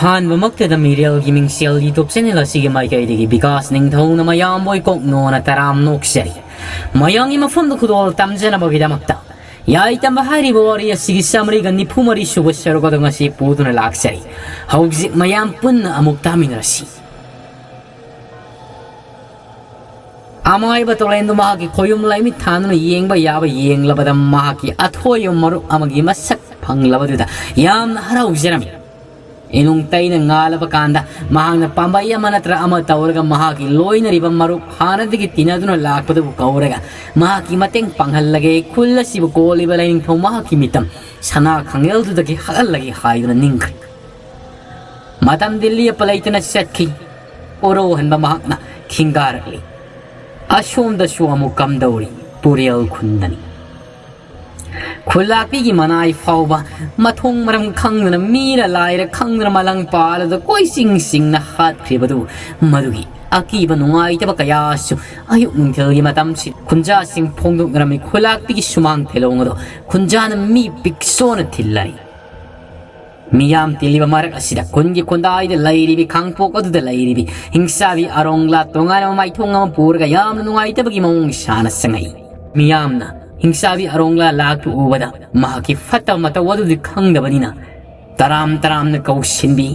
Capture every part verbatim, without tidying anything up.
ꯑꯍꯥꯟꯕꯃꯛꯇꯗ ꯃꯤꯔꯦꯜꯒꯤ ꯃꯤꯡꯁꯦꯜ YouTube channel ꯑꯁꯤꯒꯤ ꯃꯥꯏꯀꯩꯗꯒꯤ ꯕꯤꯀꯥꯁ ꯅꯤꯡꯊꯧꯅ ꯃꯌꯥꯝꯕꯨ ꯏꯀꯣꯛꯅꯣꯅ ꯇꯔꯥꯝ ꯅꯣꯛꯆꯔꯤ꯫ ꯃꯌꯥꯡꯒꯤ ꯃꯐꯝꯗ ꯈꯨꯗꯣꯜ ꯇꯝꯖꯅꯕꯒꯤꯗꯃꯛꯇ ꯌꯥꯏ ꯇꯝꯕ ꯍꯥꯏꯔꯤꯕ ꯋꯥꯔꯤ ꯑꯁꯤꯒꯤ ꯆꯥꯃꯔꯤꯒ ꯅꯤꯐꯨ ꯃꯔꯤ ꯁꯨꯕ ꯁꯔꯨꯛ ꯑꯗꯨ ꯉꯁꯤ ꯄꯨꯗꯨꯅ ꯂꯥꯛꯆꯔꯤ꯫ ꯍꯧꯖꯤꯛ ꯃꯌꯥꯝ ꯄꯨꯟꯅ ꯑꯃꯨꯛ ꯇꯥꯃꯤꯟꯅꯔꯁꯤ꯫ ꯑꯃꯥꯏꯕ ꯇꯣꯂꯦꯟꯗꯨ ꯃꯍꯥꯛꯀꯤ ꯈꯣꯌꯨꯝ ꯂꯥꯏꯃꯤꯠ ꯊꯥꯟꯗꯨꯅ ꯌꯦꯡꯕ ꯌꯥꯕ ꯌꯦꯡꯂꯕꯗ ꯃꯍꯥꯛꯀꯤ ꯑꯊꯣꯏꯕ ꯃꯔꯨꯞ ꯑꯃꯒꯤ ꯃꯁꯛ ꯐꯪꯂꯕꯗꯨꯗ ꯌꯥꯝꯅ ꯍꯔꯥꯎꯖꯔꯝꯃꯤ꯫ ꯏꯅꯨꯡ ꯇꯩꯅ ꯉꯥꯜꯂꯕ ꯀꯥꯟꯗ ꯃꯍꯥꯛꯅ ꯄꯥꯝꯕꯩ ꯑꯃ ꯅꯠꯇ꯭ꯔ ꯑꯃ ꯇꯧꯔꯒ ꯃꯍꯥꯛꯀꯤ ꯂꯣꯏꯅꯔꯤꯕ ꯃꯔꯨꯞ ꯍꯥꯟꯅꯗꯒꯤ ꯇꯤꯟꯅꯗꯨꯅ ꯂꯥꯛꯄꯗꯨꯕꯨ ꯀꯧꯔꯒ ꯃꯍꯥꯛꯀꯤ ꯃꯇꯦꯡ ꯄꯥꯡꯍꯜꯂꯒꯦ, ꯈꯨꯜ ꯑꯁꯤꯕꯨ ꯀꯣꯜꯂꯤꯕ ꯂꯥꯏꯅꯤꯡꯊꯧ ꯃꯍꯥꯛꯀꯤ ꯃꯤꯇꯝ ꯁꯅꯥ ꯈꯥꯡꯉꯦꯜꯗꯨꯗꯒꯤ ꯍꯜꯍꯜꯂꯒꯦ ꯍꯥꯏꯗꯨꯅ ꯅꯤꯡꯈ꯭ꯔꯦ꯫ ꯃꯇꯝꯗꯤ ꯂꯦꯞꯄ ꯂꯩꯇꯅ ꯆꯠꯈꯤ꯫ ꯀꯣꯔꯧꯍꯟꯕ ꯃꯍꯥꯛꯅ ꯈꯤꯡꯒꯥꯔꯛꯂꯤ꯫ ꯑꯁꯣꯝꯗꯁꯨ ꯑꯃꯨꯛ ꯀꯝꯗꯧꯔꯤ? ꯇꯨꯔꯦꯜ ꯈꯨꯟꯗꯅꯤ꯫ ꯈꯨꯜꯂꯥꯛꯄꯤꯒꯤ ꯃꯅꯥꯏ ꯐꯥꯎꯕ ꯃꯊꯣꯡ ꯃꯔꯝ ꯈꯪꯗꯅ, ꯃꯤꯔ ꯂꯥꯏꯔ ꯈꯪꯗꯅ ꯃꯂꯪ ꯄꯥꯜꯂꯗ ꯀꯣꯏꯆꯤꯡ ꯆꯤꯡꯅ ꯍꯥꯠꯈ꯭ꯔꯤꯕꯗꯨ, ꯃꯗꯨꯒꯤ ꯑꯀꯤꯕ ꯅꯨꯡꯉꯥꯏꯇꯕ ꯀꯌꯥꯁꯨ ꯑꯌꯨꯛ ꯅꯨꯡꯊꯤꯜꯒꯤ ꯃꯇꯝꯁꯤ ꯈꯨꯟꯖꯥꯁꯤꯡ ꯐꯣꯡꯗꯣꯛꯅꯔꯝꯃꯤ꯫ ꯈꯨꯜꯂꯥꯛꯄꯤꯒꯤ ꯁꯨꯃꯥꯡ ꯊꯦꯂꯣꯡ ꯑꯗꯣ ꯈꯨꯟꯖꯥꯅ ꯃꯤ ꯄꯤꯛꯁꯣꯅ ꯊꯤꯜꯂꯔꯤ꯫ ꯃꯤꯌꯥꯝ ꯇꯤꯜꯂꯤꯕ ꯃꯔꯛ ꯑꯁꯤꯗ ꯈꯨꯟꯒꯤ ꯈꯨꯟꯗꯥꯏꯗ ꯂꯩꯔꯤꯕꯤ ꯈꯥꯡꯄꯣꯛ ꯑꯗꯨꯗ ꯂꯩꯔꯤꯕꯤ ꯍꯤꯡꯁꯥꯕꯤ ꯑꯔꯣꯡꯂꯥ ꯇꯣꯉꯥꯟꯕ ꯃꯥꯏꯊꯣꯡ ꯑꯃ ꯄꯨꯔꯒ ꯌꯥꯝꯅ ꯅꯨꯡꯉꯥꯏꯇꯕꯒꯤ ꯃꯑꯣꯡ ꯁꯥꯅ ꯆꯪꯉꯛꯏ꯫ ꯃꯤꯌꯥꯝꯅ ꯍꯤꯡꯁꯥꯕꯤ ꯑꯔꯣꯡꯂꯥ ꯂꯥꯛꯄ ꯎꯕꯗ ꯃꯍꯥꯛꯀꯤ ꯐꯠꯇꯕ ꯃꯇꯧ ꯑꯗꯨꯗꯤ ꯈꯪꯗꯕꯅꯤꯅ ꯇꯔꯥꯝ ꯇꯔꯥꯝꯅ ꯀꯧꯁꯤꯟꯕꯤ,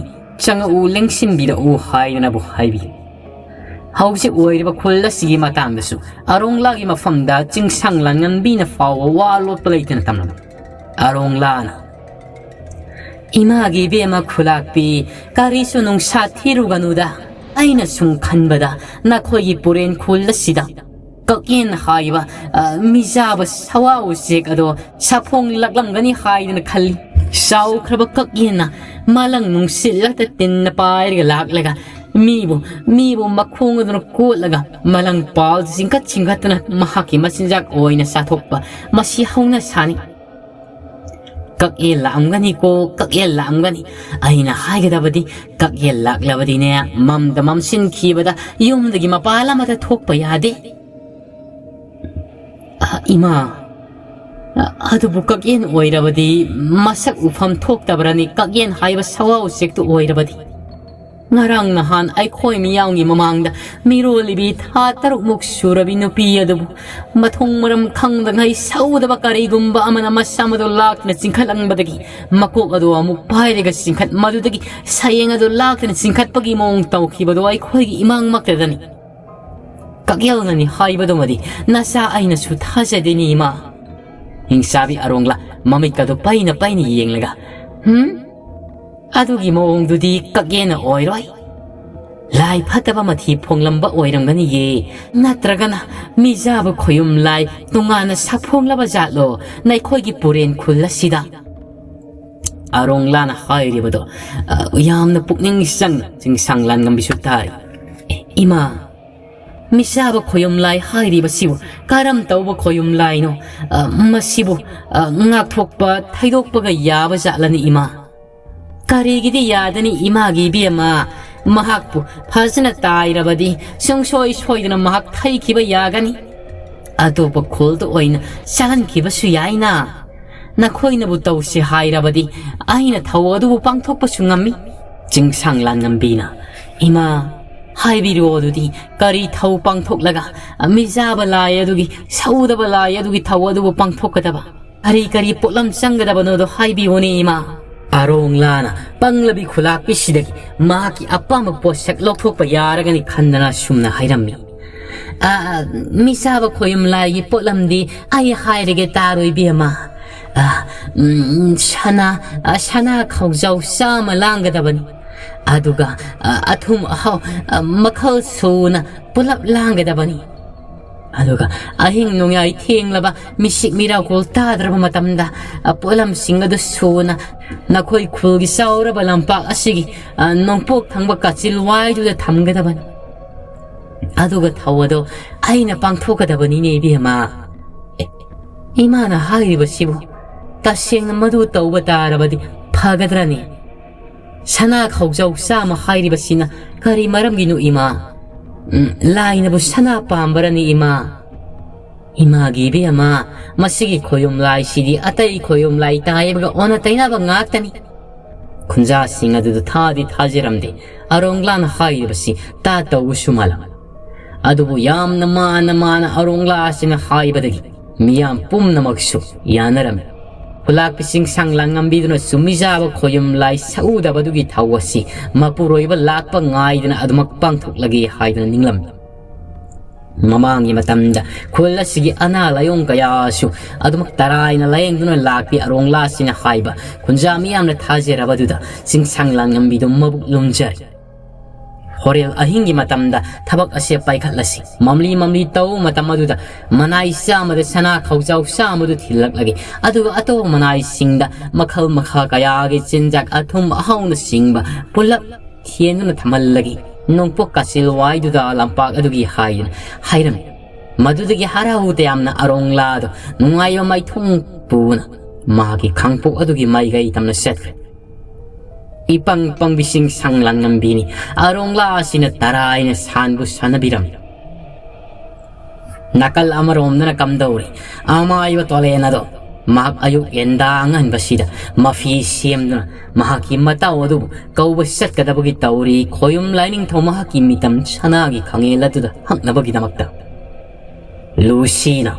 "ꯆꯪꯉꯛꯎ, ꯂꯦꯡꯁꯤꯟꯕꯤꯔꯛꯎ" ꯍꯥꯏꯗꯅꯕꯨ ꯍꯥꯏꯕꯤ꯫ ꯍꯧꯖꯤꯛ ꯑꯣꯏꯔꯤꯕ ꯈꯨꯜ ꯑꯁꯤꯒꯤ ꯃꯇꯥꯡꯗꯁꯨ ꯑꯔꯣꯡꯂꯥꯒꯤ ꯃꯐꯝꯗ ꯆꯤꯡꯁꯥꯡ ꯂꯥꯡꯉꯟꯕꯤꯅ ꯐꯥꯎꯕ ꯋꯥ ꯂꯣꯠꯄ ꯂꯩꯇꯅ ꯇꯝꯂꯝꯃꯤ꯫ ꯑꯔꯣꯡꯂꯥꯅ, "ꯏꯃꯥꯒꯤ ꯏꯕꯦꯝꯃ ꯈꯨꯂꯥꯛꯄꯤ, ꯀꯔꯤꯁꯨ ꯅꯨꯡꯁꯥ ꯊꯤꯔꯨꯒꯅꯨꯗ꯫ ꯑꯩꯅ ꯁꯨꯝ ꯈꯟꯕꯗ ꯅꯈꯣꯏꯒꯤ ꯄꯨꯔꯦꯟ ꯈꯨꯜ ꯑꯁꯤꯗ ꯀꯛꯌꯦꯟ ꯍꯥꯏꯕ, ꯑ, ꯃꯤꯖꯥꯕ ꯁꯋꯥ ꯎꯆꯦꯛ ꯑꯗꯣ ꯁꯥꯐꯣꯡ ꯂꯥꯛꯂꯝꯒꯅꯤ ꯍꯥꯏꯗꯅ ꯈꯜꯂꯤ꯫ ꯆꯥꯎꯈ꯭ꯔꯕ ꯀꯛꯌꯦꯟꯅ ꯃꯥꯂꯪ ꯅꯨꯡꯁꯤꯠꯂꯛꯇ ꯇꯤꯟꯅ ꯄꯥꯏꯔꯒ ꯂꯥꯛꯂꯒ ꯃꯤꯕꯨ, ꯃꯤꯕꯨ ꯃꯈꯣꯡ ꯑꯗꯨꯅ ꯀꯣꯠꯂꯒ ꯃꯥꯂꯪ ꯄꯥꯜ ꯆꯤꯡꯈꯠ ꯆꯤꯡꯈꯠꯇꯨꯅ ꯃꯍꯥꯛꯀꯤ ꯃꯆꯤꯟꯖꯥꯛ ꯑꯣꯏꯅ ꯆꯥꯊꯣꯛꯄ, ꯃꯁꯤ ꯍꯧꯅ ꯁꯥꯅꯤ꯫ ꯀꯛꯌꯦꯜ ꯂꯥꯛꯑꯝꯒꯅꯤꯀꯣ, ꯀꯛꯌꯦꯜ ꯂꯥꯛꯑꯝꯒꯅꯤ꯫ ꯑꯩꯅ ꯍꯥꯏꯒꯗꯕꯗꯤ, ꯀꯛꯌꯦꯜ ꯂꯥꯛꯂꯕꯗꯤꯅꯦ, ꯃꯝꯗ ꯃꯝꯁꯤꯟꯈꯤꯕꯗ ꯌꯨꯝꯗꯒꯤ ꯃꯄꯥꯟ ꯑꯃꯗ ꯊꯣꯛꯄ ꯌꯥꯗꯦ꯫" "ꯑ, ꯏꯃꯥ, ꯑ-, ꯑꯗꯨꯕꯨ ꯀꯛꯌꯦꯟ ꯑꯣꯏꯔꯕꯗꯤ ꯃꯁꯛ ꯎꯐꯝ ꯊꯣꯛꯇꯕ꯭ꯔꯅꯤ? ꯀꯛꯌꯦꯟ ꯍꯥꯏꯕ ꯁꯋꯥ ꯎꯆꯦꯛꯇꯨ ꯑꯣꯏꯔꯕꯗꯤ꯫ ꯉꯔꯥꯡ ꯅꯍꯥꯟ ꯑꯩꯈꯣꯏ ꯃꯤꯌꯥꯝꯒꯤ ꯃꯃꯥꯡꯗ ꯃꯤꯔꯣꯜꯂꯤꯕꯤ ꯊꯥ ꯇꯔꯨꯛꯃꯨꯛ ꯁꯨꯔꯕꯤ ꯅꯨꯄꯤ ꯑꯗꯨꯕꯨ ꯃꯊꯣꯡ ꯃꯔꯝ ꯈꯪꯗꯉꯩ ꯁꯧꯗꯕ ꯀꯔꯤꯒꯨꯝꯕ ꯑꯃꯅ ꯃꯁꯥ ꯃꯗꯨ ꯂꯥꯛꯇꯨꯅ ꯆꯤꯡꯈꯠꯂꯝꯕꯗꯒꯤ ꯃꯀꯣꯛ ꯑꯗꯨ ꯑꯃꯨꯛ ꯄꯥꯏꯔꯒ ꯆꯤꯡꯈꯠ, ꯃꯗꯨꯗꯒꯤ ꯁꯌꯦꯡ ꯑꯗꯨ ꯂꯥꯛꯇꯨꯅ ꯆꯤꯡꯈꯠꯄꯒꯤ ꯃꯑꯣꯡ ꯇꯧꯈꯤꯕꯗꯨ ꯑꯩꯈꯣꯏꯒꯤ ꯏꯃꯥꯡꯃꯛꯇꯗꯅꯤ꯫ ꯀꯛꯌꯦꯜꯅꯅꯤ ꯍꯥꯏꯕꯗꯨꯃꯗꯤ ꯅꯆꯥ ꯑꯩꯅꯁꯨ ꯊꯥꯖꯗꯦꯅꯦ ꯏꯃꯥ꯫ ꯍꯤꯡꯆꯥꯕꯤ ꯑꯔꯣꯡꯂꯥ ꯃꯃꯤꯠꯀꯗꯨ ꯄꯩꯅ ꯄꯩꯅ ꯌꯦꯡꯂꯒ, "ꯍꯨꯝ? ꯑꯗꯨꯒꯤ ꯃꯑꯣꯡꯗꯨꯗꯤ ꯀꯛꯌꯦꯟꯅ ꯑꯣꯏꯔꯣꯏ꯫ ꯂꯥꯏ ꯐꯠꯇꯕ ꯃꯊꯤ ꯐꯣꯡꯂꯝꯕ ꯑꯣꯏꯔꯝꯒꯅꯤꯌꯦ꯫ ꯅꯠꯇ꯭ꯔꯒꯅ ꯃꯤꯖꯥꯕ ꯈꯣꯌꯨꯝ ꯂꯥꯏ ꯇꯣꯉꯥꯟꯅ ꯁꯥꯐꯣꯡꯂꯕ ꯖꯥꯠꯂꯣ ꯅꯈꯣꯏꯒꯤ ꯄꯨꯔꯦꯟ ꯈꯨꯜ ꯑꯁꯤꯗ?" ꯑꯔꯣꯡꯂꯥꯅ ꯍꯥꯏꯔꯤꯕꯗꯣ, ꯑ, ꯌꯥꯝꯅ ꯄꯨꯛꯅꯤꯡ ꯆꯪꯅ ꯆꯤꯡꯁꯥꯡ ꯂꯥꯟꯉꯝꯕꯤꯁꯨ ꯇꯥꯔꯤ꯫ "ꯏꯃꯥ, ꯃꯤꯆꯥꯕ ꯈꯣꯌꯨꯝ ꯂꯥꯏ ꯍꯥꯏꯔꯤꯕꯁꯤꯕꯨ ꯀꯔꯝ ꯇꯧꯕ ꯈꯣꯌꯨꯝ ꯂꯥꯏꯅꯣ? ꯑ, ꯃꯁꯤꯕꯨ, ꯑ, ꯉꯥꯛꯊꯣꯛꯄ, ꯊꯩꯗꯣꯛꯄꯒ ꯌꯥꯕ ꯖꯥꯠꯂꯅꯤ ꯏꯃꯥ?" "ꯀꯔꯤꯒꯤꯗꯤ ꯌꯥꯗꯅꯤ ꯏꯃꯥꯒꯤ ꯏꯕꯦꯝꯃ? ꯃꯍꯥꯛꯄꯨ ꯐꯖꯅ ꯇꯥꯏꯔꯕꯗꯤ ꯁꯨꯡꯁꯣꯏ ꯁꯣꯏꯗꯅ ꯃꯍꯥꯛ ꯊꯩꯈꯤꯕ ꯌꯥꯒꯅꯤ꯫ ꯑꯇꯣꯞꯄ ꯈꯨꯜꯗ ꯑꯣꯏꯅ ꯆꯠꯍꯟꯈꯤꯕꯁꯨ ꯌꯥꯏꯅ꯫ ꯅꯈꯣꯏꯅꯕꯨ ꯇꯧꯁꯦ ꯍꯥꯏꯔꯕꯗꯤ ꯑꯩꯅ ꯊꯧ ꯑꯗꯨꯕꯨ ꯄꯥꯡꯊꯣꯛꯄꯁꯨ ꯉꯝꯃꯤ꯫" ꯆꯤꯡꯁꯥꯡ ꯂꯥꯟꯉꯝꯕꯤꯅ, "ꯏꯃꯥ, ꯍꯥꯏꯕꯤꯔꯣ ꯑꯗꯨꯗꯤ, ꯀꯔꯤ ꯊꯧ ꯄꯥꯡꯊꯣꯛꯂꯒ ꯃꯤꯖꯥꯕ ꯂꯥꯏ ꯑꯗꯨꯒꯤ, ꯁꯧꯗꯕ ꯂꯥꯏ ꯑꯗꯨꯒꯤ ꯊꯧ ꯑꯗꯨꯕꯨ ꯄꯥꯡꯊꯣꯛꯀꯗꯕ? ꯀꯔꯤ ꯀꯔꯤ ꯄꯣꯠꯂꯝ ꯆꯪꯒꯗꯕꯅꯣꯗꯣ ꯍꯥꯏꯕꯤꯌꯨꯅꯦ ꯏꯃꯥ?" ꯑꯔꯣꯡꯂꯥꯅ ꯄꯪꯂꯕꯤ ꯈꯨꯂꯥꯛꯄꯤꯁꯤꯗꯒꯤ ꯃꯍꯥꯛꯀꯤ ꯑꯄꯥꯝꯕ ꯄꯣꯠꯁꯛ ꯂꯧꯊꯣꯛꯄ ꯌꯥꯔꯒꯅꯤ ꯈꯟꯗꯅ ꯁꯨꯝꯅ ꯍꯥꯏꯔꯝꯃꯤ꯫ "ꯑ, ꯃꯤꯆꯥꯕ ꯈꯣꯌꯨꯝ ꯂꯥꯏꯒꯤ ꯄꯣꯠꯂꯝꯗꯤ ꯑꯩ ꯍꯥꯏꯔꯒꯦ ꯇꯥꯔꯣ ꯏꯕꯦꯝꯃ꯫ ꯑ, ꯎꯝ, ꯁꯅꯥ, ꯑ, ꯁꯅꯥ ꯈꯧꯖꯥꯎ ꯆꯥꯝꯃ ꯂꯥꯡꯒꯗꯕꯅꯤ꯫ ꯑꯗꯨꯒ, ꯑ, ꯑꯊꯨꯝ ꯑꯍꯥꯎ, ꯑ, ꯃꯈꯜ ꯁꯨꯅ ꯄꯨꯂꯞ ꯂꯥꯡꯒꯗꯕꯅꯤ꯫ ꯑꯗꯨꯒ ꯑꯍꯤꯡ ꯅꯣꯡꯌꯥꯏ ꯊꯦꯡꯂꯕ, ꯃꯤꯁꯤꯛ ꯃꯤꯔꯥꯎꯈꯣꯜ ꯇꯥꯗ꯭ꯔꯕ ꯃꯇꯝꯗ, ꯑ, ꯄꯣꯠꯂꯝꯁꯤꯡ ꯑꯗꯨ ꯁꯨꯅ ꯅꯈꯣꯏ ꯈꯨꯜꯒꯤ ꯆꯥꯎꯔꯕ ꯂꯝꯄꯥꯛ ꯑꯁꯤꯒꯤ, ꯑ, ꯅꯣꯡꯄꯣꯛ ꯊꯪꯕ ꯀꯥꯆꯤꯜ ꯋꯥꯏꯗꯨꯗ ꯊꯝꯒꯗꯕꯅꯤ꯫ ꯑꯗꯨꯒ ꯊꯧ ꯑꯗꯣ ꯑꯩꯅ ꯄꯥꯡꯊꯣꯛꯀꯗꯕꯅꯤꯅꯦ ꯏꯕꯦꯝꯃ꯫" ꯑꯦ, ꯏꯃꯥꯅ ꯍꯥꯏꯔꯤꯕꯁꯤꯕꯨ ꯇꯁꯦꯡꯅ ꯃꯗꯨ ꯇꯧꯕ ꯇꯥꯔꯕꯗꯤ ꯐꯒꯗ꯭ꯔꯅꯦ? ꯁꯅꯥ ꯈꯧꯖꯥꯎ ꯆꯥꯝꯃ ꯍꯥꯏꯔꯤꯕꯁꯤꯅ ꯀꯔꯤ ꯃꯔꯝꯒꯤꯅꯣ ꯏꯃꯥ? ꯎꯝ, ꯂꯥꯏꯅꯕꯨ ꯁꯅꯥ ꯄꯥꯝꯕꯔꯅꯤ ꯏꯃꯥ? "ꯏꯃꯥꯒꯤ ꯏꯕꯦꯝꯃ, ꯃꯁꯤꯒꯤ ꯈꯣꯌꯨꯝ ꯂꯥꯏꯁꯤꯗꯤ ꯑꯇꯩ ꯈꯣꯌꯨꯝ ꯂꯥꯏ ꯇꯥꯏꯕꯒ ꯑꯣꯟꯅ ꯇꯩꯅꯕ ꯉꯥꯛꯇꯅꯤ꯫" ꯈꯨꯟꯖꯥꯁꯤꯡ ꯑꯗꯨꯗ ꯊꯥꯗꯤ ꯊꯥꯖꯔꯝꯗꯦ ꯑꯔꯣꯡꯂꯥꯅ ꯍꯥꯏꯔꯤꯕꯁꯤ ꯇꯥ ꯇꯧꯕꯁꯨ ꯃꯥꯜꯂꯝ꯫ ꯑꯗꯨꯕꯨ ꯌꯥꯝꯅ ꯃꯥꯟꯅ ꯃꯥꯟꯅ ꯑꯔꯣꯡꯂꯥꯁꯤꯅ ꯍꯥꯏꯕꯗꯒꯤ ꯃꯤꯌꯥꯝ ꯄꯨꯝꯅꯃꯛꯁꯨ ꯌꯥꯅꯔꯝꯃꯤ꯫ ꯈꯨꯂꯥꯛꯄꯤ ꯆꯤꯡꯁꯥꯡ ꯂꯥꯡꯉꯝꯕꯤꯗꯨꯅ ꯆꯨꯝꯃꯤꯖꯥꯕ ꯈꯣꯌꯨꯝ ꯂꯥꯏ ꯁꯛꯎꯗꯕꯗꯨꯒꯤ ꯊꯧ ꯑꯁꯤ ꯃꯄꯨꯔꯣꯏꯕ ꯂꯥꯛꯄ ꯉꯥꯏꯗꯅ ꯑꯗꯨꯃꯛ ꯄꯥꯡꯊꯣꯛꯂꯒꯦ ꯍꯥꯏꯗꯨꯅ ꯅꯤꯡꯂꯝꯃꯤ꯫ ꯃꯃꯥꯡꯒꯤ ꯃꯇꯝꯗ ꯈꯨꯜ ꯑꯁꯤꯒꯤ ꯑꯅꯥ ꯂꯥꯏꯌꯣꯡ ꯀꯌꯥꯁꯨ ꯑꯗꯨꯃꯛ ꯇꯔꯥꯏꯅ ꯂꯥꯌꯦꯡꯗꯨꯅ ꯂꯥꯛꯄꯤ ꯑꯔꯣꯡꯂꯥꯁꯤꯅ ꯍꯥꯏꯕ ꯈꯨꯟꯖꯥ ꯃꯤꯌꯥꯝꯅ ꯊꯥꯖꯔꯕꯗꯨꯗ ꯆꯤꯡꯁꯥꯡ ꯂꯥꯡꯉꯝꯕꯤꯗꯨ ꯃꯕꯨꯛ ꯂꯨꯝꯖꯔꯦ꯫ ꯍꯣꯔꯦꯜ ꯑꯍꯤꯡꯒꯤ ꯃꯇꯝꯗ ꯊꯕꯛ ꯑꯁꯦ ꯄꯥꯏꯈꯠꯂꯁꯤ꯫ ꯃꯝꯂꯤ ꯃꯝꯂꯤ ꯇꯧꯕ ꯃꯇꯝ ꯑꯗꯨꯗ ꯃꯅꯥꯏ ꯆꯥꯝꯃꯗ ꯁꯅꯥ ꯈꯧꯖꯥꯎ ꯆꯥꯝꯃꯗꯨ ꯊꯤꯜꯂꯛꯂꯒꯦ꯫ ꯑꯗꯨꯒ ꯑꯇꯣꯞꯄ ꯃꯅꯥꯏꯁꯤꯡꯗ ꯃꯈꯜ ꯃꯈꯥ ꯀꯌꯥꯒꯤ ꯆꯤꯟꯖꯥꯛ ꯑꯊꯨꯝ ꯑꯍꯥꯎꯅꯆꯤꯡꯕ ꯄꯨꯂꯞ ꯊꯦꯟꯗꯨꯅ ꯊꯝꯍꯜꯂꯒꯦ꯫ ꯅꯣꯡꯄꯣꯛ ꯀꯥꯆꯤꯜ ꯋꯥꯏꯗꯨꯗ ꯂꯝꯄꯥꯛ ꯑꯗꯨꯒꯤ ꯍꯥꯏꯗꯨꯅ ꯍꯥꯏꯔꯝꯃꯤ꯫ ꯃꯗꯨꯗꯒꯤ ꯍꯔꯥꯎ ꯇꯌꯥꯝꯅ ꯑꯔꯣꯡꯂꯥꯗꯨ ꯅꯨꯡꯉꯥꯏꯕ ꯃꯥꯏꯊꯣꯡ ꯄꯨꯅ ꯃꯍꯥꯛꯀꯤ ꯈꯥꯡꯄꯣꯛ ꯑꯗꯨꯒꯤ ꯃꯥꯏꯀꯩ ꯇꯝꯅ ꯆꯠꯈ꯭ꯔꯦ꯫ ꯏꯄꯪ ꯄꯪꯕꯤ ꯆꯤꯡꯁꯥꯡ ꯂꯥꯡꯉꯝꯕꯤꯅꯤ ꯑꯔꯣꯡꯂꯥ ꯑꯁꯤꯅ ꯇꯔꯥꯏꯅ ꯁꯥꯟꯕꯨ ꯁꯥꯟꯅꯕꯤꯔꯝꯃꯤ꯫ ꯅꯥꯀꯜ ꯑꯃꯔꯣꯝꯗꯅ ꯀꯝꯗꯧꯔꯤ ꯑꯃꯥꯏꯕ ꯇꯣꯂꯦꯟ ꯑꯗꯣ ꯃꯍꯥꯛ ꯑꯌꯨꯛ ꯌꯦꯟꯗꯥ ꯑꯉꯟꯕꯁꯤꯗ ꯃꯐꯤ ꯁꯦꯝꯗꯨꯅ ꯃꯍꯥꯛꯀꯤ ꯃꯇꯥꯎ ꯑꯗꯨꯕꯨ ꯀꯧꯕ ꯆꯠꯀꯗꯕꯒꯤ ꯇꯧꯔꯤ꯫ ꯈꯣꯌꯨꯝ ꯂꯥꯏꯅꯤꯡꯊꯧ ꯃꯍꯥꯛꯀꯤ ꯃꯤꯇꯝ ꯁꯅꯥꯒꯤ ꯈꯥꯡꯉꯦꯜ ꯑꯗꯨꯗ ꯍꯛꯅꯕꯒꯤꯗꯃꯛꯇ꯫ ꯂꯨꯁꯤꯅ,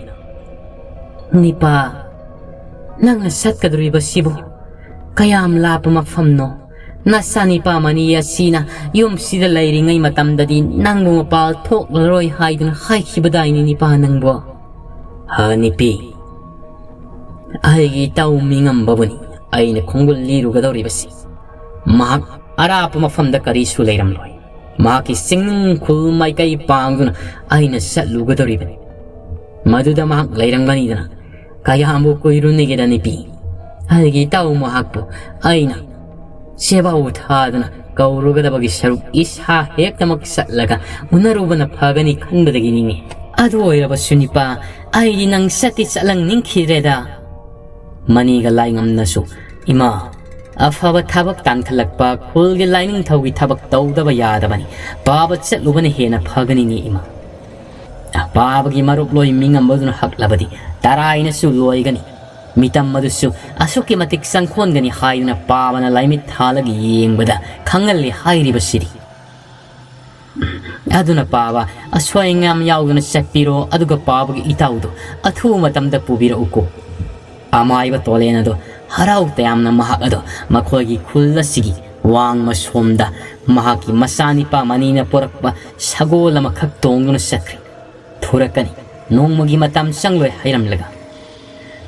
"ꯅꯤꯄꯥ, ꯅꯪꯅ ꯆꯠꯀꯗꯧꯔꯤꯕꯁꯤꯕꯨ ꯀꯌꯥꯝ ꯂꯥꯞꯄ ꯃꯐꯝꯅꯣ? ꯅꯆꯥꯅꯤꯄꯥ ꯃꯅꯤ ꯑꯁꯤꯅ ꯌꯨꯝꯁꯤꯗ ꯂꯩꯔꯤꯉꯩ ꯃꯇꯝꯗꯗꯤ ꯅꯪꯕꯨ ꯃꯄꯥꯜ ꯊꯣꯛꯂꯔꯣꯏ ꯍꯥꯏꯗꯨꯅ ꯍꯥꯏꯈꯤꯕꯗꯥꯏꯅꯦ ꯅꯤꯄꯥ ꯅꯪꯕꯣ?" "ꯍ, ꯅꯤꯄꯤ, ꯑꯩꯒꯤ ꯏꯇꯥꯎ ꯃꯤꯉꯝꯕꯕꯨꯅꯤ ꯑꯩꯅ ꯈꯣꯡꯒꯨꯜ ꯂꯤꯔꯨꯒꯗꯧꯔꯤꯕꯁꯤ꯫ ꯃꯍꯥꯛ ꯑꯔꯥꯞꯄ ꯃꯐꯝꯗ ꯀꯔꯤꯁꯨ ꯂꯩꯔꯝꯂꯣꯏ꯫ ꯃꯍꯥꯛꯀꯤ ꯆꯤꯡꯅꯨꯡ ꯈꯨꯜ ꯃꯥꯏꯀꯩ ꯄꯥꯡꯗꯨꯅ ꯑꯩꯅ ꯆꯠꯂꯨꯒꯗꯧꯔꯤꯕꯅꯤ꯫ ꯃꯗꯨꯗ ꯃꯍꯥꯛ ꯂꯩꯔꯝꯒꯅꯤꯗꯅ꯫ ꯀꯌꯥꯝꯕꯨ ꯀꯨꯏꯔꯨꯅꯤꯒꯦꯗ ꯅꯤꯄꯤ? ꯑꯩꯒꯤ ꯏꯇꯥꯎ ꯃꯍꯥꯛꯄꯨ ꯑꯩꯅ ꯆꯦꯕꯥꯎ ꯊꯥꯗꯨꯅ ꯀꯧꯔꯨꯒꯗꯕꯒꯤ ꯁꯔꯨꯛ ꯏꯁꯥ ꯍꯦꯛꯇꯃꯛ ꯆꯠꯂꯒ ꯎꯅꯔꯨꯕꯅ ꯐꯒꯅꯤ ꯈꯟꯕꯗꯒꯤꯅꯤꯅꯦ꯫ ꯑꯗꯨ ꯑꯣꯏꯔꯕꯁꯨ ꯅꯤꯄꯥ, ꯑꯩꯗꯤ ꯅꯪ ꯆꯠꯇꯤ ꯆꯠꯂꯪꯅꯤꯡꯈꯤꯗ꯭ꯔꯦꯗ꯫" ꯃꯅꯤꯒ ꯂꯥꯏꯉꯝꯅꯁꯨ, "ꯏꯃꯥ, ꯑꯐꯕ ꯊꯕꯛ ꯇꯥꯟꯈꯠꯂꯛꯄ ꯈꯨꯜꯒꯤ ꯂꯥꯏꯅꯤꯡꯊꯧꯒꯤ ꯊꯕꯛ ꯇꯧꯗꯕ ꯌꯥꯗꯕꯅꯤ꯫ ꯄꯥꯕ ꯆꯠꯂꯨꯕꯅ ꯍꯦꯟꯅ ꯐꯒꯅꯤꯅꯦ ꯏꯃꯥ꯫" ꯄꯥꯕꯒꯤ ꯃꯔꯨꯞ ꯂꯣꯏ ꯃꯤꯉꯝꯕꯗꯨꯅ ꯍꯛꯂꯕꯗꯤ ꯇꯔꯥꯏꯅꯁꯨ ꯂꯣꯏꯒꯅꯤ꯫ ꯃꯤꯇꯝ ꯑꯗꯨꯁꯨ ꯑꯁꯨꯛꯀꯤ ꯃꯇꯤꯛ ꯆꯪꯈꯣꯟꯒꯅꯤ ꯍꯥꯏꯗꯨꯅ ꯄꯥꯕꯅ ꯂꯥꯏꯃꯤꯠ ꯊꯥꯜꯂꯒ ꯌꯦꯡꯕꯗ ꯈꯪꯍꯜꯂꯤ ꯍꯥꯏꯔꯤꯕꯁꯤꯗꯤ꯫ ꯑꯗꯨꯅ ꯄꯥꯕ, ꯑꯁꯣꯏ ꯑꯉꯥꯝ ꯌꯥꯎꯗꯅ ꯆꯠꯄꯤꯔꯣ, ꯑꯗꯨꯒ ꯄꯥꯕꯒꯤ ꯏꯇꯥꯎꯗꯨ ꯑꯊꯨꯕ ꯃꯇꯝꯗ ꯄꯨꯕꯤꯔꯛꯎꯀꯣ꯫ ꯑꯃꯥꯏꯕ ꯇꯣꯂꯦꯟ ꯑꯗꯣ ꯍꯔꯥꯎ ꯇꯌꯥꯝꯅ ꯃꯍꯥꯛ ꯑꯗꯣ ꯃꯈꯣꯏꯒꯤ ꯈꯨꯜ ꯑꯁꯤꯒꯤ ꯋꯥꯡꯃ ꯁꯣꯝꯗ ꯃꯍꯥꯛꯀꯤ ꯃꯆꯥꯅꯤꯄꯥ ꯃꯅꯤꯅ ꯄꯨꯔꯛꯄ ꯁꯒꯣꯜ ꯑꯃꯈꯛ ꯇꯣꯡꯗꯨꯅ ꯆꯠꯈ꯭ꯔꯦ꯫ ꯊꯨꯔꯛꯀꯅꯤ, ꯅꯣꯡꯃꯒꯤ ꯃꯇꯝ ꯆꯪꯂꯣꯏ ꯍꯥꯏꯔꯝꯂꯒ꯫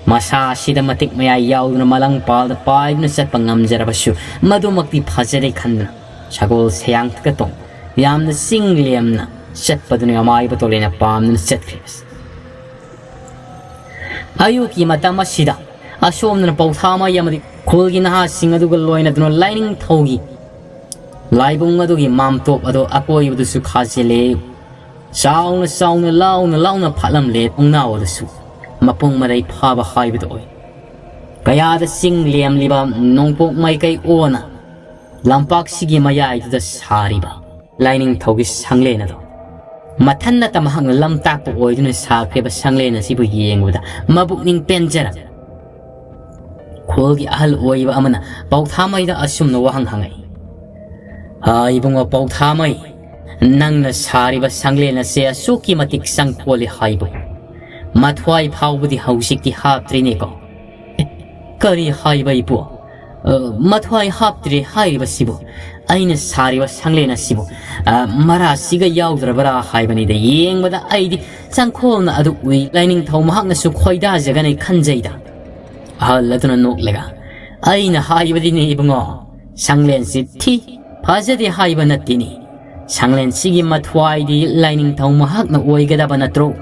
ꯃꯁꯥ ꯑꯁꯤꯗ ꯃꯇꯤꯛ ꯃꯌꯥꯏ ꯌꯥꯎꯗꯨꯅ ꯃꯂꯪ ꯄꯥꯜꯗ ꯄꯥꯏꯗꯨꯅ ꯆꯠꯄ ꯉꯝꯖꯔꯕꯁꯨ ꯃꯗꯨꯃꯛꯇꯤ ꯐꯖꯗꯦ ꯈꯟꯗꯨꯅ ꯁꯒꯣꯜ ꯁꯌꯥꯡꯊꯛꯇ ꯇꯣꯡ ꯌꯥꯝꯅ ꯆꯤꯡ ꯂꯦꯝꯅ ꯆꯠꯄꯗꯨꯅ ꯑꯃꯥꯏꯕ ꯇꯣꯂꯦꯟꯅ ꯄꯥꯝꯗꯨꯅ ꯆꯠꯈ꯭ꯔꯤꯕꯁꯤ꯫ ꯑꯌꯨꯛꯀꯤ ꯃꯇꯝ ꯑꯁꯤꯗ ꯑꯁꯣꯝꯗꯅ ꯄꯧꯊꯥꯃꯩ ꯑꯃꯗꯤ ꯈꯨꯜꯒꯤ ꯅꯍꯥꯁꯤꯡ ꯑꯗꯨꯒ ꯂꯣꯏꯅꯗꯨꯅ ꯂꯥꯏꯅꯤꯡꯊꯧꯒꯤ ꯂꯥꯏꯕꯨꯡ ꯑꯗꯨꯒꯤ ꯃꯥꯝꯇꯣꯞ ꯑꯗꯨ ꯑꯀꯣꯏꯕꯗꯨꯁꯨ ꯈꯥꯖꯤꯜꯂꯦ꯫ ꯆꯥꯎꯅ ꯆꯥꯎꯅ ꯂꯥꯎꯅ ꯂꯥꯎꯅ ꯐꯥꯠꯂꯝꯂꯦ ꯄꯨꯡꯅꯥꯎ ꯑꯗꯨꯁꯨ ꯃꯄꯨꯡ ꯃꯔꯩ ꯐꯥꯕ ꯍꯥꯏꯕꯗꯨ ꯑꯣꯏ꯫ ꯀꯌꯥꯗ ꯆꯤꯡ ꯂꯦꯝꯂꯤꯕ ꯅꯣꯡꯄꯣꯛ ꯃꯥꯏꯀꯩ ꯑꯣꯟꯅ ꯂꯝꯄꯥꯛꯁꯤꯒꯤ ꯃꯌꯥꯏꯗꯨꯗ ꯁꯥꯔꯤꯕ ꯂꯥꯏꯅꯤꯡꯊꯧꯒꯤ ꯁꯪꯂꯦꯟ ꯑꯗꯣ ꯃꯊꯟꯅꯇ ꯃꯍꯥꯛꯅ ꯂꯝ ꯇꯥꯛꯄ ꯑꯣꯏꯗꯨꯅ ꯁꯥꯈ꯭ꯔꯤꯕ ꯁꯪꯂꯦꯟ ꯑꯁꯤꯕꯨ ꯌꯦꯡꯕꯗ ꯃꯕꯨꯛꯅꯤꯡ ꯄꯦꯟꯖꯔꯝꯃꯤ꯫ ꯈꯨꯜꯒꯤ ꯑꯍꯜ ꯑꯣꯏꯕ ꯑꯃꯅ ꯄꯧꯊꯥꯃꯩꯗ ꯑꯁꯨꯝꯅ ꯋꯥꯍꯪ ꯍꯪꯉꯛꯏ, "ꯍꯥ, ꯏꯕꯨꯡꯉꯣ ꯄꯧꯊꯥꯃꯩ, ꯅꯪꯅ ꯁꯥꯔꯤꯕ ꯁꯪꯂꯦꯟ ꯑꯁꯦ ꯑꯁꯨꯛꯀꯤ ꯃꯇꯤꯛ ꯆꯪꯈꯣꯜꯂꯤ ꯍꯥꯏꯕ꯫ ꯃꯊ꯭ꯋꯥꯏ ꯐꯥꯎꯕꯗꯤ ꯍꯧꯖꯤꯛꯇꯤ ꯍꯥꯞꯇ꯭ꯔꯤꯅꯦꯀꯣ?" "ꯑꯦ, ꯀꯔꯤ ꯍꯥꯏꯕ ꯏꯕꯨ? ꯑ, ꯃꯊ꯭ꯋꯥꯏ ꯍꯥꯞꯇ꯭ꯔꯦ ꯍꯥꯏꯔꯤꯕꯁꯤꯕꯨ ꯑꯩꯅ ꯁꯥꯔꯤꯕ ꯁꯪꯂꯦꯟ ꯑꯁꯤꯕꯨ, ꯑ, ꯃꯔꯥꯁꯤꯒ ꯌꯥꯎꯗ꯭ꯔꯕꯔꯥ ꯍꯥꯏꯕꯅꯤꯗ꯫ ꯌꯦꯡꯕꯗ ꯑꯩꯗꯤ ꯆꯪꯈꯣꯜꯅ ꯑꯗꯨ ꯎꯏ, ꯂꯥꯏꯅꯤꯡꯊꯧ ꯃꯍꯥꯛꯅꯁꯨ ꯈꯣꯏꯗꯥꯖꯒꯅꯤ ꯈꯟꯖꯩꯗ꯫" ꯑꯍꯜ ꯑꯗꯨꯅ ꯅꯣꯛꯂꯒ, "ꯑꯩꯅ ꯍꯥꯏꯕꯗꯤꯅꯦ ꯏꯕꯨꯡꯉꯣ, ꯁꯪꯂꯦꯟꯁꯤ ꯊꯤ, ꯐꯖꯗꯦ ꯍꯥꯏꯕ ꯅꯠꯇꯦꯅꯦ꯫ ꯁꯪꯂꯦꯟꯁꯤꯒꯤ ꯃꯊ꯭ꯋꯥꯏꯗꯤ ꯂꯥꯏꯅꯤꯡꯊꯧ ꯃꯍꯥꯛꯅ ꯑꯣꯏꯒꯗꯕ ꯅꯠꯇ꯭ꯔꯣ?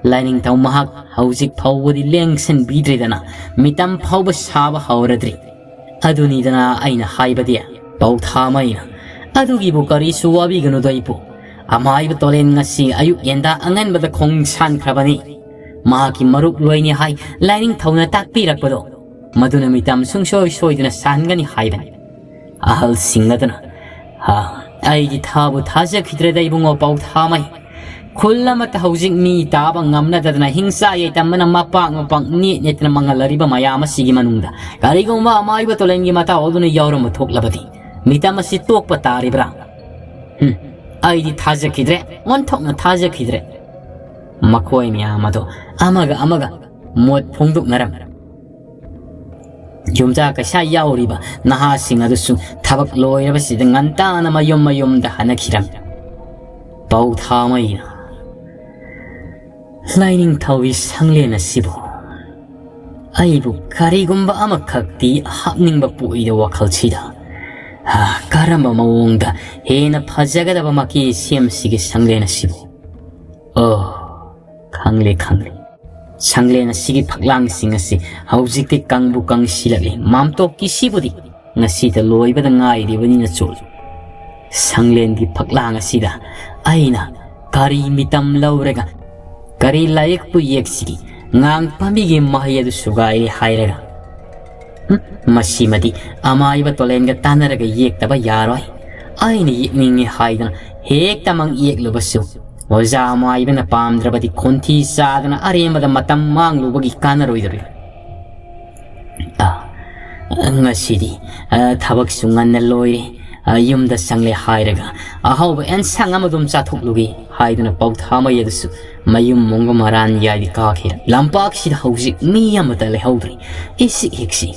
ꯂꯥꯏꯅꯤꯡꯊꯧ ꯃꯍꯥꯛ ꯍꯧꯖꯤꯛ ꯐꯥꯎꯕꯗꯤ ꯂꯦꯡꯁꯤꯟꯕꯤꯗ꯭ꯔꯤꯗꯅ ꯃꯤꯇꯝ ꯐꯥꯎꯕ ꯁꯥꯕ ꯍꯧꯔꯗ꯭ꯔꯤ꯫ ꯑꯗꯨꯅꯤꯗꯅ ꯑꯩꯅ ꯍꯥꯏꯕꯗꯤ, ꯄꯧꯊꯥꯃꯩꯅ꯫ ꯑꯗꯨꯒꯤꯕꯨ ꯀꯔꯤꯁꯨ ꯋꯥꯕꯤꯒꯅꯨꯗ ꯏꯄꯨ꯫ ꯑꯃꯥꯏꯕ ꯇꯣꯂꯦꯟ ꯉꯁꯤ ꯑꯌꯨꯛ ꯌꯦꯟꯗꯥ ꯑꯉꯟꯕꯗ ꯈꯣꯡ ꯁꯥꯟꯈ꯭ꯔꯕꯅꯤ꯫ ꯃꯍꯥꯛꯀꯤ ꯃꯔꯨꯞ ꯂꯣꯏꯅꯤ ꯍꯥꯏ ꯂꯥꯏꯅꯤꯡꯊꯧꯅ ꯇꯥꯛꯄꯤꯔꯛꯄꯗꯣ꯫ ꯃꯗꯨꯅ ꯃꯤꯇꯝ ꯁꯨꯡꯁꯣꯏ ꯁꯣꯏꯗꯅ ꯁꯥꯍꯟꯒꯅꯤ ꯍꯥꯏꯕꯅꯤ꯫" ꯑꯍꯜꯁꯤꯡ ꯑꯗꯨꯅ, "ꯍꯥ, ꯑꯩꯗꯤ ꯊꯥꯕꯨ ꯊꯥꯖꯈꯤꯗ꯭ꯔꯦꯗ ꯏꯕꯨꯡꯉꯣ ꯄꯧꯊꯥꯃꯩ꯫ ꯈꯨꯜ ꯑꯃꯠꯇ ꯍꯧꯖꯤꯛ ꯃꯤ ꯇꯥꯕ ꯉꯝꯅꯗꯗꯅ ꯍꯤꯡꯆꯥ ꯌꯩꯇꯝꯕꯅ ꯃꯄꯥꯛ ꯃꯄꯥꯛ ꯅꯦꯠ ꯅꯦꯠꯇꯅ ꯃꯥꯡꯍꯜꯂꯔꯤꯕ ꯃꯌꯥꯝ ꯑꯁꯤꯒꯤ ꯃꯅꯨꯡꯗ ꯀꯔꯤꯒꯨꯝꯕ ꯑꯃꯥꯏꯕ ꯇꯣꯂꯦꯟꯒꯤ ꯃꯇꯥꯎ ꯑꯗꯨꯅ ꯌꯥꯎꯔꯝꯕ ꯊꯣꯛꯂꯕꯗꯤ ꯃꯤꯇꯝ ꯑꯁꯤ ꯇꯣꯛꯄ ꯇꯥꯔꯤꯕ꯭ꯔꯥ? ꯍꯨꯝ, ꯑꯩꯗꯤ ꯊꯥꯖꯈꯤꯗ꯭ꯔꯦ, ꯑꯣꯟꯊꯣꯛꯅ ꯊꯥꯖꯈꯤꯗ꯭ꯔꯦ꯫ ꯃꯈꯣꯏ ꯃꯌꯥꯝ ꯑꯗꯣ ꯑꯃꯒ ꯑꯃꯒ ꯃꯣꯠ ꯐꯣꯡꯗꯣꯛꯅꯔꯝꯃꯤ꯫ ꯌꯨꯝꯖꯥ ꯀꯩꯁꯥ ꯌꯥꯎꯔꯤꯕ ꯅꯍꯥꯁꯤꯡ ꯑꯗꯨꯁꯨ ꯊꯕꯛ ꯂꯣꯏꯔꯕꯁꯤꯗ ꯉꯟꯇꯥꯅ ꯃꯌꯨꯝ ꯃꯌꯨꯝꯗ ꯍꯟꯅꯈꯤꯔꯝꯃꯤ꯫ ꯄꯧꯊꯥꯃꯩꯅ, "ꯂꯥꯏꯅꯤꯡꯊꯧꯒꯤ ꯁꯪꯂꯦꯟ ꯑꯁꯤꯕꯨ ꯑꯩꯕꯨ ꯀꯔꯤꯒꯨꯝꯕ ꯑꯃꯈꯛꯇꯤ ꯍꯥꯞꯅꯤꯡꯕ ꯄꯣꯛꯏꯗ ꯋꯥꯈꯜꯁꯤꯗ꯫ ꯍꯥ, ꯀꯔꯝꯕ ꯃꯑꯣꯡꯗ ꯍꯦꯟꯅ ꯐꯖꯒꯗꯕ ꯃꯀꯤ ꯁꯦꯝꯁꯤꯒꯦ ꯁꯪꯂꯦꯟ ꯑꯁꯤꯕꯨ? ꯑꯣ, ꯈꯪꯂꯦ, ꯈꯪꯂꯦ꯫ ꯁꯪꯂꯦꯟ ꯑꯁꯤꯒꯤ ꯐꯛꯂꯥꯡꯁꯤꯡ ꯑꯁꯤ ꯍꯧꯖꯤꯛꯇꯤ ꯀꯪꯕꯨ ꯀꯪꯁꯤꯜꯂꯛꯂꯦ꯫ ꯃꯥꯝꯇꯣꯞꯀꯤꯁꯤꯕꯨꯗꯤ ꯉꯁꯤꯗ ꯂꯣꯏꯕꯗ ꯉꯥꯏꯔꯤꯕꯅꯤꯅ ꯆꯣꯜꯂꯨ꯫ ꯁꯪꯂꯦꯟꯒꯤ ꯐꯛꯂꯥꯡ ꯑꯁꯤꯗ ꯑꯩꯅ ꯀꯔꯤ ꯃꯤꯇꯝ ꯂꯧꯔꯒ ꯀꯔꯤ ꯂꯥꯏꯌꯦꯛꯄꯨ ꯌꯦꯛꯁꯤꯒꯦ? ꯉꯥꯡ ꯄꯥꯝꯕꯤꯒꯤ ꯃꯍꯩ ꯑꯗꯨ ꯁꯨꯒꯥꯏꯔꯦ ꯍꯥꯏꯔꯒ꯫ ꯍꯨꯝ, ꯃꯁꯤꯃꯗꯤ ꯑꯃꯥꯏꯕ ꯇꯣꯂꯦꯟꯒ ꯇꯥꯟꯅꯔꯒ ꯌꯦꯛꯇꯕ ꯌꯥꯔꯣꯏ꯫ ꯑꯩꯅ ꯌꯦꯛꯅꯤꯡꯉꯤ ꯍꯥꯏꯗꯨꯅ ꯍꯦꯛꯇꯃꯛ ꯌꯦꯛꯂꯨꯕꯁꯨ ꯑꯣꯖꯥ ꯑꯃꯥꯏꯕꯅ ꯄꯥꯝꯗ꯭ꯔꯕꯗꯤ ꯈꯣꯟꯊꯤ ꯆꯥꯗꯅ ꯑꯔꯦꯝꯕꯗ ꯃꯇꯝ ꯃꯥꯡꯂꯨꯕꯒꯤ ꯀꯥꯟꯅꯔꯣꯏꯗꯧꯔꯤ꯫ ꯑ, ꯉꯁꯤꯗꯤ, ꯑ, ꯊꯕꯛꯁꯨ ꯉꯟꯅ ꯂꯣꯏꯔꯦ꯫ ꯑ, ꯌꯨꯝꯗ ꯆꯪꯂꯦ ꯍꯥꯏꯔꯒ ꯑꯍꯥꯎꯕ ꯑꯦꯟꯁꯥꯡ ꯑꯃ ꯑꯗꯨꯝ ꯆꯥꯊꯣꯛꯂꯨꯒꯦ ꯍꯥꯏꯗꯨꯅ ꯄꯧꯊꯥꯃꯩ ꯑꯗꯨꯁꯨ ꯃꯌꯨꯝ ꯃꯣꯡꯒ ꯃꯔꯥꯟ ꯌꯥꯏꯗꯤ ꯀꯥꯈꯤꯔ꯫ ꯂꯝꯄꯥꯛꯁꯤꯗ ꯍꯧꯖꯤꯛ ꯃꯤ ꯑꯃꯠꯇ ꯂꯩꯍꯧꯗ꯭ꯔꯦ꯫ ꯏꯁꯤꯛ ꯍꯤꯛꯁꯤ꯫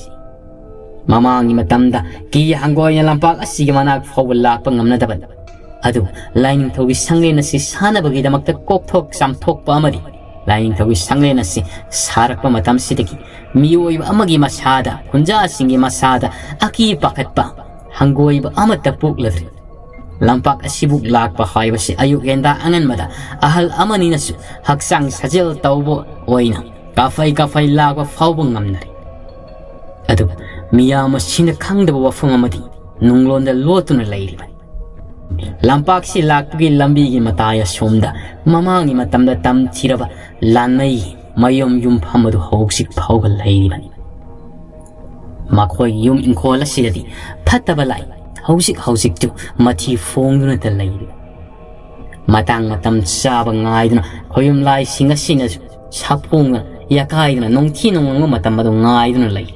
ꯃꯃꯥꯡꯒꯤ ꯃꯇꯝꯗ ꯀꯤ ꯍꯪꯒꯣꯏꯅ ꯂꯝꯄꯥꯛ ꯑꯁꯤꯒꯤ ꯃꯅꯥꯛ ꯐꯥꯎꯕ ꯂꯥꯛꯄ ꯉꯝꯅꯗꯕꯅꯤ꯫ ꯑꯗꯨ ꯂꯥꯏꯅꯤꯡꯊꯧꯒꯤ ꯁꯪꯂꯦꯟ ꯑꯁꯤ ꯁꯥꯟꯅꯕꯒꯤꯗꯃꯛꯇ ꯀꯣꯛꯊꯣꯛ ꯆꯥꯝꯊꯣꯛꯄ ꯑꯃꯗꯤ ꯂꯥꯏꯅꯤꯡꯊꯧꯒꯤ ꯁꯪꯂꯦꯟ ꯑꯁꯤ ꯁꯥꯔꯛꯄ ꯃꯇꯝꯁꯤꯗꯒꯤ ꯃꯤꯑꯣꯏꯕ ꯑꯃꯒꯤ ꯃꯁꯥꯗ, ꯈꯨꯟꯖꯥꯁꯤꯡꯒꯤ ꯃꯁꯥꯗ ꯑꯀꯤ ꯄꯥꯈꯠꯄ ꯍꯪꯒꯣꯏꯕ ꯑꯃꯠꯇ ꯄꯣꯛꯂꯗ꯭ꯔꯤ꯫ ꯂꯝꯄꯥꯛ ꯑꯁꯤꯕꯨ ꯂꯥꯛꯄ ꯍꯥꯏꯕꯁꯤ ꯑꯌꯨꯛ ꯉꯟꯇꯥ ꯑꯉꯟꯕꯗ ꯑꯍꯜ ꯑꯃꯅꯤꯅꯁꯨ ꯍꯛꯆꯥꯡ ꯁꯥꯖꯦꯜ ꯇꯧꯕ ꯑꯣꯏꯅ ꯀꯥꯐꯩ ꯀꯥꯐꯩ ꯂꯥꯛꯄ ꯐꯥꯎꯕ ꯉꯝꯅꯔꯤ꯫ ꯑꯗꯨꯕꯨ ꯃꯤꯌꯥꯝ ꯑꯁꯤꯅ ꯈꯪꯗꯕ ꯋꯥꯐꯝ ꯑꯃꯗꯤ ꯅꯨꯡꯂꯣꯟꯗ ꯂꯣꯠꯇꯨꯅ ꯂꯩꯔꯤꯕꯅꯤ꯫ ꯂꯝꯄꯥꯛꯁꯤ ꯂꯥꯛꯄꯒꯤ ꯂꯝꯕꯤꯒꯤ ꯃꯇꯥꯏ ꯑꯁꯣꯝꯗ ꯃꯃꯥꯡꯒꯤ ꯃꯇꯝꯗ ꯇꯝꯊꯤꯔꯕ ꯂꯥꯟꯃꯩ ꯃꯌꯨꯝ ꯌꯨꯝꯐꯝ ꯑꯗꯨ ꯍꯧꯖꯤꯛ ꯐꯥꯎꯕ ꯂꯩꯔꯤꯕꯅꯤ꯫ ꯃꯈꯣꯏꯒꯤ ꯌꯨꯝ ꯏꯪꯈꯣꯜ ꯑꯁꯤꯗꯗꯤ ꯐꯠꯇꯕ ꯂꯥꯛꯏ꯫ ꯍꯧꯖꯤꯛ ꯍꯧꯖꯤꯛꯇꯨ ꯃꯊꯤ ꯐꯣꯡꯗꯨꯅꯇ ꯂꯩꯔꯤ꯫ ꯃꯇꯥꯡ ꯃꯇꯝ ꯆꯥꯕ ꯉꯥꯏꯗꯨꯅ ꯈꯣꯌꯨꯝ ꯂꯥꯏꯁꯤꯡ ꯑꯁꯤꯅꯁꯨ ꯁꯥꯐꯣꯡꯗꯨꯅ, ꯌꯥꯀꯥꯏꯗꯨꯅ, ꯅꯣꯡꯊꯤ ꯅꯣꯡꯃꯪꯕ ꯃꯇꯝ ꯑꯗꯨ ꯉꯥꯏꯗꯨꯅ ꯂꯩ꯫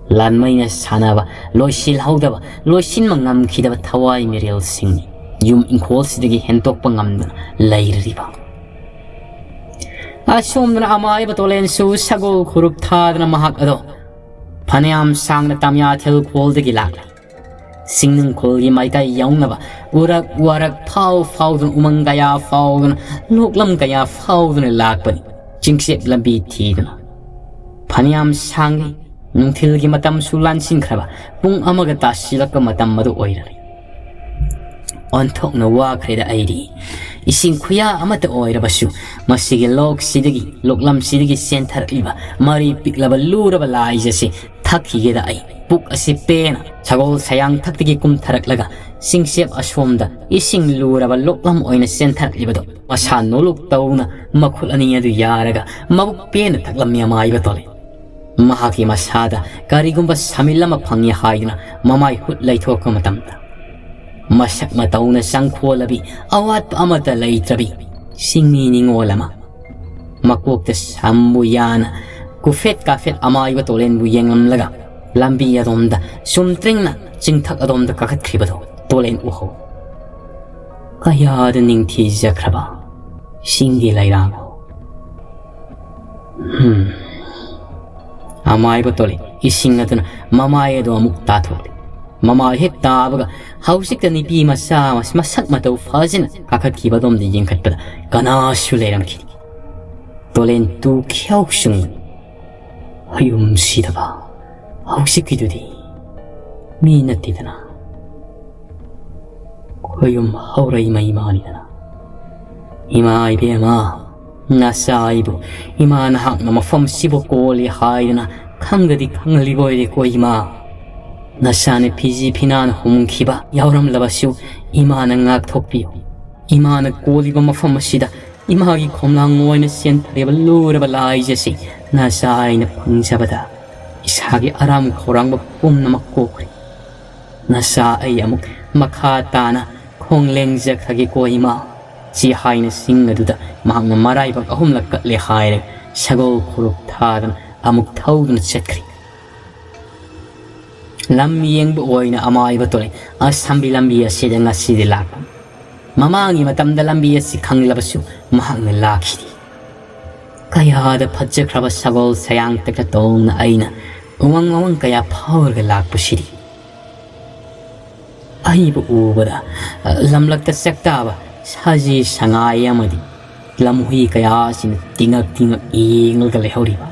ꯂꯥꯟꯃꯩꯅ ꯁꯥꯟꯅꯕ ꯂꯣꯏꯁꯤꯜꯍꯧꯗꯕ, ꯂꯣꯏꯁꯤꯟꯕ ꯉꯝꯈꯤꯗꯕ ꯊꯋꯥꯏ ꯃꯤꯔꯦꯜꯁꯤꯡꯅꯤ ꯌꯨꯝ ꯏꯪꯈꯣꯜꯁꯤꯗꯒꯤ ꯍꯦꯟꯇꯣꯛꯄ ꯉꯝꯗꯅ ꯂꯩꯔꯤꯕ꯫ ꯑꯁꯣꯝꯗꯅ ꯑꯃꯥꯏꯕ ꯇꯣꯂꯦꯟꯁꯨ ꯁꯒꯣꯜ ꯈꯨꯔꯨꯞ ꯊꯥꯗꯅ ꯃꯍꯥꯛ ꯑꯗꯣ ꯐꯅꯌꯥꯝ ꯁꯥꯡꯅ ꯇꯥꯃꯤꯌꯥꯊꯦꯜ ꯈꯣꯜꯗꯒꯤ ꯂꯥꯛꯂꯤ꯫ ꯁꯤꯡꯅꯨꯡꯈꯣꯜꯒꯤ ꯃꯥꯏꯀꯩ ꯌꯧꯅꯕ ꯎꯔꯛ ꯋꯥꯔꯛ ꯐꯥꯎ ꯐꯥꯎꯗꯨꯅ, ꯎꯃꯪ ꯀꯌꯥ ꯐꯥꯎꯗꯨꯅ, ꯂꯣꯛꯂꯝ ꯀꯌꯥ ꯐꯥꯎꯗꯨꯅ ꯂꯥꯛꯄꯅꯤ, ꯆꯤꯡꯆꯦꯞ ꯂꯝꯕꯤ ꯊꯤꯗꯨꯅ꯫ ꯐꯅꯌꯥꯝ ꯁꯥꯡꯂꯤ, ꯅꯨꯡꯊꯤꯜꯒꯤ ꯃꯇꯝꯁꯨ ꯂꯥꯟꯁꯤꯟꯈ꯭ꯔꯕ, ꯄꯨꯡ ꯑꯃꯒ ꯇꯥꯁꯤꯜꯂꯛꯄ ꯃꯇꯝ ꯑꯗꯨ ꯑꯣꯏꯔꯔꯦ꯫ ꯑꯣꯟꯊꯣꯛꯅ ꯋꯥꯈ꯭ꯔꯦꯗ ꯑꯩꯗꯤ꯫ ꯏꯁꯤꯡ ꯈꯨꯌꯥ ꯑꯃꯠꯇ ꯑꯣꯏꯔꯕꯁꯨ, ꯃꯁꯤꯒꯤ ꯂꯣꯛꯁꯤꯗꯒꯤ, ꯂꯣꯛꯂꯝꯁꯤꯗꯒꯤ ꯆꯦꯟꯊꯔꯛꯂꯤꯕ ꯃꯔꯤ ꯄꯤꯛꯂꯕ ꯂꯨꯔꯕ ꯂꯥꯏꯖꯁꯤ ꯊꯛꯈꯤꯒꯦꯗ ꯑꯩ꯫ ꯄꯨꯛ ꯑꯁꯤ ꯄꯦꯟꯅ ꯁꯒꯣꯜ ꯁꯌꯥꯡꯊꯛꯇꯒꯤ ꯀꯨꯝꯊꯔꯛꯂꯒ ꯆꯤꯡꯆꯦꯞ ꯑꯁꯣꯝꯗ ꯏꯁꯤꯡ ꯂꯨꯔꯕ ꯂꯣꯛꯂꯝ ꯑꯣꯏꯅ ꯆꯦꯟꯊꯔꯛꯂꯤꯕꯗꯣ ꯃꯁꯥ ꯅꯣꯂꯨꯛ ꯇꯧꯅ ꯃꯈꯨꯠ ꯑꯅꯤ ꯑꯗꯨ ꯌꯥꯔꯒ ꯃꯕꯨꯛ ꯄꯦꯟꯅ ꯊꯛꯂꯝꯃꯤ ꯑꯃꯥꯏꯕ ꯇꯣꯂꯦ꯫ ꯃꯍꯥꯛꯀꯤ ꯃꯁꯥꯗ ꯀꯔꯤꯒꯨꯝꯕ ꯁꯥꯃꯤꯜ ꯑꯃ ꯐꯪꯉꯤ ꯍꯥꯏꯗꯨꯅ ꯃꯃꯥꯏ ꯍꯨꯠ ꯂꯩꯊꯣꯛꯄ ꯃꯇꯝꯗ, ꯃꯁꯛ ꯃꯇꯧꯅ ꯆꯪꯈꯣꯜꯂꯕꯤ, ꯑꯋꯥꯠꯄ ꯑꯃꯠꯇ ꯂꯩꯇ꯭ꯔꯕꯤ ꯆꯤꯡꯃꯤ ꯅꯤꯉꯣꯜ ꯑꯃ, ꯃꯀꯣꯛꯇ ꯁꯝꯕꯨ ꯌꯥꯅ ꯀꯨꯐꯦꯠ ꯀꯥꯐꯦꯠ ꯑꯃꯥꯏꯕ ꯇꯣꯂꯦꯟꯕꯨ ꯌꯦꯡꯂꯝꯂꯒ ꯂꯝꯕꯤ ꯑꯗꯣꯝꯗ ꯆꯨꯝꯇ꯭ꯔꯤꯡꯅ ꯆꯤꯡꯊꯛ ꯑꯗꯣꯝꯗ ꯀꯥꯈꯠꯈ꯭ꯔꯤꯕꯗꯨ ꯇꯣꯂꯦꯟ ꯎꯍꯧ꯫ ꯀꯌꯥꯗ ꯅꯤꯡꯊꯤꯖꯈ꯭ꯔꯕ ꯆꯤꯡꯒꯤ ꯂꯩꯔꯥꯡ! ꯍꯝ꯫ ꯑꯃꯥꯏꯕ ꯇꯣꯂꯦꯟ ꯏꯁꯤꯡ ꯑꯗꯨꯅ ꯃꯃꯥꯏ ꯑꯗꯨ ꯑꯃꯨꯛ ꯇꯥꯊꯣꯛꯂꯦ꯫ ꯃꯃꯥꯏ ꯍꯦꯛ ꯇꯥꯕꯒ ꯍꯧꯖꯤꯛꯇ ꯅꯨꯄꯤ ꯃꯆꯥ ꯑꯃ ꯃꯁꯛ ꯃꯇꯧ ꯐꯖꯅ ꯀꯥꯈꯠꯈꯤꯕ ꯑꯗꯣꯝꯗ ꯌꯦꯡꯈꯠꯄꯗ ꯀꯅꯥꯁꯨ ꯂꯩꯔꯝꯈꯤꯗꯦ꯫ ꯇꯣꯂꯦꯟ ꯇꯨ ꯈ꯭ꯌꯥꯎ ꯆꯨꯡꯕꯅꯤ꯫ ꯈꯣꯌꯨꯝ ꯁꯤꯗꯕ ꯍꯧꯖꯤꯛꯀꯤꯗꯨꯗꯤ ꯃꯤ ꯅꯠꯇꯦꯗꯅ꯫ ꯈꯣꯌꯨꯝ ꯍꯧꯔꯩ ꯃꯩ ꯃꯥꯅꯤꯗꯅ꯫ ꯏꯃꯥ ꯏꯕꯦꯝꯃ, ꯅꯆꯥ ꯑꯩꯕꯨ ꯏꯃꯥ ꯅꯍꯥꯛꯅ ꯃꯐꯝꯁꯤꯕꯨ ꯀꯣꯜꯂꯤ ꯍꯥꯏꯗꯅ ꯈꯪꯗꯗꯤ ꯈꯪꯍꯜꯂꯤꯕ ꯑꯣꯏꯔꯦꯀꯣ ꯏꯃꯥ꯫ ꯅꯆꯥꯅ ꯐꯤꯖꯤ ꯐꯤꯅꯥꯅ ꯍꯨꯝꯈꯤꯕ ꯌꯥꯎꯔꯝꯂꯕꯁꯨ ꯏꯃꯥꯅ ꯉꯥꯛꯊꯣꯛꯄꯤꯌꯨ꯫ ꯏꯃꯥꯅ ꯀꯣꯜꯂꯤꯕ ꯃꯐꯝ ꯑꯁꯤꯗ ꯏꯃꯥꯒꯤ ꯈꯣꯝꯂꯥꯡ ꯑꯣꯏꯅ ꯆꯦꯟꯊꯔꯤꯕ ꯂꯨꯔꯕ ꯂꯥꯏꯖꯁꯤ ꯅꯆꯥ ꯑꯩꯅ ꯐꯪꯖꯕꯗ ꯏꯁꯥꯒꯤ ꯑꯔꯥꯝ ꯈꯧꯔꯥꯡꯕ ꯄꯨꯝꯅꯃꯛ ꯀꯣꯛꯈ꯭ꯔꯦ꯫ ꯅꯆꯥ ꯑꯩ ꯑꯃꯨꯛ ꯃꯈꯥ ꯇꯥꯅ "ꯈꯣꯡ ꯂꯦꯡꯖꯈ꯭ꯔꯒꯦꯀꯣ ꯏꯃꯥ" ꯁꯤ ꯍꯥꯏꯅ ꯆꯤꯡ ꯑꯗꯨꯗ ꯃꯍꯥꯛꯅ ꯃꯔꯥꯏꯕꯛ ꯑꯍꯨꯝꯂꯛ ꯀꯠꯂꯦ ꯍꯥꯏꯔꯒ ꯁꯒꯣꯜ ꯈꯨꯔꯨꯞ ꯊꯥꯗꯅ ꯑꯃꯨꯛ ꯊꯧꯗꯨꯅ ꯆꯠꯈ꯭ꯔꯦ꯫ ꯂꯝ ꯌꯦꯡꯕ ꯑꯣꯏꯅ ꯑꯃꯥꯏꯕ ꯇꯣꯂꯩ ꯑꯁꯝꯕꯤ ꯂꯝꯕꯤ ꯑꯁꯤꯗ ꯉꯁꯤꯗꯤ ꯂꯥꯛꯄ꯫ ꯃꯃꯥꯡꯒꯤ ꯃꯇꯝꯗ ꯂꯝꯕꯤ ꯑꯁꯤ ꯈꯪꯂꯕꯁꯨ ꯃꯍꯥꯛꯅ ꯂꯥꯛꯈꯤꯗꯦ꯫ ꯀꯌꯥꯗ ꯐꯖꯈ꯭ꯔꯕ ꯁꯒꯣꯜ ꯁꯌꯥꯡꯇꯛꯇ ꯇꯣꯡꯅ ꯑꯩꯅ ꯎꯃꯪ ꯋꯥꯃꯪ ꯀꯌꯥ ꯐꯥꯎꯔꯒ ꯂꯥꯛꯄꯁꯤꯗꯤ꯫ ꯑꯩꯕꯨ ꯎꯕꯗ, ꯑ, ꯂꯝꯂꯛꯇ ꯆꯥꯛꯇꯥꯕ ꯁꯥꯖꯤ ꯁꯉꯥꯏ ꯑꯃꯗꯤ ꯂꯝꯍꯨꯏ ꯀꯌꯥꯁꯤꯅ ꯇꯤꯉꯛ ꯇꯤꯉꯛ ꯌꯦꯡꯂꯒ ꯂꯩꯍꯧꯔꯤꯕ꯫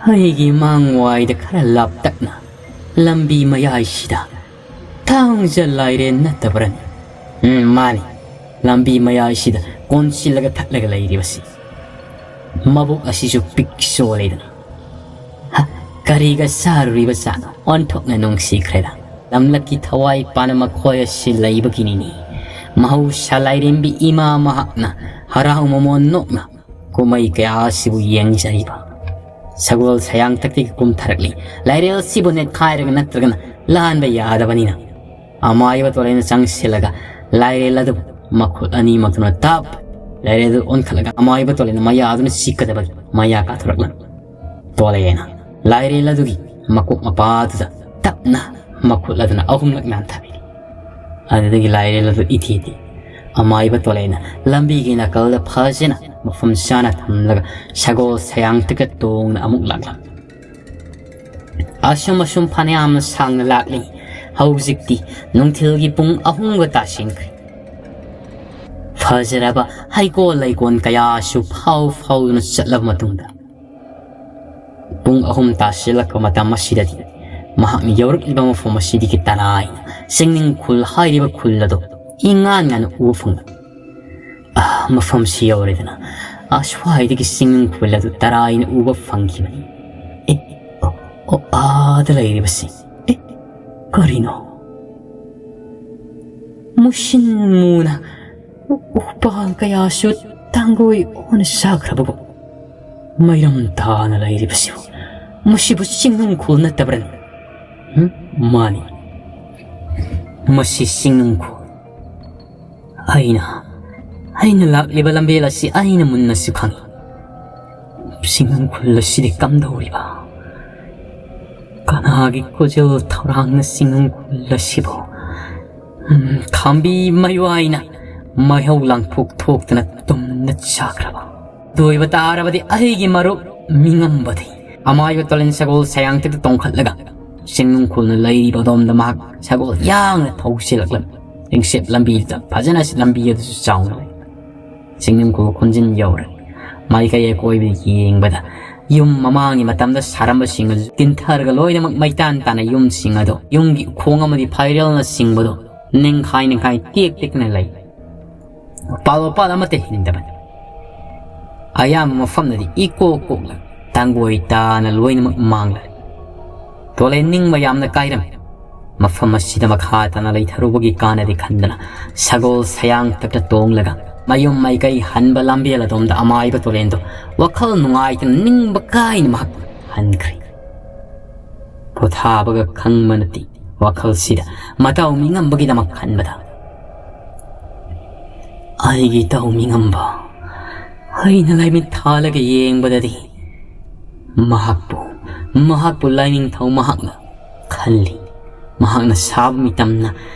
ꯑꯩꯒꯤ ꯃꯥꯡꯋꯥꯏꯗ ꯈꯔ ꯂꯥꯞꯇꯛꯅ ꯂꯝꯕꯤ ꯃꯌꯥꯏꯁꯤꯗ ꯊꯥꯡꯖ ꯂꯥꯏꯔꯦꯟ ꯅꯠꯇꯕ꯭ꯔꯅꯦ? ꯎꯝ, ꯃꯥꯅꯤ꯫ ꯂꯝꯕꯤ ꯃꯌꯥꯏꯁꯤꯗ ꯀꯣꯟꯁꯤꯜꯂꯒ ꯊꯠꯂꯒ ꯂꯩꯔꯤꯕꯁꯤ꯫ ꯃꯕꯨꯛ ꯑꯁꯤꯁꯨ ꯄꯤꯛ ꯆꯣꯜꯂꯦꯗꯅ꯫ ꯍ, ꯀꯔꯤꯒ ꯆꯥꯔꯨꯔꯤꯕ ꯖꯥꯠꯅꯣ? ꯑꯣꯟꯊꯣꯛꯅ ꯅꯨꯡꯁꯤꯈ꯭ꯔꯦꯗ꯫ ꯂꯝꯂꯛꯀꯤ ꯊꯋꯥꯏ ꯄꯥꯅ ꯃꯈꯣꯏ ꯑꯁꯤ ꯂꯩꯕꯒꯤꯅꯤꯅꯦ꯫ ꯃꯍꯧꯁꯥ ꯂꯥꯏꯔꯦꯝꯕꯤ ꯏꯃꯥ ꯃꯍꯥꯛꯅ ꯍꯔꯥꯎ ꯃꯃꯣꯟ ꯅꯣꯛꯅ ꯀꯨꯝꯍꯩ ꯀꯌꯥ ꯑꯁꯤꯕꯨ ꯌꯦꯡꯖꯔꯤꯕ꯫ ꯁꯒꯣꯜ ꯁꯌꯥꯡꯇꯛꯇꯒꯤ ꯀꯨꯝꯊꯔꯛꯂꯤ꯫ ꯂꯥꯏꯔꯦꯜ ꯑꯁꯤꯕꯨ ꯅꯦꯠꯈꯥꯏꯔꯒ ꯅꯠꯇ꯭ꯔꯒꯅ ꯂꯥꯟꯕ ꯌꯥꯗꯕꯅꯤꯅ꯫ ꯑꯃꯥꯏꯕ ꯇꯣꯂꯩꯅ ꯆꯪꯁꯤꯜꯂꯒ ꯂꯥꯏꯔꯦꯜ ꯑꯗꯨꯕꯨ ꯃꯈꯨꯠ ꯑꯅꯤꯃꯛꯇꯨꯅ ꯇꯞ ꯂꯥꯏꯔꯦꯜ ꯑꯗꯨ ꯑꯣꯟꯈꯠꯂꯒ ꯑꯃꯥꯏꯕ ꯇꯣꯂꯩꯅ ꯃꯌꯥꯗꯨꯅ ꯆꯤꯛꯀꯗꯕꯒꯤ ꯃꯌꯥ ꯀꯥꯊꯣꯔꯛꯂꯝꯃꯤ꯫ ꯇꯣꯂꯩꯅ ꯂꯥꯏꯔꯦꯜ ꯑꯗꯨꯒꯤ ꯃꯀꯣꯛ ꯃꯄꯥꯗꯨꯗ ꯇꯞꯅ ꯃꯈꯨꯠ ꯑꯗꯨꯅ ꯑꯍꯨꯝꯂꯛ ꯅꯥꯟꯊꯕꯤꯔꯤ꯫ ꯑꯗꯨꯗꯒꯤ ꯂꯥꯏꯔꯦꯜ ꯑꯗꯨ ꯏꯊꯤꯗꯤ ꯑꯃꯥꯏꯕ ꯇꯣꯂꯩꯅ ꯂꯝꯕꯤꯒꯤ ꯅꯥꯀꯜꯗ ꯐꯖꯅ ꯃꯐꯝ ꯆꯥꯅ ꯊꯝꯂꯒ ꯁꯒꯣꯜ ꯁꯌꯥꯡꯇꯛꯇ ꯇꯣꯡꯅ ꯑꯃꯨꯛ ꯂꯥꯛꯂꯝꯃꯤ꯫ ꯑꯁꯨꯝ ꯑꯁꯨꯝ ꯐꯅꯌꯥꯝꯅ ꯁꯥꯡꯅ ꯂꯥꯛꯂꯤ꯫ ꯍꯧꯖꯤꯛꯇꯤ ꯅꯨꯡꯊꯤꯜꯒꯤ ꯄꯨꯡ ꯑꯍꯨꯝꯒ ꯇꯥꯁꯤꯟꯈ꯭ꯔꯦ꯫ ꯐꯖꯔꯕ ꯍꯩꯀꯣꯜ ꯂꯩꯀꯣꯜ ꯀꯌꯥꯁꯨ ꯐꯥꯎ ꯐꯥꯎꯗꯨꯅ ꯆꯠꯂꯕ ꯃꯇꯨꯡꯗ, ꯄꯨꯡ ꯑꯍꯨꯝ ꯇꯥꯁꯤꯜꯂꯛꯄ ꯃꯇꯝ ꯑꯁꯤꯗꯗꯤ ꯃꯍꯥꯛꯅ ꯌꯧꯔꯛꯂꯤꯕ ꯃꯐꯝ ꯑꯁꯤꯗꯒꯤ ꯇꯔꯥꯏꯅ ꯆꯤꯡꯅꯨꯡ ꯈꯨꯜ ꯍꯥꯏꯔꯤꯕ ꯈꯨꯜ ꯑꯗꯨ ꯏꯉꯥꯟ ꯉꯥꯟꯅ ꯎꯕ ꯐꯪꯂꯛꯏ꯫ ꯑꯥ, ꯃꯐꯝꯁꯤ ꯌꯧꯔꯦꯗꯅ, ꯑꯁ꯭ꯋꯥꯏꯗꯒꯤ ꯆꯤꯡꯅꯨꯡ ꯈꯨꯜ ꯑꯗꯨ ꯇꯔꯥꯏꯅ ꯎꯕ ꯐꯪꯈꯤꯕꯅꯤ꯫ ꯑꯦ, ꯑꯣ, ꯑꯣ, ꯑꯥꯗ ꯂꯩꯔꯤꯕꯁꯤ꯫ ꯑꯦ, ꯀꯔꯤꯅꯣ? ꯃꯨꯁꯤꯟ ꯃꯨꯅ ꯎ-, ꯎꯄꯥꯜ ꯀꯌꯥꯁꯨ ꯇꯥꯡꯒꯣꯏ ꯑꯣꯟꯅ ꯆꯥꯈ꯭ꯔꯕꯒꯨꯝ ꯃꯩꯔꯝ ꯇꯥꯅ ꯂꯩꯔꯤꯕꯁꯤꯕꯨ, ꯃꯁꯤꯕꯨ ꯆꯤꯡꯅꯨꯡ ꯈꯨꯜ ꯅꯠꯇꯕ꯭ꯔꯅꯦ? ꯍꯨꯝ? ꯃꯥꯅꯤ, ꯃꯁꯤ ꯆꯤꯡꯅꯨꯡ ꯈꯨꯜ꯫ ꯑꯩꯅ, ꯑꯩꯅ ꯂꯥꯛꯂꯤꯕ ꯂꯝꯕꯦꯜ ꯑꯁꯤ ꯑꯩꯅ ꯃꯨꯟꯅꯁꯨ ꯈꯪꯏ꯫ ꯆꯤꯡꯅꯨꯡ ꯈꯨꯜ ꯑꯁꯤꯗꯤ ꯀꯝꯗꯧꯔꯤꯕ? ꯀꯅꯥꯒꯤ ꯈꯨꯖꯤꯜ ꯊꯧꯔꯥꯡꯅ ꯆꯤꯡꯅꯨꯡ ꯈꯨꯜ ꯑꯁꯤꯕꯨ, ꯎꯝ, ꯈꯥꯝꯕꯤ ꯃꯌꯥꯏꯅ ꯃꯩꯍꯧ ꯂꯥꯡꯄꯣꯛ ꯊꯣꯛꯇꯅ ꯇꯨꯝꯅ ꯆꯥꯈ꯭ꯔꯕ? ꯑꯗꯨ ꯑꯣꯏꯕ ꯇꯥꯔꯕꯗꯤ ꯑꯩꯒꯤ ꯃꯔꯨꯞ ꯃꯤꯉꯝꯕꯗꯤ ꯑꯃꯥꯏꯕ ꯇꯣꯂꯦꯟ ꯁꯒꯣꯜ ꯁꯌꯥꯡꯊꯛꯇ ꯇꯣꯡꯈꯠꯂꯒ ꯆꯤꯡꯅꯨꯡ ꯈꯨꯜꯅ ꯂꯩꯔꯤꯕ ꯑꯗꯣꯝꯗ ꯃꯍꯥꯛ ꯁꯒꯣꯜ ꯌꯥꯡꯅ ꯊꯧꯁꯤꯜꯂꯛꯂꯝꯃꯤ꯫ ꯂꯝꯕꯤꯗ ꯐꯖꯅ ꯂꯝꯕꯤ ꯑꯗꯨꯁꯨ ꯆꯥꯎꯅ ꯂꯩ꯫ ꯆꯤꯡꯅꯨꯡ ꯈꯨꯜ ꯈꯣꯟꯖꯤꯟ ꯌꯧꯔꯦ꯫ ꯃꯥꯏꯀꯩ ꯑꯀꯣꯏꯕꯗ ꯌꯦꯡꯕꯗ ꯌꯨꯝ ꯃꯃꯥꯡꯒꯤ ꯃꯇꯝꯗ ꯁꯥꯔꯝꯕꯁꯤꯡ ꯑꯗꯨ ꯇꯤꯟꯊꯔꯒ ꯂꯣꯏꯅꯃꯛ ꯃꯩꯇꯥꯟ ꯇꯥꯅ ꯌꯨꯝꯁꯤꯡ ꯑꯗꯨ ꯌꯨꯝꯒꯤ ꯎꯈꯣꯡ ꯑꯃꯗꯤ ꯐꯥꯏꯔꯦꯜꯅꯆꯤꯡꯕꯗꯨ ꯅꯤꯡꯈꯥꯏ ꯅꯤꯡꯈꯥꯏ ꯇꯦꯛ ꯇꯦꯛꯇꯅ ꯂꯩ꯫ ꯎꯄꯥꯜ ꯋꯥꯄꯥꯜ ꯑꯃꯠꯇ ꯍꯤꯡꯗꯕꯅꯤ꯫ ꯑꯌꯥꯝꯕ ꯃꯐꯝꯗꯗꯤ ꯏꯀꯣꯛ ꯀꯣꯛꯂ ꯇꯥꯡꯒꯣꯏ ꯇꯥꯅ ꯂꯣꯏꯅꯃꯛ ꯃꯥꯡꯂꯦ꯫ ꯇꯣꯂꯦꯟ ꯅꯤꯡꯕ ꯌꯥꯝꯅ ꯀꯥꯏꯔꯝꯃꯤ꯫ ꯃꯐꯝ ꯑꯁꯤꯗ ꯃꯈꯥ ꯇꯥꯅ ꯂꯩꯊꯔꯨꯕꯒꯤ ꯀꯥꯟꯅꯗꯦ ꯈꯟꯗꯅ ꯁꯒꯣꯜ ꯁꯌꯥꯡꯊꯛꯇ ꯇꯣꯡꯂꯒ ꯃꯌꯨꯝ ꯃꯥꯏꯀꯩ ꯍꯟꯕ ꯂꯝꯕꯦꯜ ꯑꯗꯣꯝꯗ ꯑꯃꯥꯏꯕ ꯇꯣꯂꯦꯟꯗꯣ ꯋꯥꯈꯜ ꯅꯨꯡꯉꯥꯏꯇꯅ ꯅꯤꯡꯕ ꯀꯥꯏꯅ ꯃꯍꯥꯛ ꯍꯟꯈ꯭ꯔꯦ꯫ ꯄꯣꯊꯥꯕꯒ ꯈꯪꯕ ꯅꯠꯇꯦ ꯋꯥꯈꯜꯁꯤꯗ ꯃꯇꯥꯎ ꯃꯤꯉꯝꯕꯒꯤꯗꯃꯛ ꯈꯟꯕꯗ꯫ ꯑꯩꯒꯤ ꯏꯇꯥꯎ ꯃꯤꯉꯝꯕ, ꯑꯩꯅ ꯂꯥꯏꯃꯤꯠ ꯊꯥꯜꯂꯒ ꯌꯦꯡꯕꯗꯗꯤ ꯃꯍꯥꯛꯄꯨ, ꯃꯍꯥꯛꯄꯨ ꯂꯥꯏꯅꯤꯡꯊꯧ ꯃꯍꯥꯛꯅ ꯈꯜꯂꯤ꯫ ꯃꯍꯥꯛꯅ ꯁꯥꯕ ꯃꯤꯇꯝꯅ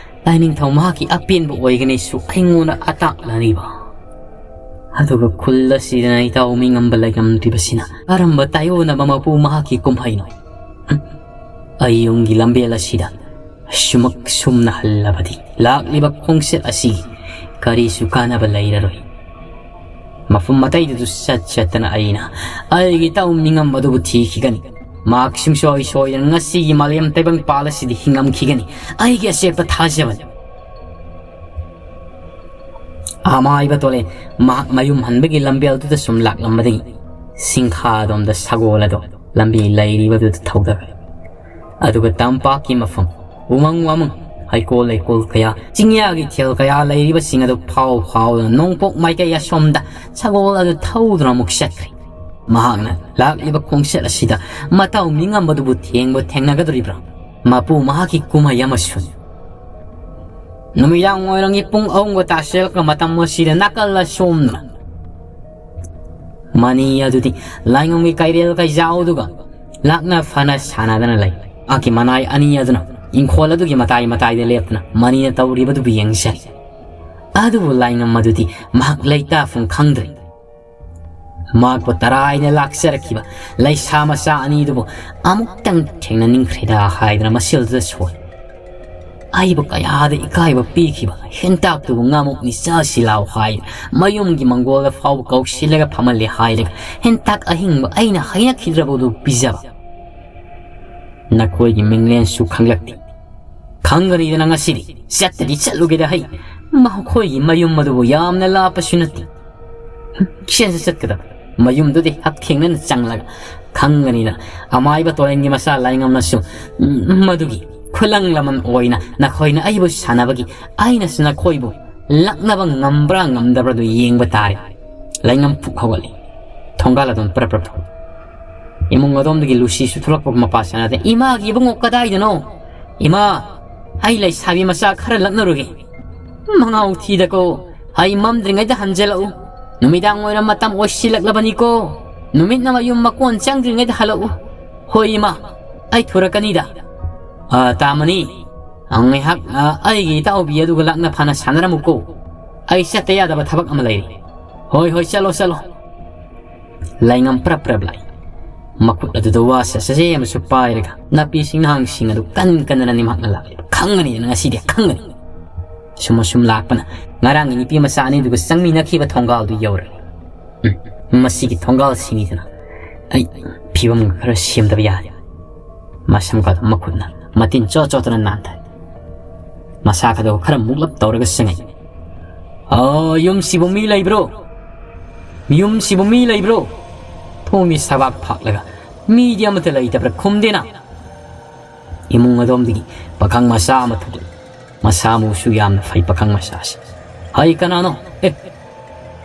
ꯂꯥꯏꯅꯤꯡꯊꯧ ꯃꯍꯥꯛꯀꯤ ꯑꯄꯦꯟꯕ ꯑꯣꯏꯒꯅꯤꯁꯨ ꯑꯩꯉꯣꯟꯗ ꯑꯇꯥꯛꯅꯔꯤꯕ꯫ ꯑꯗꯨꯒ ꯈꯨꯜ ꯑꯁꯤꯗꯅ ꯏꯇꯥꯎ ꯃꯤꯉꯝꯕ ꯂꯩꯉꯝꯗ꯭ꯔꯤꯕꯁꯤꯅ ꯀꯔꯝꯕ ꯇꯥꯏꯑꯣꯟꯅꯕ ꯃꯄꯨ ꯃꯍꯥꯛꯀꯤ ꯀꯨꯝꯍꯩꯅꯣ? ꯑꯌꯨꯝꯒꯤ ꯂꯝꯕꯦꯜ ꯑꯁꯤꯗ ꯁꯨꯃꯛ ꯁꯨꯝꯅ ꯍꯜꯂꯕꯗꯤ ꯂꯥꯛꯂꯤꯕ ꯈꯣꯡꯆꯠ ꯑꯁꯤꯒꯤ ꯀꯔꯤꯁꯨ ꯀꯥꯟꯅꯕ ꯂꯩꯔꯔꯣꯏ꯫ ꯃꯐꯝ ꯑꯇꯩꯗꯁꯨ ꯆꯠ ꯆꯠꯇꯅ ꯑꯩꯅ ꯑꯩꯒꯤ ꯏꯇꯥꯎ ꯃꯤꯉꯝꯕꯗꯨꯕꯨ ꯊꯤꯈꯤꯒꯅꯤ꯫ ꯃꯍꯥꯛ ꯁꯨꯡꯁꯣꯏ ꯁꯣꯏꯗꯅ ꯉꯁꯤꯒꯤ ꯃꯥꯂꯦꯝ ꯇꯥꯏꯕꯪꯄꯥꯜ ꯑꯁꯤꯗ ꯍꯤꯡꯉꯝꯈꯤꯒꯅꯤ꯫ ꯑꯩꯒꯤ ꯑꯆꯦꯠꯄ ꯊꯥꯖꯕꯅꯤ꯫ ꯑꯃꯥꯏꯕ ꯇꯣꯂꯦ ꯃꯍꯥꯛ ꯃꯌꯨꯝ ꯍꯟꯕꯒꯤ ꯂꯝꯕꯦꯜꯗꯨꯗ ꯁꯨꯝ ꯂꯥꯛꯂꯝꯕꯗꯒꯤ ꯁꯤꯡꯈꯥꯗꯣꯝꯗ ꯁꯒꯣꯜ ꯑꯗꯨ ꯂꯝꯕꯤ ꯂꯩꯔꯤꯕꯗꯨꯗ ꯊꯧꯗꯈ꯭ꯔꯦ꯫ ꯑꯗꯨꯒ ꯇꯝꯄꯥꯛꯀꯤ ꯃꯐꯝ, ꯎꯃꯪ ꯋꯥꯃꯪ, ꯍꯩꯀꯣꯜ ꯂꯩꯀꯣꯜ ꯀꯌꯥ, ꯆꯤꯡꯌꯥꯒꯤ ꯏꯊꯦꯜ ꯀꯌꯥ ꯂꯩꯔꯤꯕꯁꯤꯡ ꯑꯗꯨ ꯐꯥꯎ ꯐꯥꯎꯗꯨꯅ ꯅꯣꯡꯄꯣꯛ ꯃꯥꯏꯀꯩ ꯑꯁꯣꯝꯗ ꯁꯒꯣꯜ ꯑꯗꯨ ꯊꯧꯗꯨꯅ ꯑꯃꯨꯛ ꯆꯠꯈ꯭ꯔꯦ꯫ ꯃꯍꯥꯛꯅ ꯂꯥꯛꯂꯤꯕ ꯈꯣꯡꯆꯠ ꯑꯁꯤꯗ ꯃꯇꯥꯎ ꯃꯤꯉꯝꯕꯗꯨꯕꯨ ꯊꯦꯡꯕꯨ ꯊꯦꯡꯅꯒꯗꯧꯔꯤꯕ꯭ꯔꯥ? ꯃꯄꯨ ꯃꯍꯥꯛꯀꯤ ꯀꯨꯝꯍꯩ ꯑꯃꯁꯨꯅꯤ꯫ ꯅꯨꯃꯤꯗꯥꯡ ꯋꯥꯏꯔꯝꯒꯤ ꯄꯨꯡ ꯑꯍꯨꯝꯒ ꯇꯥꯁꯤꯜꯂꯛꯄ ꯃꯇꯝ ꯑꯁꯤꯗ ꯅꯥꯀꯜ ꯑꯁꯣꯝꯗ ꯃꯅꯤ ꯑꯗꯨꯗꯤ ꯂꯥꯏꯉꯝꯒꯤ ꯀꯩꯔꯦꯜ ꯀꯩꯖꯥꯎꯗꯨꯒ ꯂꯥꯛꯅ ꯐꯅ ꯁꯥꯟꯅꯗꯅ ꯂꯩ꯫ ꯃꯍꯥꯛꯀꯤ ꯃꯅꯥꯏ ꯑꯅꯤ ꯑꯗꯨꯅ ꯏꯪꯈꯣꯜ ꯑꯗꯨꯒꯤ ꯃꯇꯥꯏ ꯃꯇꯥꯏꯗ ꯂꯦꯞꯇꯨꯅ ꯃꯅꯤꯅ ꯇꯧꯔꯤꯕꯗꯨꯕꯨ ꯌꯦꯡꯖꯔꯤ꯫ ꯑꯗꯨꯕꯨ ꯂꯥꯏꯉꯝ ꯑꯗꯨꯗꯤ ꯃꯍꯥꯛ ꯂꯩꯇꯥꯐꯝ ꯈꯪꯗ꯭ꯔꯦ꯫ ꯃꯍꯥꯛꯄꯨ ꯇꯔꯥꯏꯅ ꯂꯥꯛꯆꯔꯛꯈꯤꯕ ꯂꯩꯁꯥ ꯃꯆꯥ ꯑꯅꯤꯗꯨꯕꯨ ꯑꯃꯨꯛꯇꯪ ꯊꯦꯡꯅꯅꯤꯡꯈ꯭ꯔꯦꯗ ꯍꯥꯏꯗꯨꯅ ꯃꯁꯦꯜꯗꯨꯗ ꯁꯣꯜꯂꯤ꯫ ꯑꯩꯕꯨ ꯀꯌꯥꯗ ꯏꯀꯥꯏꯕ ꯄꯤꯈꯤꯕ ꯍꯦꯟꯇꯥꯛꯇꯨꯕꯨ ꯉꯥꯃꯨꯛ ꯃꯤꯆꯥꯁꯤ ꯂꯥꯎ ꯍꯥꯏ, ꯃꯌꯨꯝꯒꯤ ꯃꯪꯒꯣꯜꯗ ꯐꯥꯎꯕ ꯀꯧꯁꯤꯜꯂꯒ ꯐꯝꯍꯜꯂꯦ ꯍꯥꯏꯔꯒ ꯍꯦꯟꯇꯥꯛ ꯑꯍꯤꯡꯕ ꯑꯩꯅ ꯍꯩꯅꯈꯤꯗ꯭ꯔꯕꯗꯨ ꯄꯤꯖꯕ꯫ ꯅꯈꯣꯏꯒꯤ ꯃꯤꯡꯂꯦꯟꯁꯨ ꯈꯪꯂꯛꯇꯦ꯫ ꯈꯪꯒꯅꯤꯗꯅ ꯉꯁꯤꯗꯤ꯫ ꯆꯠꯇꯗꯤ ꯆꯠꯂꯨꯒꯦꯗ ꯍꯩ꯫ ꯃꯈꯣꯏꯒꯤ ꯃꯌꯨꯝ ꯑꯗꯨꯕꯨ ꯌꯥꯝꯅ ꯂꯥꯞꯄꯁꯨ ꯅꯠꯇꯦ꯫ ꯆꯦꯟꯁ ꯆꯠꯀꯗꯕ꯫ ꯃꯌꯨꯝꯗꯨꯗꯤ ꯍꯛꯊꯦꯡꯅꯅ ꯆꯪꯂꯒ ꯈꯪꯒꯅꯤꯗꯅ꯫ ꯑꯃꯥꯏꯕ ꯇꯣꯔꯦꯟꯒꯤ ꯃꯆꯥ ꯂꯥꯏꯉꯝꯅꯁꯨ, ꯎꯝ, ꯃꯗꯨꯒꯤ ꯈꯨꯂꯪ ꯂꯃꯟ ꯑꯣꯏꯅ ꯅꯈꯣꯏꯅ ꯑꯩꯕꯨ ꯁꯥꯟꯅꯕꯒꯤ ꯑꯩꯅꯁꯨ ꯅꯈꯣꯏꯕꯨ ꯂꯛꯅꯕ ꯉꯝꯕ꯭ꯔꯥ ꯉꯝꯗꯕ꯭ꯔꯥꯗꯨ ꯌꯦꯡꯕ ꯇꯥꯔꯦ꯫ ꯂꯥꯏꯉꯝ ꯐꯨꯛ ꯍꯧꯒꯠꯂꯤ꯫ ꯊꯣꯡꯒꯥꯜ ꯑꯗꯨꯝ ꯄ꯭ꯔꯞ ꯄ꯭ꯔꯞ ꯊꯣꯛꯏ꯫ ꯏꯃꯨꯡ ꯑꯗꯣꯝꯗꯒꯤ ꯂꯨꯁꯤꯁꯨ ꯊꯣꯛꯂꯛꯄ ꯃꯄꯥ ꯁꯥꯟꯅꯗꯦ꯫ "ꯏꯃꯥꯒꯤ ꯏꯕꯨꯡꯉꯣ ꯀꯗꯥꯏꯗꯅꯣ? ꯏꯃꯥ, ꯑꯩ ꯂꯩꯁꯥꯕꯤ ꯃꯆꯥ ꯈꯔ ꯂꯛꯅꯔꯨꯒꯦ꯫ ꯃꯉꯥꯎ ꯊꯤꯗꯀꯣ, ꯍꯩ ꯃꯝꯗ꯭ꯔꯤꯉꯩꯗ ꯍꯟꯖꯜꯂꯛꯎ꯫ ꯅꯨꯃꯤꯗꯥꯡ ꯋꯥꯏꯔꯝ ꯃꯇꯝ ꯑꯣꯏꯁꯤꯜꯂꯛꯂꯕꯅꯤꯀꯣ꯫ ꯅꯨꯃꯤꯠꯅ ꯃꯌꯨꯝ ꯃꯀꯣꯟ ꯆꯪꯗ꯭ꯔꯤꯉꯩꯗ ꯍꯜꯂꯛꯎ꯫ ꯍꯣꯏ ꯏꯃꯥ, ꯑꯩ ꯊꯨꯔꯛꯀꯅꯤꯗ꯫ ꯑ, ꯇꯥꯃꯅꯤ, ꯉꯥꯏꯍꯥꯛ, ꯑ, ꯑꯩꯒꯤ ꯏꯇꯥꯎꯕꯤ ꯑꯗꯨꯒ ꯂꯛꯅ ꯐꯅ ꯁꯥꯟꯅꯔꯝꯃꯨꯀꯣ꯫ ꯑꯩ ꯆꯠꯇ ꯌꯥꯗꯕ ꯊꯕꯛ ꯑꯃ ꯂꯩꯔꯤ꯫ ꯍꯣꯏ, ꯍꯣꯏ, ꯆꯠꯂꯣ, ꯆꯠꯂꯣ꯫" ꯂꯥꯏꯉꯝ ꯄ꯭ꯔꯞ ꯄ꯭ꯔꯞ ꯂꯥꯛꯏ꯫ ꯃꯈꯨꯠ ꯑꯗꯨꯗ ꯋꯥ ꯁꯦ ꯁꯦ ꯑꯃꯁꯨ ꯄꯥꯏꯔꯒ ꯅꯥꯄꯤ ꯁꯤꯡꯅꯥꯡꯁꯤꯡ ꯑꯗꯨ ꯀꯟ ꯀꯟꯗꯅ ꯅꯤꯡꯍꯥꯛꯅ ꯂꯥꯛꯂꯤ꯫ "ꯈꯪꯒꯅꯤꯗꯅ ꯉꯁꯤꯗꯤ, ꯈꯪꯒꯅꯤ꯫" ꯑꯁꯨꯝ ꯑꯁꯨꯝ ꯂꯥꯛꯄꯅ ꯉꯔꯥꯡꯒꯤ ꯅꯨꯄꯤ ꯃꯆꯥ ꯑꯅꯤꯗꯨꯒ ꯆꯪꯃꯤꯟꯅꯈꯤꯕ ꯊꯣꯡꯒꯥꯜꯗꯨ ꯌꯧꯔꯦ꯫ ꯎꯝ, ꯃꯁꯤꯒꯤ ꯊꯣꯡꯒꯥꯜꯁꯤꯡꯁꯤꯅ ꯑꯩ ꯐꯤꯕꯝꯒ ꯈꯔ ꯁꯦꯝꯗꯕ ꯌꯥꯗꯦ꯫ ꯃꯁꯝꯒꯗꯣ ꯃꯈꯨꯠꯅ ꯃꯇꯤꯟ ꯆꯣꯠ ꯆꯣꯠꯇꯅ ꯅꯥꯟꯊꯩ꯫ ꯃꯁꯥꯒꯗꯣ ꯈꯔ ꯃꯨꯛꯂꯞ ꯇꯧꯔꯒ ꯆꯪꯉꯛꯏ꯫ "ꯑꯣ, ꯌꯨꯝꯁꯤꯕꯨ ꯃꯤ ꯂꯩꯕ꯭ꯔꯣ? ꯌꯨꯝꯁꯤꯕꯨ ꯃꯤ ꯂꯩꯕ꯭ꯔꯣ?" ꯊꯣꯡꯒꯤ ꯁꯕꯥꯛ ꯐꯥꯛꯂꯒ, "ꯃꯤꯗꯤ ꯑꯃꯠꯇ ꯂꯩꯇꯕ꯭ꯔꯥ?" ꯈꯨꯝꯗꯦꯅ꯫ ꯏꯃꯨꯡ ꯑꯗꯣꯝꯗꯒꯤ ꯄꯥꯈꯪ ꯃꯆꯥ ꯑꯃ ꯊꯣꯛꯂꯛꯏ꯫ ꯃꯁꯥ ꯃꯎꯁꯨ ꯌꯥꯝꯅ ꯐꯩ ꯄꯥꯈꯪ ꯃꯆꯥꯁꯤ꯫ "ꯍꯩ, ꯀꯅꯥꯅꯣ? ꯑꯦ,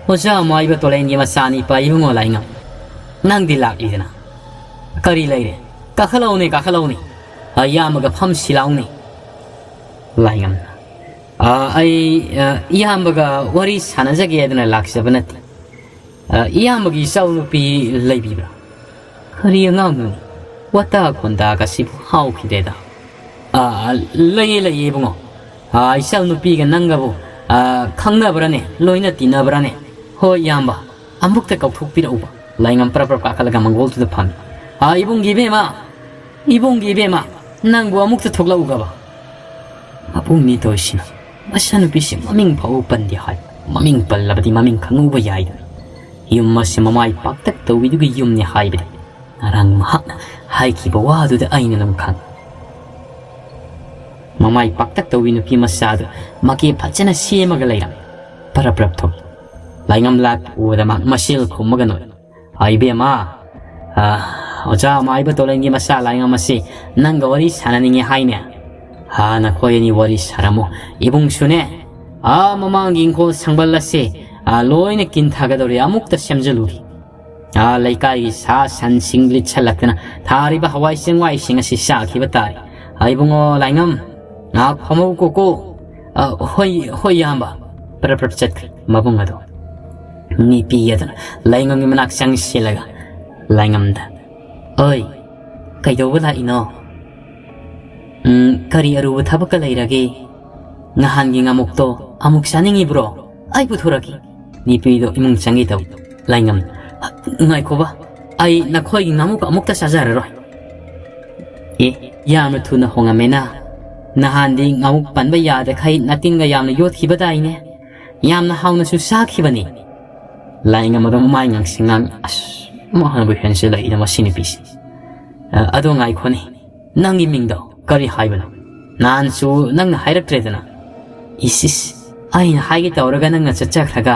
ꯑꯣꯖꯥ ꯃꯥꯏꯕ ꯇꯣꯂꯦꯟꯒꯤ ꯃꯆꯥꯅꯤ ꯄꯥꯏ ꯏꯕꯨꯡꯉꯣ ꯂꯥꯏꯉꯝ꯫ ꯅꯪꯗꯤ ꯂꯥꯛꯂꯤꯗꯅ꯫ ꯀꯔꯤ ꯂꯩꯔꯦ? ꯀꯥꯈꯠꯂꯛꯎꯅꯦ, ꯀꯥꯈꯠꯂꯛꯎꯅꯦ꯫ ꯑꯌꯥꯝꯕꯒ ꯐꯝꯁꯤ ꯂꯥꯎꯅꯦ꯫" ꯂꯥꯏꯉꯝꯅ ꯑ, ꯑꯩ, ꯑ, ꯏꯌꯥꯝꯕꯒ ꯋꯥꯔꯤ ꯁꯥꯟꯅꯖꯒꯦꯗꯅ ꯂꯥꯛꯆꯕ ꯅꯠꯇꯦ꯫ ꯑ, ꯏꯌꯥꯝꯕꯒꯤ ꯏꯆꯥ ꯅꯨꯄꯤ ꯂꯩꯕꯤꯕ꯭ꯔꯥ? ꯀꯔꯤ ꯑꯉꯥꯡꯅꯣꯅꯦ? ꯋꯥꯇꯥ ꯈꯣꯟꯗꯥꯒꯁꯤꯕꯨ ꯍꯥꯎꯈꯤꯗꯦꯗ꯫ ꯑ, ꯂꯩꯌꯦ, ꯂꯩꯌꯦ, ꯏꯕꯨꯡꯉꯣ꯫ ꯑ, ꯏꯆꯥ ꯅꯨꯄꯤꯒ ꯅꯪꯒꯕꯨ, ꯑ, ꯈꯪꯅꯕ꯭ꯔꯥꯅꯦ? ꯂꯣꯏꯅ ꯇꯤꯟꯅꯕ꯭ꯔꯥꯅꯦ? ꯍꯣꯏ, ꯏꯌꯥꯝꯕ꯫ ꯑꯃꯨꯛꯇ ꯀꯧꯊꯣꯛꯄꯤꯔꯛꯎꯕ꯫ ꯂꯥꯏꯉꯝ ꯄ꯭ꯔꯞ ꯄ꯭ꯔꯞ ꯀꯥꯈꯠꯂꯒ ꯃꯪꯒꯣꯜꯗꯨꯗ ꯐꯝꯃꯤ꯫ ꯑ, ꯏꯕꯨꯡꯒꯤ ꯏꯕꯦꯝꯃ, ꯏꯕꯨꯡꯒꯤ ꯏꯕꯦꯝꯃ, ꯅꯪꯕꯨ ꯑꯃꯨꯛꯇ ꯊꯣꯛꯂꯛꯎꯒꯕ꯫ ꯃꯕꯨꯡꯅꯤ ꯇꯧꯔꯤꯁꯤꯅ꯫ ꯃꯆꯥꯅꯨꯄꯤꯁꯤ ꯃꯃꯤꯡ ꯐꯥꯎ ꯄꯟꯗꯦ ꯍꯥꯏ꯫ ꯃꯃꯤꯡ ꯄꯜꯂꯕꯗꯤ ꯃꯃꯤꯡ ꯈꯪꯍꯧꯕ ꯌꯥꯏꯗꯅ꯫ ꯌꯨꯝ ꯑꯁꯤ ꯃꯃꯥꯏ ꯄꯥꯛꯇꯛ ꯇꯧꯕꯤꯗꯨꯒꯤ ꯌꯨꯝꯅꯤ ꯍꯥꯏꯕꯗꯤ ꯉꯔꯥꯡ ꯃꯍꯥꯛꯅ ꯍꯥꯏꯈꯤꯕ ꯋꯥꯗꯨꯗ ꯑꯩꯅ ꯑꯗꯨꯝ ꯈꯪꯉꯤ꯫ ꯃꯃꯥꯏ ꯄꯥꯛꯇꯛ ꯇꯧꯕꯤ ꯅꯨꯄꯤ ꯃꯆꯥꯗꯨ ꯃꯀꯦ ꯐꯖꯅ ꯁꯦꯝꯃꯒ ꯂꯩꯔꯝꯃꯤ꯫ ꯄꯔꯞ ꯄꯔꯞ ꯊꯣꯛꯏ꯫ ꯂꯥꯏꯉꯝ ꯂꯥꯛꯄ ꯎꯕꯗ ꯃꯍꯥꯛ ꯃꯁꯦꯜ ꯈꯨꯝꯃꯒ ꯅꯣꯛꯏ꯫ "ꯑ, ꯏꯕꯦꯝꯃ, ꯑ, ꯑꯣꯖꯥ ꯃꯥꯏꯕ ꯇꯣꯂꯟꯒꯤ ꯃꯆꯥ ꯂꯥꯏꯉꯝ ꯑꯁꯤ ꯅꯪꯒ ꯋꯥꯔꯤ ꯁꯥꯟꯅꯅꯤꯡꯉꯦ ꯍꯥꯏꯅꯦ꯫ ꯑ, ꯅꯈꯣꯏ ꯑꯅꯤ ꯋꯥꯔꯤ ꯁꯥꯔꯝꯃꯣ꯫ ꯏꯕꯨꯡꯁꯨꯅꯦ, ꯑ, ꯃꯃꯥꯡꯒꯤ ꯏꯪꯈꯣꯜ ꯁꯪꯕꯜ ꯑꯁꯤ, ꯑ, ꯂꯣꯏꯅ ꯀꯤꯟꯊꯒꯗꯧꯔꯦ꯫ ꯑꯃꯨꯛꯇ ꯁꯦꯝꯖꯤꯜꯂꯨꯈꯤ꯫ ꯑ, ꯂꯩꯀꯥꯏꯒꯤ ꯁꯥ ꯁꯟꯁꯤꯡ ꯂꯤꯠꯁꯜꯂꯛꯇꯅ ꯊꯥꯔꯤꯕ ꯍꯋꯥꯏ ꯆꯦꯡꯋꯥꯏꯁꯤꯡ ꯑꯁꯤ ꯆꯥꯈꯤꯕ ꯇꯥꯔꯦ꯫ ꯑ, ꯏꯕꯨꯡꯉꯣ ꯂꯥꯏꯉꯝ, ꯉꯥꯏꯍꯥꯛ ꯐꯝꯍꯧꯀꯣꯀꯣ꯫" "ꯑ, ꯍꯣꯏ, ꯍꯣꯏ, ꯏꯌꯥꯝꯕ꯫" ꯄꯔꯞ ꯄꯔꯞ ꯆꯠꯈ꯭ꯔꯦ ꯃꯕꯨꯡ ꯑꯗꯨ꯫ ꯅꯤꯄꯤ ꯑꯗꯨꯅ ꯂꯥꯏꯉꯝꯒꯤ ꯃꯅꯥꯛ ꯆꯪꯁꯤꯜꯂꯒ ꯂꯥꯏꯉꯝꯗ, "ꯑꯣꯏ, ꯀꯩꯗꯧꯕ ꯂꯥꯛꯏꯅꯣ? ꯎꯝ, ꯀꯔꯤ ꯑꯔꯨꯕ ꯊꯕꯛꯀ ꯂꯩꯔꯒꯦ? ꯅꯍꯥꯟꯒꯤ ꯉꯥꯃꯨꯛꯇꯣ ꯑꯃꯨꯛ ꯆꯥꯅꯤꯡꯉꯤꯕ꯭ꯔꯣ? ꯑꯩ ꯄꯨꯊꯣꯔꯛꯀꯦ꯫" ꯅꯤꯄꯤꯗꯣ ꯏꯃꯨꯡ ꯆꯪꯒꯦ ꯇꯧꯏ꯫ ꯂꯥꯏꯉꯝ, "ꯉꯥꯏꯈꯣꯕ, ꯑꯩ ꯅꯈꯣꯏꯒꯤ ꯉꯥꯃꯨꯛ ꯑꯃꯨꯛꯇ ꯆꯥꯖꯔꯔꯣꯏ꯫" "ꯑꯦ, ꯌꯥꯝꯅ ꯊꯨꯅ ꯍꯣꯡꯉꯝꯃꯦꯅ꯫ ꯅꯍꯥꯟꯗꯤ ꯉꯥꯃꯨꯛ ꯄꯟꯕ ꯌꯥꯗꯈꯩ ꯅꯇꯤꯟꯒ ꯌꯥꯝꯅ ꯌꯣꯠꯈꯤꯕꯗꯥꯏꯅꯦ꯫ ꯌꯥꯝꯅ ꯍꯥꯎꯅꯁꯨ ꯆꯥꯈꯤꯕꯅꯤ꯫" ꯂꯥꯏꯉꯝ ꯑꯗꯨꯝ ꯃꯥꯏ ꯉꯥꯡꯁꯤꯡ ꯉꯥꯡ, "ꯑꯁ, ꯃꯥꯅꯕꯨ ꯍꯦꯟꯖꯤꯜꯂꯛꯏꯗ ꯃꯁꯤ ꯅꯨꯄꯤꯁꯤ꯫ ꯑ, ꯑꯗꯣ ꯉꯥꯏꯈꯣꯅꯦ, ꯅꯪꯒꯤ ꯃꯤꯡꯗꯣ ꯀꯔꯤ ꯍꯥꯏꯕꯅꯣ? ꯅꯍꯥꯟꯁꯨ ꯅꯪꯅ ꯍꯥꯏꯔꯛꯇ꯭ꯔꯦꯗꯅ꯫" "ꯏꯁ, ꯏꯁ, ꯑꯩꯅ ꯍꯥꯏꯒꯦ ꯇꯧꯔꯒ ꯅꯪꯅ ꯆꯠꯆꯈ꯭ꯔꯒ꯫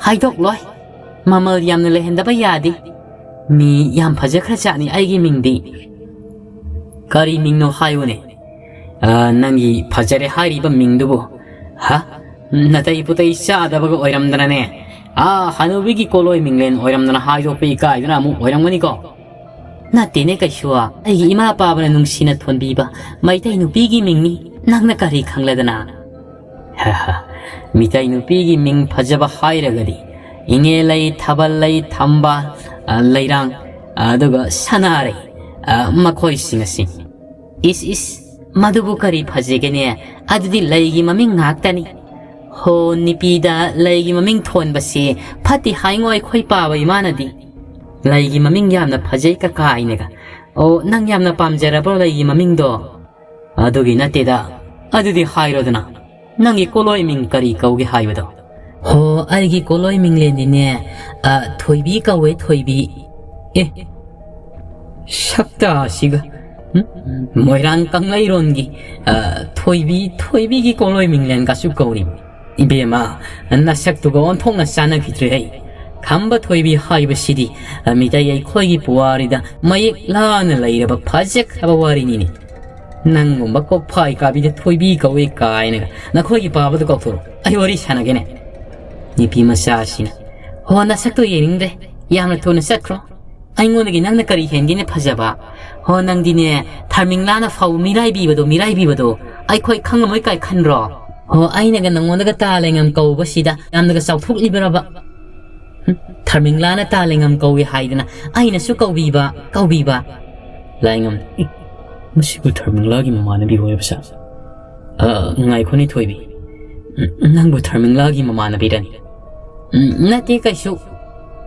ꯍꯥꯏꯗꯣꯛꯂꯣꯏ꯫ ꯃꯃꯜ ꯌꯥꯝꯅ ꯂꯩꯍꯟꯗꯕ ꯌꯥꯗꯦ꯫ ꯃꯤ ꯌꯥꯝ ꯐꯖꯈ꯭ꯔꯖꯥꯠꯅꯤ ꯑꯩꯒꯤ ꯃꯤꯡꯗꯤ꯫" "ꯀꯔꯤ ꯃꯤꯡꯅꯣ ꯍꯥꯏꯌꯨꯅꯦ?" "ꯑ, ꯅꯪꯒꯤ ꯐꯖꯔꯦ ꯍꯥꯏꯔꯤꯕ ꯃꯤꯡꯗꯨꯕꯨ, ꯍꯥ? ꯅꯥꯇꯩ ꯄꯨꯇꯩ ꯆꯥꯗꯕꯒ ꯑꯣꯏꯔꯝꯗꯅꯅꯦ꯫ ꯑꯥ, ꯍꯅꯨꯕꯤꯒꯤ ꯀꯣꯂꯣꯏ ꯃꯤꯡꯂꯦꯟ ꯑꯣꯏꯔꯝꯗꯅ ꯍꯥꯏꯗꯣꯛꯄ ꯏꯀꯥꯏꯗꯨꯅ ꯑꯃꯨꯛ ꯑꯣꯏꯔꯝꯒꯅꯤꯀꯣ?" "ꯅꯠꯇꯦꯅꯦ ꯀꯩꯁꯨ, ꯑꯩꯒꯤ ꯏꯃꯥ ꯄꯥꯕꯅ ꯅꯨꯡꯁꯤꯅ ꯊꯣꯟꯕꯤꯕ ꯃꯩꯇꯩ ꯅꯨꯄꯤꯒꯤ ꯃꯤꯡꯅꯤ꯫ ꯅꯪꯅ ꯀꯔꯤ ꯈꯪꯂꯗꯅ?" ꯃꯤꯇꯩ ꯅꯨꯄꯤꯒꯤ ꯃꯤꯡ ꯐꯖꯕ ꯍꯥꯏꯔꯒꯗꯤ ꯏꯉꯦꯂꯩ, ꯊꯥꯕꯜꯂꯩ, ꯊꯝꯕꯥꯜ, ꯑ, ꯂꯩꯔꯥꯡ, ꯑꯗꯨꯒ ꯁꯅꯥꯔꯩ, ꯑ, ꯃꯈꯣꯏꯁꯤꯡ ꯑꯁꯤꯅꯤ꯫ ꯏꯁ, ꯏꯁ, ꯃꯗꯨꯕꯨ ꯀꯔꯤ ꯐꯖꯒꯦꯅꯦ? ꯑꯗꯨꯗꯤ ꯂꯩꯒꯤ ꯃꯃꯤꯡ ꯉꯥꯛꯇꯅꯤ꯫ ꯍꯣ, ꯅꯤꯄꯤꯗ ꯂꯩꯒꯤ ꯃꯃꯤꯡ ꯊꯣꯟꯕꯁꯤ ꯐꯠꯇꯦ ꯍꯥꯏꯉꯣ ꯑꯩꯈꯣꯏ ꯄꯥꯕ ꯏꯃꯥꯅꯗꯤ꯫ ꯂꯩꯒꯤ ꯃꯃꯤꯡ ꯌꯥꯝꯅ ꯐꯖꯩ ꯀꯀꯥ ꯑꯩꯅꯒ꯫ ꯑꯣ, ꯅꯪ ꯌꯥꯝꯅ ꯄꯥꯝꯖꯔꯕ꯭ꯔꯣ ꯂꯩꯒꯤ ꯃꯃꯤꯡꯗꯣ? ꯑꯗꯨꯒꯤ ꯅꯠꯇꯦꯗ꯫ ꯑꯗꯨꯗꯤ ꯍꯥꯏꯔꯣꯗꯅ꯫ ꯅꯪꯒꯤ ꯀꯣꯂꯣꯏ ꯃꯤꯡ ꯀꯔꯤ ꯀꯧꯒꯦ ꯍꯥꯏꯕꯗꯣ? ꯍꯣ, ꯑꯩꯒꯤ ꯀꯣꯂꯣꯏ ꯃꯤꯡꯂꯦꯟꯗꯤꯅꯦ, ꯑ, ꯊꯣꯏꯕꯤ ꯀꯧꯋꯦ, ꯊꯣꯏꯕꯤ꯫ ꯑꯦ, ꯁꯛꯇꯥꯁꯤꯒ꯫ ꯎꯝ? ꯃꯣꯏꯔꯥꯡ ꯀꯪꯂꯩꯔꯣꯟꯒꯤ, ꯑ, ꯊꯣꯏꯕꯤ, ꯊꯣꯏꯕꯤꯒꯤ ꯀꯣꯂꯣꯏ ꯃꯤꯡꯂꯦꯟꯒꯁꯨ ꯀꯧꯔꯤ꯫ ꯏꯕꯦꯝꯃ, ꯅꯁꯛꯇꯨꯒ ꯑꯣꯟꯊꯣꯛꯅ ꯆꯥꯟꯅꯈꯤꯗ꯭ꯔꯦ ꯑꯩ꯫ ꯈꯝꯕ ꯊꯣꯏꯕꯤ ꯍꯥꯏꯕꯁꯤꯗꯤ, ꯑ, ꯃꯤꯇꯩ ꯑꯩꯈꯣꯏꯒꯤ ꯄꯨꯋꯥꯔꯤꯗ ꯃꯌꯦꯛ ꯂꯥꯅ ꯂꯩꯔꯕ ꯐꯖꯈ꯭ꯔꯕ ꯋꯥꯔꯤꯅꯤꯅꯦ꯫ ꯅꯪꯒꯨꯝꯕ ꯀꯣꯛꯐꯥꯏ ꯀꯥꯕꯤꯗ ꯊꯣꯏꯕꯤ ꯀꯧꯏ ꯀꯥꯏꯅꯒ ꯅꯈꯣꯏꯒꯤ ꯄꯥꯕꯗ ꯀꯧꯊꯣꯔꯛꯑꯣ꯫ ꯑꯩ ꯋꯥꯔꯤ ꯁꯥꯟꯅꯒꯦꯅꯦ꯫ ꯅꯨꯄꯤ ꯃꯆꯥꯁꯤꯅ, "ꯍꯣ, ꯅꯁꯛꯇꯣ ꯌꯦꯡꯅꯤꯡꯗ꯭ꯔꯦ꯫ ꯌꯥꯝꯅ ꯊꯨꯅ ꯆꯠꯈ꯭ꯔꯣ꯫ ꯑꯩꯉꯣꯟꯗꯒꯤ ꯅꯪꯅ ꯀꯔꯤ ꯍꯦꯟꯒꯦꯅꯦ ꯐꯖꯕ? ꯍꯣ, ꯅꯪꯗꯤꯅꯦ, ꯊꯔꯃꯤꯡꯂꯥꯅ ꯐꯥꯎ ꯃꯤꯔꯥꯏꯕꯤꯕꯗꯣ, ꯃꯤꯔꯥꯏꯕꯤꯕꯗꯣ꯫ ꯑꯩꯈꯣꯏ ꯈꯪꯉꯝꯃꯣꯏ ꯀꯥꯏ ꯈꯟꯕ꯭ꯔꯣ? ꯍꯣ, ꯑꯩꯅꯒ ꯅꯪꯉꯣꯟꯗꯒ ꯇꯥ ꯂꯩꯉꯝ ꯀꯧꯕꯁꯤꯗ ꯌꯥꯝꯅꯒ ꯆꯥꯎꯊꯣꯛꯂꯤꯕꯔꯕ?" ꯍꯨꯝ, ꯊꯔꯃꯤꯡꯂꯥꯅ ꯇꯥ ꯂꯩꯉꯝ ꯀꯧꯏ ꯍꯥꯏꯗꯅ ꯑꯩꯅꯁꯨ ꯀꯧꯕꯤꯕ, ꯀꯧꯕꯤꯕ꯫ ꯂꯥꯏꯉꯝ, "ꯏ, ꯃꯁꯤꯕꯨ ꯊꯔꯃꯤꯡꯂꯥꯒꯤ ꯃꯃꯥꯟꯅꯕꯤ ꯑꯣꯏꯔꯕ ꯁꯥ-, ꯑ, ꯉꯥꯏꯈꯣꯅꯦ ꯊꯣꯏꯕꯤ꯫ ꯎꯝ, ꯅꯪꯕꯨ ꯊꯔꯃꯤꯡꯂꯥꯒꯤ ꯃꯃꯥꯟꯅꯕꯤꯔꯅꯤ?" "ꯎꯝ, ꯅꯠꯇꯦ ꯀꯩꯁꯨ꯫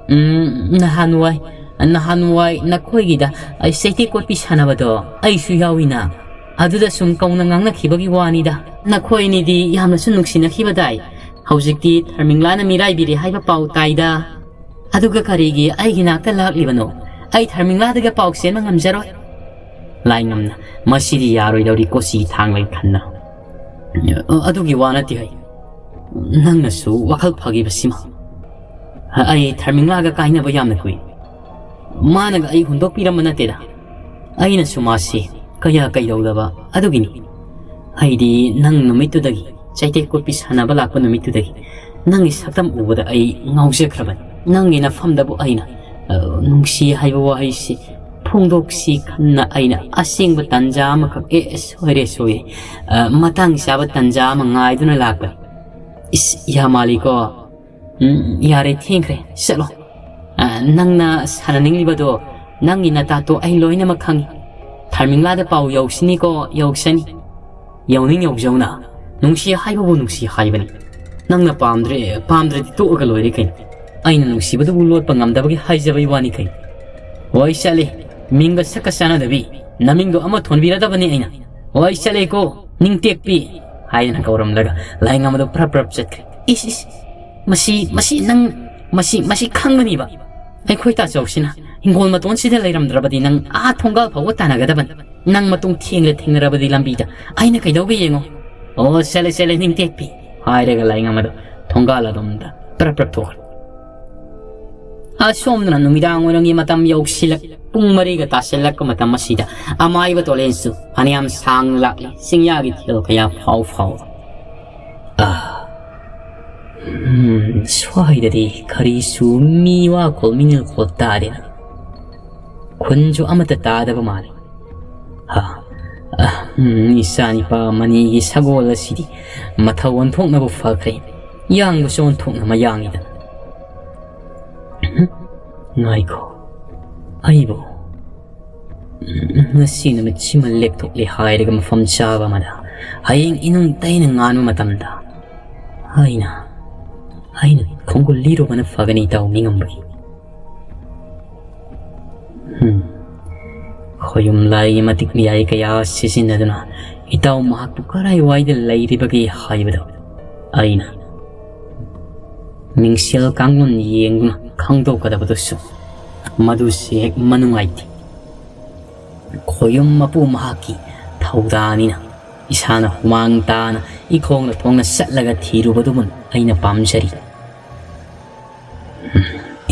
ꯎꯝ, ꯅꯍꯥꯟꯋꯥꯏ, ꯅꯍꯥꯟꯋꯥꯏ ꯅꯈꯣꯏꯒꯤꯗ ꯑꯩ ꯆꯩꯇꯦꯛ ꯀꯣꯠꯄꯤ ꯁꯥꯟꯅꯕꯗꯣ ꯑꯩꯁꯨ ꯌꯥꯎꯏꯅ꯫ ꯑꯗꯨꯗ ꯁꯨꯝ ꯀꯧꯅ ꯉꯥꯡꯅꯈꯤꯕꯒꯤ ꯋꯥꯅꯤꯗ꯫ ꯅꯈꯣꯏ ꯑꯅꯤꯗꯤ ꯌꯥꯝꯅꯁꯨ ꯅꯨꯡꯁꯤꯅꯈꯤꯕꯗꯥꯏ꯫ ꯍꯧꯖꯤꯛꯇꯤ ꯊꯔꯃꯤꯡꯂꯥꯅ ꯃꯤꯔꯥꯏꯕꯤꯔꯦ ꯍꯥꯏꯕ ꯄꯥꯎ ꯇꯥꯏꯗ꯫ ꯑꯗꯨꯒ ꯀꯔꯤꯒꯤ ꯑꯩꯒꯤ ꯅꯥꯛꯇ ꯂꯥꯛꯂꯤꯕꯅꯣ? ꯑꯩ ꯊꯔꯃꯤꯡꯂꯥꯗꯒ ꯄꯥꯎ ꯆꯦꯟꯕ ꯉꯝꯖꯔꯣꯏ꯫" ꯂꯥꯏꯉꯝꯅ, "ꯃꯁꯤꯗꯤ ꯌꯥꯔꯣꯏꯗꯧꯔꯤ ꯀꯣꯆꯤ ꯊꯥꯡꯂꯩ ꯈꯟꯅ꯫ ꯑ, ꯑꯗꯨꯒꯤ ꯋꯥ ꯅꯠꯇꯦ ꯍꯩ꯫ ꯅꯪꯅꯁꯨ ꯋꯥꯈꯜ ꯐꯈꯤꯕꯁꯤꯃ꯫ ꯑꯩ ꯊꯔꯃꯤꯡꯂꯥꯒ ꯀꯥꯏꯅꯕ ꯌꯥꯝꯅ ꯀꯨꯏ꯫ ꯃꯥꯅꯒ ꯑꯩ ꯍꯨꯟꯗꯣꯛꯄꯤꯔꯝꯕ ꯅꯠꯇꯦꯗ꯫ ꯑꯩꯅꯁꯨ ꯃꯥꯁꯤ ꯀꯌꯥ ꯀꯩꯗꯧꯗꯕ ꯑꯗꯨꯒꯤꯅꯤ꯫ ꯑꯩꯗꯤ ꯅꯪ ꯅꯨꯃꯤꯠꯇꯨꯗꯒꯤ, ꯆꯩꯇꯦꯛ ꯀꯣꯠꯄꯤ ꯁꯥꯟꯅꯕ ꯂꯥꯛꯄ ꯅꯨꯃꯤꯠꯇꯨꯗꯒꯤ ꯅꯪꯒꯤ ꯁꯛꯇꯝ ꯎꯕꯗ ꯑꯩ ꯉꯥꯎꯖꯈ꯭ꯔꯕꯅꯤ꯫ ꯅꯪꯒꯤ ꯅꯐꯝꯗꯕꯨ ꯑꯩꯅ, ꯑ, ꯅꯨꯡꯁꯤ ꯍꯥꯏꯕ ꯋꯥꯍꯩꯁꯤ ꯐꯣꯡꯗꯣꯛꯁꯤ ꯈꯟꯅ ꯑꯩꯅ ꯑꯁꯦꯡꯕ ꯇꯟꯖꯥ ꯑꯃꯈꯛ, ꯑꯦ, ꯁꯣꯏꯔꯦ, ꯁꯣꯏꯔꯦ, ꯑ, ꯃꯇꯥꯡ ꯆꯥꯕ ꯇꯟꯖꯥ ꯑꯃ ꯉꯥꯏꯗꯨꯅ ꯂꯥꯛꯄꯅꯤ꯫ ꯏꯁ, ꯌꯥꯝ ꯃꯥꯜꯂꯤꯀꯣ꯫ ꯎꯝ, ꯌꯥꯔꯦ, ꯊꯦꯡꯈ꯭ꯔꯦ, ꯆꯠꯂꯣ꯫ ꯑ, ꯅꯪꯅ ꯁꯥꯟꯅꯅꯤꯡꯂꯤꯕꯗꯣ, ꯅꯪꯒꯤ ꯅꯇꯥꯇꯣ ꯑꯩ ꯂꯣꯏꯅꯃꯛ ꯈꯪꯏ꯫ ꯊꯥꯔꯃꯤꯡꯂꯥꯗ ꯄꯥꯎ ꯌꯧꯁꯤꯅꯤꯀꯣ, ꯌꯧꯁꯅꯤ꯫ ꯌꯧꯅꯤꯡ ꯌꯧꯖꯧꯅ꯫ ꯅꯨꯡꯁꯤ ꯍꯥꯏꯕꯕꯨ ꯅꯨꯡꯁꯤ ꯍꯥꯏꯕꯅꯤ꯫ ꯅꯪꯅ ꯄꯥꯝꯗ꯭ꯔꯦ, ꯄꯥꯝꯗ꯭ꯔꯗꯤ ꯇꯣꯛꯑꯒ ꯂꯣꯏꯔꯦ ꯀꯩꯅꯣ꯫ ꯑꯩꯅ ꯅꯨꯡꯁꯤꯕꯗꯨꯕꯨ ꯂꯣꯠꯄ ꯉꯝꯗꯕꯒꯤ ꯍꯥꯏꯖꯕꯩ ꯋꯥꯅꯤ ꯀꯩꯅꯣ꯫ ꯍꯣꯏ, ꯆꯠꯂꯦ꯫ ꯃꯤꯡꯒ ꯁꯛꯀ ꯆꯥꯟꯅꯗꯕꯤ꯫ ꯅꯃꯤꯡꯗꯣ ꯑꯃ ꯊꯣꯟꯕꯤꯔꯗꯕꯅꯤ ꯑꯩꯅ꯫ ꯍꯣꯏ, ꯆꯠꯂꯦꯀꯣ, ꯅꯤꯡꯇꯦꯛꯄꯤ꯫ ꯍꯥꯏꯗꯅ ꯀꯧꯔꯝꯂꯒ ꯂꯥꯏꯉꯝ ꯑꯗꯨ ꯄ꯭ꯔꯞ ꯄ꯭ꯔꯞ ꯆꯠꯈ꯭ꯔꯦ꯫ ꯏꯁ, ꯏꯁ, ꯃꯁꯤ, ꯃꯁꯤ ꯅꯪ, ꯃꯁꯤ, ꯃꯁꯤ ꯈꯪꯒꯅꯤꯕ꯫ ꯑꯩꯈꯣꯏ ꯇꯥꯆꯧꯁꯤꯅ ꯍꯤꯡꯒꯣꯜ ꯃꯇꯣꯟꯁꯤꯗ ꯂꯩꯔꯝꯗ꯭ꯔꯕꯗꯤ ꯅꯪ ꯑꯥ ꯊꯣꯡꯒꯥꯜ ꯐꯥꯎꯕ ꯇꯥꯟꯅꯒꯗꯕꯅꯤ꯫ ꯅꯪ ꯃꯇꯨꯡ ꯊꯦꯡꯂ ꯊꯦꯡꯅꯔꯕꯗꯤ ꯂꯝꯕꯤꯗ ꯑꯩꯅ ꯀꯩꯗꯧꯒꯦ ꯌꯦꯡꯉꯣ꯫ ꯑꯣ, ꯆꯠꯂꯦ, ꯆꯠꯂꯦ, ꯅꯤꯡꯇꯦꯛꯄꯤ꯫ ꯍꯥꯏꯔꯒ ꯂꯥꯏꯉꯝ ꯑꯗꯨ ꯊꯣꯡꯒꯥꯜ ꯑꯗꯣꯝꯗ ꯄ꯭ꯔꯞ ꯄ꯭ꯔꯞ ꯊꯣꯛꯈ꯭ꯔꯦ꯫ ꯑꯁꯣꯝꯗꯅ ꯅꯨꯃꯤꯗꯥꯡ ꯋꯥꯏꯔꯝꯒꯤ ꯃꯇꯝ ꯌꯧꯁꯤꯜꯂꯛ, ꯄꯨꯡ ꯃꯔꯤꯒ ꯇꯥꯁꯤꯜꯂꯛꯄ ꯃꯇꯝ ꯑꯁꯤꯗ ꯑꯃꯥꯏꯕ ꯇꯣꯂꯦꯟꯁꯨ ꯐꯅꯌꯥꯝ ꯁꯥꯡꯅ ꯂꯥꯛꯂꯤ, ꯆꯤꯡꯌꯥꯒꯤ ꯊꯤꯒꯜ ꯀꯌꯥ ꯐꯥꯎ ꯐꯥꯎ꯫ ꯑꯥ, ꯎꯝ, ꯁ꯭ꯋꯥꯏꯗꯗꯤ ꯀꯔꯤꯁꯨ ꯃꯤ ꯋꯥ ꯈꯣꯜ ꯃꯤꯅꯤꯜ ꯈꯣꯜ ꯇꯥꯗꯦꯅ꯫ ꯈꯨꯟꯁꯨ ꯑꯃꯠꯇ ꯇꯥꯗꯕ ꯃꯥꯜꯂꯤ꯫ ꯍꯥ, ꯑ, ꯎꯝ, ꯏꯆꯥ ꯅꯤꯄꯥ ꯃꯅꯤꯒꯤ ꯁꯒꯣꯜ ꯑꯁꯤꯗꯤ ꯃꯊꯧ ꯑꯣꯟꯊꯣꯛꯅꯕꯨ ꯐꯈ꯭ꯔꯦ꯫ ꯌꯥꯡꯕꯁꯨ ꯑꯣꯟꯊꯣꯛꯅ ꯃꯌꯥꯡꯉꯤꯗꯅ꯫ ꯎꯝ, ꯉꯥꯏꯈꯣ, ꯑꯩꯕꯨ, ꯎꯝ, ꯉꯁꯤ ꯅꯨꯃꯤꯠꯁꯤꯃ ꯂꯦꯞꯊꯣꯛꯂꯦ ꯍꯥꯏꯔꯒ ꯃꯐꯝ ꯆꯥꯕ ꯑꯃꯗ ꯍꯌꯦꯡ ꯏꯅꯨꯡ ꯇꯩꯅ ꯉꯥꯟꯕ ꯃꯇꯝꯗ ꯑꯩꯅ, ꯑꯩꯅ ꯈꯣꯡꯒꯨꯜ ꯂꯤꯔꯨꯕꯅ ꯐꯒꯅꯤ, ꯏꯇꯥꯎ ꯃꯤꯉꯝꯕꯒꯤ꯫ ꯎꯝ꯫ ꯈꯣꯌꯨꯝ ꯂꯥꯏꯒꯤ ꯃꯇꯤꯛ ꯃꯌꯥꯏ ꯀꯌꯥ ꯁꯤꯖꯤꯟꯅꯗꯨꯅ ꯏꯇꯥꯎ ꯃꯍꯥꯛꯄꯨ ꯀꯔꯥꯏꯋꯥꯏꯗ ꯂꯩꯔꯤꯕꯒꯦ ꯍꯥꯏꯕꯗꯨ ꯑꯩꯅ ꯃꯤꯡꯁꯦꯜ ꯀꯥꯡꯂꯣꯟ ꯌꯦꯡꯗꯨꯅ ꯈꯪꯗꯣꯛꯀꯗꯕꯗꯨꯁꯨ ꯃꯗꯨꯁꯨ ꯍꯦꯛ ꯃꯅꯨꯡꯉꯥꯏꯇꯦ꯫ ꯈꯣꯌꯨꯝ ꯃꯄꯨ ꯃꯍꯥꯛꯀꯤ ꯊꯧꯗꯥꯡꯅꯤꯅ ꯏꯁꯥꯅ ꯍꯨꯃꯥꯡ ꯇꯥꯅ ꯏꯈꯣꯡꯅ ꯊꯣꯡꯅ ꯆꯠꯂꯒ ꯊꯤꯔꯨꯕꯗꯨꯕꯨ ꯑꯩꯅ ꯄꯥꯝꯖꯔꯤ꯫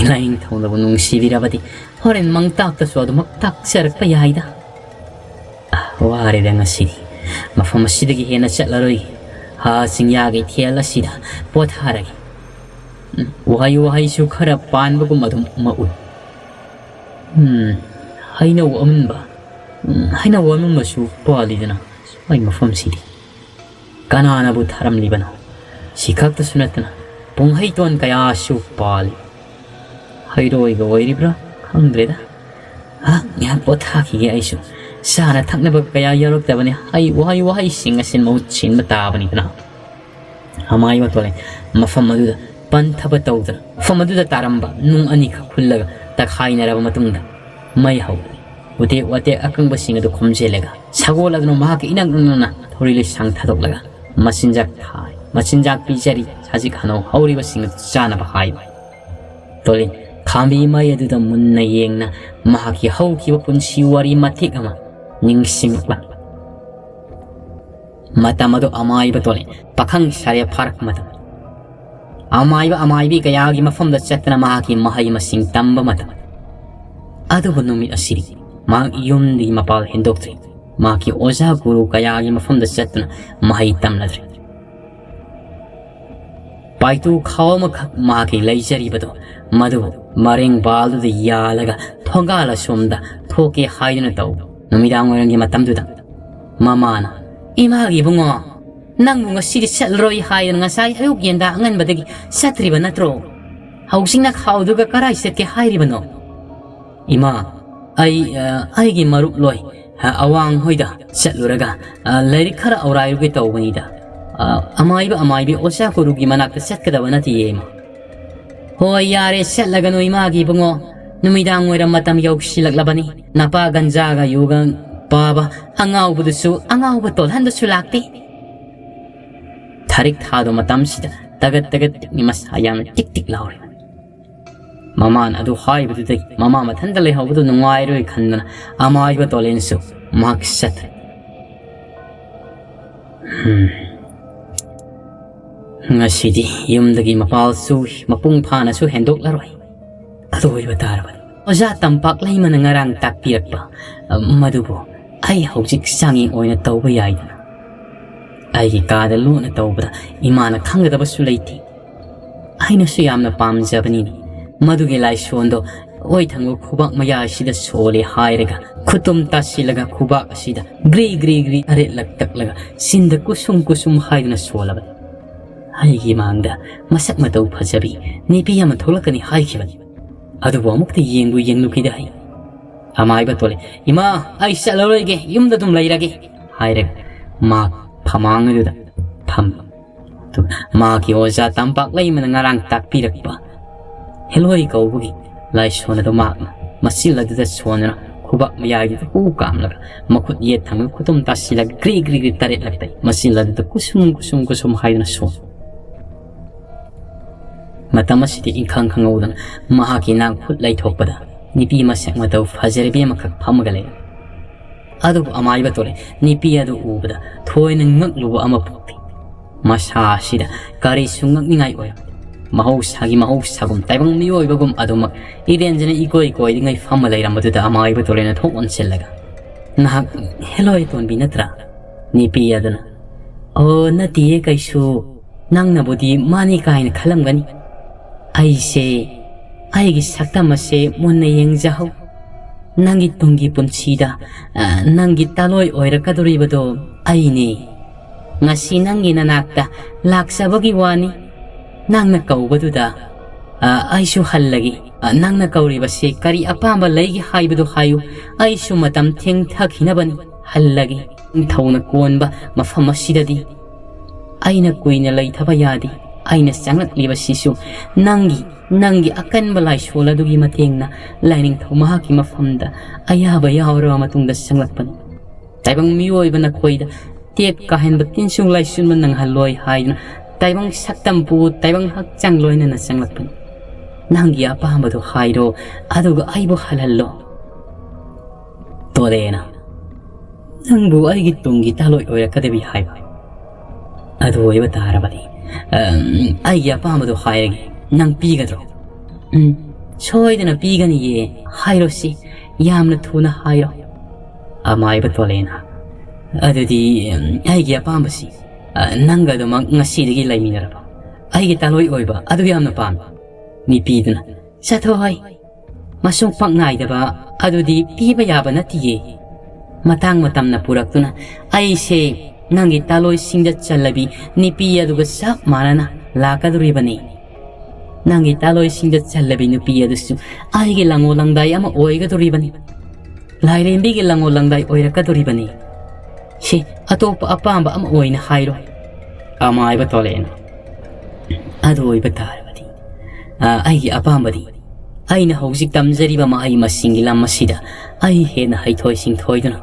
ꯏꯃꯥ ꯏꯪꯊꯧꯅꯕꯨ ꯅꯨꯡꯁꯤꯕꯤꯔꯕꯗꯤ ꯍꯣꯔꯦꯟ ꯃꯪꯇꯥꯛꯇꯁꯨ ꯑꯗꯨꯃꯛ ꯇꯥꯛꯆꯔꯛꯄ ꯌꯥꯏꯗ꯫ ꯑꯥ, ꯋꯥꯔꯦꯗ ꯉꯁꯤꯗꯤ꯫ ꯃꯐꯝ ꯑꯁꯤꯗꯒꯤ ꯍꯦꯟꯅ ꯆꯠꯂꯔꯣꯏ꯫ ꯍꯥ, ꯆꯤꯡꯌꯥꯒꯤ ꯏꯊꯦꯜ ꯑꯁꯤꯗ ꯄꯣꯊꯥꯔꯒꯦ꯫ ꯎꯝ, ꯎꯍꯩ ꯋꯥꯍꯩꯁꯨ ꯈꯔ ꯄꯥꯟꯕꯒꯨꯝ ꯑꯗꯨꯝ ꯃꯛꯎꯏ꯫ ꯎꯝ, ꯍꯩꯅꯧ ꯑꯃꯨꯟꯕ, ꯎꯝ, ꯍꯩꯅꯧ ꯑꯃꯨꯟꯕꯁꯨ ꯄꯥꯜꯂꯤꯗꯅ ꯁ꯭ꯋꯥꯏ ꯃꯐꯝꯁꯤꯗꯤ꯫ ꯀꯅꯥꯅꯕꯨ ꯊꯥꯔꯝꯂꯤꯕꯅꯣ? ꯁꯤ ꯈꯛꯇꯁꯨ ꯅꯠꯇꯅ ꯄꯨꯡꯍꯩꯇꯣꯟ ꯀꯌꯥꯁꯨ ꯄꯥꯜꯂꯤ꯫ ꯍꯩꯔꯣꯏꯒ ꯑꯣꯏꯔꯤꯕ꯭ꯔꯥ? ꯈꯪꯗ꯭ꯔꯦꯗ꯫ ꯉꯥꯏꯍꯥꯛ, ꯉꯥꯏꯍꯥꯛ ꯄꯣꯊꯥꯈꯤꯒꯦ ꯑꯩꯁꯨ꯫ ꯆꯥꯅ ꯊꯛꯅꯕ ꯀꯌꯥ ꯌꯥꯎꯔꯛꯇꯕꯅꯤ꯫ ꯍꯩ, ꯎꯍꯩ ꯋꯥꯍꯩꯁꯤꯡ ꯑꯁꯤꯅ ꯃꯍꯨꯠ ꯁꯤꯟꯕ ꯇꯥꯕꯅꯤꯗꯅ꯫ ꯑꯃꯥꯏꯕ ꯇꯣꯂꯦ ꯃꯐꯝ ꯑꯗꯨꯗ ꯄꯟꯊꯕ ꯇꯧꯗꯅ ꯃꯐꯝ ꯑꯗꯨꯗ ꯇꯥꯔꯝꯕ ꯅꯨꯡ ꯑꯅꯤꯈꯛ ꯍꯨꯜꯂꯒ ꯇꯛꯈꯥꯏꯅꯔꯕ ꯃꯇꯨꯡꯗ ꯃꯩ ꯍꯧꯔꯤ꯫ ꯎꯇꯦꯛ ꯋꯥꯇꯦꯛ ꯑꯀꯪꯕꯁꯤꯡ ꯑꯗꯨ ꯈꯣꯝꯖꯤꯜꯂꯒ ꯁꯒꯣꯜ ꯑꯗꯨꯅ ꯃꯍꯥꯛꯀꯤ ꯏꯅꯛ ꯅꯛꯅꯅ ꯊꯧꯔꯤ ꯂꯣꯏꯁꯥꯡ ꯊꯥꯗꯣꯛꯂꯒ ꯃꯆꯤꯟꯖꯥꯛ ꯊꯥꯏ꯫ ꯃꯆꯤꯟꯖꯥꯛ ꯄꯤꯖꯔꯤ꯫ ꯁꯖꯤꯛ ꯍꯅꯧ ꯍꯧꯔꯤꯕꯁꯤꯡ ꯑꯗꯨ ꯆꯥꯅꯕ ꯍꯥꯏꯕ꯫ ꯇꯣꯂꯤꯟ ꯈꯥꯝꯕꯤ ꯃꯩ ꯑꯗꯨꯗ ꯃꯨꯟꯅ ꯌꯦꯡꯅ ꯃꯍꯥꯛꯀꯤ ꯍꯧꯈꯤꯕ ꯄꯨꯟꯁꯤ ꯋꯥꯔꯤ ꯃꯇꯦꯛ ꯑꯃ ꯅꯤꯡꯁꯤꯡꯂꯛꯂꯝꯃꯤ꯫ ꯃꯇꯝ ꯑꯗꯨ ꯑꯃꯥꯏꯕ ꯇꯣꯂꯤꯟ ꯄꯥꯈꯪ ꯁꯥꯔꯦ ꯐꯥꯔꯛꯄ ꯃꯇꯝ꯫ ꯑꯃꯥꯏꯕ ꯑꯃꯥꯏꯕꯤ ꯀꯌꯥꯒꯤ ꯃꯐꯝꯗ ꯆꯠꯇꯅ ꯃꯍꯥꯛꯀꯤ ꯃꯍꯩ ꯃꯁꯤꯡ ꯇꯝꯕ ꯃꯇꯝ꯫ ꯑꯗꯨꯕꯨ ꯅꯨꯃꯤꯠ ꯑꯁꯤꯗꯤ ꯃꯍꯥꯛ ꯌꯨꯝꯗꯒꯤ ꯃꯄꯥꯜ ꯍꯦꯟꯗꯣꯛꯇ꯭ꯔꯦ꯫ ꯃꯍꯥꯛꯀꯤ ꯑꯣꯖꯥ ꯒꯨꯔꯨ ꯀꯌꯥꯒꯤ ꯃꯐꯝꯗ ꯆꯠꯇꯨꯅ ꯃꯍꯩ ꯇꯝꯂꯗ꯭ꯔꯦ꯫ ꯄꯥꯏꯇꯨ ꯈꯥꯎ ꯑꯃꯈꯛ ꯃꯍꯥꯛꯀꯤ ꯂꯩꯖꯔꯤꯕꯗꯣ, ꯃꯗꯨ ꯃꯔꯦꯡ ꯕꯥꯜꯗꯨꯗ ꯌꯥꯜꯂꯒ ꯊꯣꯡꯒꯥꯜ ꯑꯁꯣꯝꯗ ꯊꯣꯛꯀꯦ ꯍꯥꯏꯗꯨꯅ ꯇꯧ꯫ ꯅꯨꯃꯤꯗꯥꯡ ꯋꯥꯏꯔꯝꯒꯤ ꯃꯇꯝꯗꯨꯗ ꯃꯃꯥꯅ, "ꯏꯃꯥꯒꯤ ꯏꯕꯨꯡꯉꯣ, ꯅꯪꯕꯨ ꯉꯁꯤꯗꯤ ꯆꯠꯂꯔꯣꯏ ꯍꯥꯏꯗꯅ ꯉꯁꯥꯏ ꯑꯌꯨꯛ ꯌꯦꯟꯗꯥ ꯑꯉꯟꯕꯗꯒꯤ ꯆꯠꯇ꯭ꯔꯤꯕ ꯅꯠꯇ꯭ꯔꯣ? ꯍꯧꯖꯤꯛꯅ ꯈꯥꯎꯗꯨꯒ ꯀꯔꯥꯏ ꯆꯠꯀꯦ ꯍꯥꯏꯔꯤꯕꯅꯣ?" "ꯏꯃꯥ, ꯑꯩ, ꯑ, ꯑꯩꯒꯤ ꯃꯔꯨꯞ ꯂꯣꯏ, ꯑ, ꯑꯋꯥꯡ ꯍꯣꯏꯗ ꯆꯠꯂꯨꯔꯒ, ꯑ, ꯂꯥꯏꯔꯤꯛ ꯈꯔ ꯑꯧꯔꯥꯏꯔꯨꯒꯦ ꯇꯧꯕꯅꯤꯗ꯫ ꯑ, ꯑꯃꯥꯏꯕ ꯑꯃꯥꯏꯕꯤ ꯑꯣꯖꯥ ꯒꯨꯔꯨꯒꯤ ꯃꯅꯥꯛꯇ ꯆꯠꯀꯗꯕ ꯅꯠꯇꯤꯌꯦ, ꯏꯃꯥ꯫" "ꯍꯣꯏ, ꯌꯥꯔꯦ, ꯆꯠꯂꯒꯅꯨ ꯏꯃꯥꯒꯤ ꯏꯕꯨꯡꯉꯣ꯫ ꯅꯨꯃꯤꯗꯥꯡ ꯋꯥꯏꯔꯝ ꯃꯇꯝ ꯌꯧꯁꯤꯜꯂꯛꯂꯕꯅꯤ꯫ ꯅꯄꯥ ꯒꯟꯖꯥꯒ ꯌꯨꯒ ꯄꯥꯕ ꯑꯉꯥꯎꯕꯗꯨꯁꯨ ꯑꯉꯥꯎꯕ ꯇꯣꯜꯍꯟꯗꯨꯁꯨ ꯂꯥꯛꯇꯦ꯫" ꯊꯥꯔꯤꯛ ꯊꯥꯗꯣ ꯃꯇꯝꯁꯤꯗ ꯇꯒꯠ ꯇꯒꯠ ꯇꯤꯛꯅꯤ, ꯃꯁꯥ ꯌꯥꯝꯅ ꯇꯤꯛ ꯇꯤꯛ ꯂꯥꯎꯔꯤ꯫ ꯃꯃꯥꯅ ꯑꯗꯨ ꯍꯥꯏꯕꯗꯨꯗꯒꯤ ꯃꯃꯥ ꯃꯊꯟꯇ ꯂꯩꯍꯧꯕꯗꯨ ꯅꯨꯡꯉꯥꯏꯔꯣꯏ ꯈꯟꯗꯅ ꯑꯃꯥꯏꯕ ꯇꯣꯂꯦꯟꯁꯨ ꯃꯍꯥꯛ ꯆꯠꯈ꯭ꯔꯦ꯫ ꯍꯝ꯫ ꯉꯁꯤꯗꯤ ꯌꯨꯝꯗꯒꯤ ꯃꯄꯥꯜꯁꯨ ꯃꯄꯨꯡ ꯐꯥꯅꯁꯨ ꯍꯦꯟꯗꯣꯛꯂꯔꯣꯏ꯫ ꯑꯗꯨ ꯑꯣꯏꯕ ꯇꯥꯔꯕꯅꯤ꯫ ꯑꯣꯖꯥ ꯇꯝꯄꯥꯛ ꯂꯩꯃꯅ ꯉꯔꯥꯡ ꯇꯥꯛꯄꯤꯔꯛꯄ, ꯑ, ꯃꯗꯨꯕꯨ ꯑꯩ ꯍꯧꯖꯤꯛ ꯆꯥꯡꯌꯦꯡ ꯑꯣꯏꯅ ꯇꯧꯕ ꯌꯥꯏꯗꯅ꯫ ꯑꯩꯒꯤ ꯀꯥꯗ ꯂꯣꯟꯅ ꯇꯧꯕꯗ ꯏꯃꯥꯅ ꯈꯪꯒꯗꯕꯁꯨ ꯂꯩꯇꯦ꯫ ꯑꯩꯅꯁꯨ ꯌꯥꯝꯅ ꯄꯥꯝꯖꯕꯅꯤꯅꯦ꯫ ꯃꯗꯨꯒꯤ ꯂꯥꯏꯁꯣꯟꯗꯣ ꯑꯣꯏ ꯊꯪꯕ ꯈꯨꯕꯥꯛ ꯃꯌꯥ ꯑꯁꯤꯗ ꯁꯣꯜꯂꯦ ꯍꯥꯏꯔꯒ ꯈꯨꯇꯨꯝ ꯇꯥꯁꯤꯜꯂꯒ ꯈꯨꯕꯥꯛ ꯑꯁꯤꯗ ꯒ꯭ꯔꯤ ꯒ꯭ꯔꯤ ꯒ꯭ꯔꯤ ꯇꯔꯦꯠꯂꯛ ꯇꯛꯂꯒ ꯆꯤꯟꯗ ꯀꯨꯁꯨꯝ ꯀꯨꯁꯨꯝ ꯍꯥꯏꯗꯨꯅ ꯁꯣꯜꯂꯕꯅꯤ꯫ ꯑꯩꯒꯤ ꯃꯥꯡꯗ ꯃꯁꯛ ꯃꯇꯧ ꯐꯖꯕꯤ ꯅꯨꯄꯤ ꯑꯃ ꯊꯣꯛꯂꯛꯀꯅꯤ ꯍꯥꯏꯈꯤꯕꯅꯤ꯫ ꯑꯗꯨꯕꯨ ꯑꯃꯨꯛꯇ ꯌꯦꯡꯕꯨ ꯌꯦꯡꯂꯨꯈꯤꯗꯦ ꯑꯩ꯫ ꯑꯃꯥꯏꯕ ꯇꯣꯜꯂꯦ, "ꯏꯃꯥ, ꯑꯩ ꯆꯠꯂꯔꯣꯏꯒꯦ, ꯌꯨꯝꯗ ꯑꯗꯨꯝ ꯂꯩꯔꯒꯦ" ꯍꯥꯏꯔꯒ ꯃꯥ ꯐꯃꯥꯡ ꯑꯗꯨꯗ ꯐꯝꯃꯤ꯫ ꯑꯗꯨꯒ ꯃꯥꯒꯤ ꯑꯣꯖꯥ ꯇꯝꯄꯥꯛ ꯂꯩꯃꯅ ꯉꯔꯥꯡ ꯇꯥꯛꯄꯤꯔꯛꯄ ꯍꯦꯂꯣꯏ ꯀꯧꯕꯒꯤ ꯂꯥꯏꯁꯣꯟ ꯑꯗꯨ ꯃꯍꯥꯛꯅ ꯃꯆꯤꯜ ꯑꯗꯨꯗ ꯁꯣꯟꯗꯨꯅ ꯈꯨꯕꯥꯛ ꯃꯌꯥꯏꯗꯨꯗ ꯍꯨ ꯀꯥꯝꯂꯒ ꯃꯈꯨꯠ ꯌꯦꯠ ꯊꯪꯕ ꯈꯨꯇꯨꯝ ꯇꯥꯁꯤꯜꯂꯒ ꯒ꯭ꯔꯤ ꯒ꯭ꯔꯤ ꯒ꯭ꯔꯤ ꯇꯔꯦꯠꯂꯛꯇ ꯃꯆꯤꯜ ꯑꯗꯨꯗ ꯀꯨꯁꯨꯝ ꯀꯨꯁꯨꯝ ꯀꯨꯁꯨꯝ ꯍꯥꯏꯗꯨꯅ ꯁꯣꯟ꯫ ꯃꯇꯝ ꯑꯁꯤꯗ ꯏꯪꯈꯪ ꯈꯪꯍꯧꯗꯅ ꯃꯍꯥꯛꯀꯤ ꯅꯥꯛ ꯈꯨꯠ ꯂꯩꯊꯣꯛꯄꯗ ꯅꯨꯄꯤ ꯃꯁꯛ ꯃꯇꯧ ꯐꯖꯔꯕꯤ ꯑꯃꯈꯛ ꯐꯝꯃꯒ ꯂꯩꯔꯝꯃꯤ꯫ ꯑꯗꯨꯕꯨ ꯑꯃꯥꯏꯕ ꯇꯣꯔꯦ ꯅꯨꯄꯤ ꯑꯗꯨ ꯎꯕꯗ ꯊꯣꯏꯅ ꯉꯛꯂꯨꯕ ꯑꯃ ꯄꯣꯛꯈꯤ꯫ ꯃꯁꯥ ꯑꯁꯤꯗ ꯀꯔꯤꯁꯨ ꯉꯛꯅꯤꯡꯉꯥꯏ ꯑꯣꯏꯔꯝꯗꯦ꯫ ꯃꯍꯧꯁꯥꯒꯤ ꯃꯍꯧꯁꯥꯒꯨꯝ ꯇꯥꯏꯕꯪ ꯃꯤꯑꯣꯏꯕꯒꯨꯝ ꯑꯗꯨꯃꯛ ꯏꯔꯦꯟꯖꯅ ꯏꯀꯣꯏ ꯀꯣꯏꯔꯤꯉꯩ ꯐꯝꯃ ꯂꯩꯔꯝꯕꯗꯨꯗ ꯑꯃꯥꯏꯕ ꯇꯣꯔꯦꯅ ꯊꯣꯛ ꯑꯣꯟꯁꯤꯜꯂꯒ, "ꯅꯍꯥꯛ ꯍꯦꯂꯣꯏ ꯇꯣꯟꯕꯤ ꯅꯠꯇ꯭ꯔꯥ?" ꯅꯨꯄꯤ ꯑꯗꯨꯅ, "ꯑꯣ, ꯅꯠꯇꯤꯌꯦ ꯀꯩꯁꯨ꯫ ꯅꯪꯅꯕꯨꯗꯤ ꯃꯥꯅꯤ ꯀꯥꯏꯅ ꯈꯜꯂꯝꯒꯅꯤ꯫ ꯑꯩꯁꯦ, ꯑꯩꯒꯤ ꯁꯛꯇꯝ ꯑꯁꯦ ꯃꯨꯟꯅ ꯌꯦꯡꯖꯍꯧ꯫ ꯅꯪꯒꯤ ꯇꯨꯡꯒꯤ ꯄꯨꯟꯁꯤꯗ, ꯑ, ꯅꯪꯒꯤ ꯇꯥꯂꯣꯏ ꯑꯣꯏꯔꯛꯀꯗꯧꯔꯤꯕꯗꯣ ꯑꯩꯅꯤ꯫ ꯉꯁꯤ ꯅꯪꯒꯤ ꯅꯅꯥꯛꯇ ꯂꯥꯛꯆꯕꯒꯤ ꯋꯥꯅꯤ꯫ ꯅꯪꯅ ꯀꯧꯕꯗꯨꯗ, ꯑ, ꯑꯩꯁꯨ ꯍꯜꯂꯒꯦ꯫ ꯑ, ꯅꯪꯅ ꯀꯧꯔꯤꯕꯁꯤ ꯀꯔꯤ ꯑꯄꯥꯝꯕ ꯂꯩꯒꯦ ꯍꯥꯏꯕꯗꯨ ꯍꯥꯏꯌꯨ꯫ ꯑꯩꯁꯨ ꯃꯇꯝ ꯊꯦꯡꯊꯈꯤꯅꯕꯅꯤ꯫ ꯍꯜꯂꯒꯦ꯫ ꯅꯤꯡꯊꯧꯅ ꯀꯣꯟꯕ ꯃꯐꯝ ꯑꯁꯤꯗꯗꯤ ꯑꯩꯅ ꯀꯨꯏꯅ ꯂꯩꯊꯕ ꯌꯥꯗꯦ꯫ ꯑꯩꯅ ꯆꯪꯂꯛꯂꯤꯕꯁꯤꯁꯨ ꯅꯪꯒꯤ, ꯅꯪꯒꯤ ꯑꯀꯟꯕ ꯂꯥꯏꯁꯣꯜ ꯑꯗꯨꯒꯤ ꯃꯇꯦꯡꯅ ꯂꯥꯏꯅꯤꯡꯊꯧ ꯃꯍꯥꯛꯀꯤ ꯃꯐꯝꯗ ꯑꯌꯥꯕ ꯌꯥꯎꯔꯕ ꯃꯇꯨꯡꯗ ꯆꯪꯂꯛꯄꯅꯤ꯫ ꯇꯥꯏꯕꯪ ꯃꯤꯑꯣꯏꯕ ꯅꯈꯣꯏꯗ ꯇꯦꯛ ꯀꯥꯍꯟꯕ ꯇꯤꯟꯁꯨ ꯂꯥꯏꯁꯨꯟꯕ ꯅꯪꯍꯜꯂꯣꯏ ꯍꯥꯏꯗꯨꯅ ꯇꯥꯏꯕꯪ ꯁꯛꯇꯝ ꯄꯨ ꯇꯥꯏꯕꯪ ꯍꯛꯆꯥꯡ ꯂꯣꯏꯅꯅ ꯆꯪꯂꯛꯄꯅꯤ꯫ ꯅꯪꯒꯤ ꯑꯄꯥꯝꯕꯗꯨ ꯍꯥꯏꯔꯣ, ꯑꯗꯨꯒ ꯑꯩꯕꯨ ꯍꯜꯍꯜꯂꯣ꯫ ꯇꯣꯔꯦꯅ, "ꯅꯪꯕꯨ ꯑꯩꯒꯤ ꯇꯨꯡꯒꯤ ꯇꯥꯂꯣꯏ ꯑꯣꯏꯔꯛꯀꯗꯕꯤ ꯍꯥꯏꯕ ꯑꯗꯨ ꯑꯣꯏꯕ ꯇꯥꯔꯕꯗꯤ, ꯑꯝ, ꯑꯩꯒꯤ ꯑꯄꯥꯝꯕꯗꯨ ꯍꯥꯏꯔꯒꯦ, ꯅꯪ ꯄꯤꯒꯗ꯭ꯔꯣ?" "ꯎꯝ, ꯁꯣꯏꯗꯅ ꯄꯤꯒꯅꯤꯌꯦ, ꯍꯥꯏꯔꯣꯁꯤ, ꯌꯥꯝꯅ ꯊꯨꯅ ꯍꯥꯏꯔꯣ꯫" ꯑꯃꯥꯏꯕ ꯇꯣꯂꯦꯅ, "ꯑꯗꯨꯗꯤ, ꯑꯝ, ꯑꯩꯒꯤ ꯑꯄꯥꯝꯕꯁꯤ, ꯑ, ꯅꯪꯒ ꯑꯗꯨꯃꯛ ꯉꯁꯤꯗꯒꯤ ꯂꯩꯃꯤꯟꯅꯔꯕ ꯑꯩꯒꯤ ꯇꯥꯂꯣꯏ ꯑꯣꯏꯕ ꯑꯗꯨ ꯌꯥꯝꯅ ꯄꯥꯝꯃꯤ꯫" ꯅꯨꯄꯤꯗꯨꯅ, "ꯆꯠꯊꯣꯛ ꯍꯣꯏ, ꯃꯁꯨꯡ ꯄꯥꯛ ꯅꯥꯏꯗꯕ ꯑꯗꯨꯗꯤ ꯄꯤꯕ ꯌꯥꯕ ꯅꯠꯇꯤꯌꯦ꯫ ꯃꯇꯥꯡ ꯃꯇꯝꯅ ꯄꯨꯔꯛꯇꯨꯅ ꯑꯩꯁꯦ ꯅꯪꯒꯤ ꯇꯥꯂꯣꯏꯁꯤꯡꯗ ꯆꯜꯂꯕꯤ ꯅꯨꯄꯤ ꯑꯗꯨꯒ ꯆꯞ ꯃꯥꯟꯅꯅ ꯂꯥꯛꯀꯗꯧꯔꯤꯕꯅꯤ꯫ ꯅꯪꯒꯤ ꯇꯥꯂꯣꯏꯁꯤꯡꯗ ꯆꯜꯂꯕꯤ ꯅꯨꯄꯤ ꯑꯗꯨꯁꯨ ꯑꯩꯒꯤ ꯂꯪꯉꯣ ꯂꯪꯗꯥꯏ ꯑꯃ ꯑꯣꯏꯒꯗꯧꯔꯤꯕꯅꯤ꯫ ꯂꯥꯏꯔꯦꯝꯕꯤꯒꯤ ꯂꯪꯉꯣ ꯂꯪꯗꯥꯏ ꯑꯣꯏꯔꯛꯀꯗꯧꯔꯤꯕꯅꯤ꯫ ꯁꯤ ꯑꯇꯣꯞꯄ ꯑꯄꯥꯝꯕ ꯑꯃ ꯑꯣꯏꯅ ꯍꯥꯏꯔꯣ꯫ ꯑꯃꯥꯏꯕ ꯇꯣꯂꯦꯅ꯫ ꯑꯗꯨ ꯑꯣꯏꯕ ꯇꯥꯔꯕꯗꯤ, ꯑ, ꯑꯩꯒꯤ ꯑꯄꯥꯝꯕꯗꯤ, ꯑꯩꯅ ꯍꯧꯖꯤꯛ ꯇꯝꯖꯔꯤꯕ ꯃꯍꯩ ꯃꯁꯤꯡꯒꯤ ꯂꯝ ꯑꯁꯤꯗ ꯑꯩ ꯍꯦꯟꯅ ꯍꯩꯊꯣꯏ ꯁꯤꯡꯊꯣꯏꯗꯨꯅ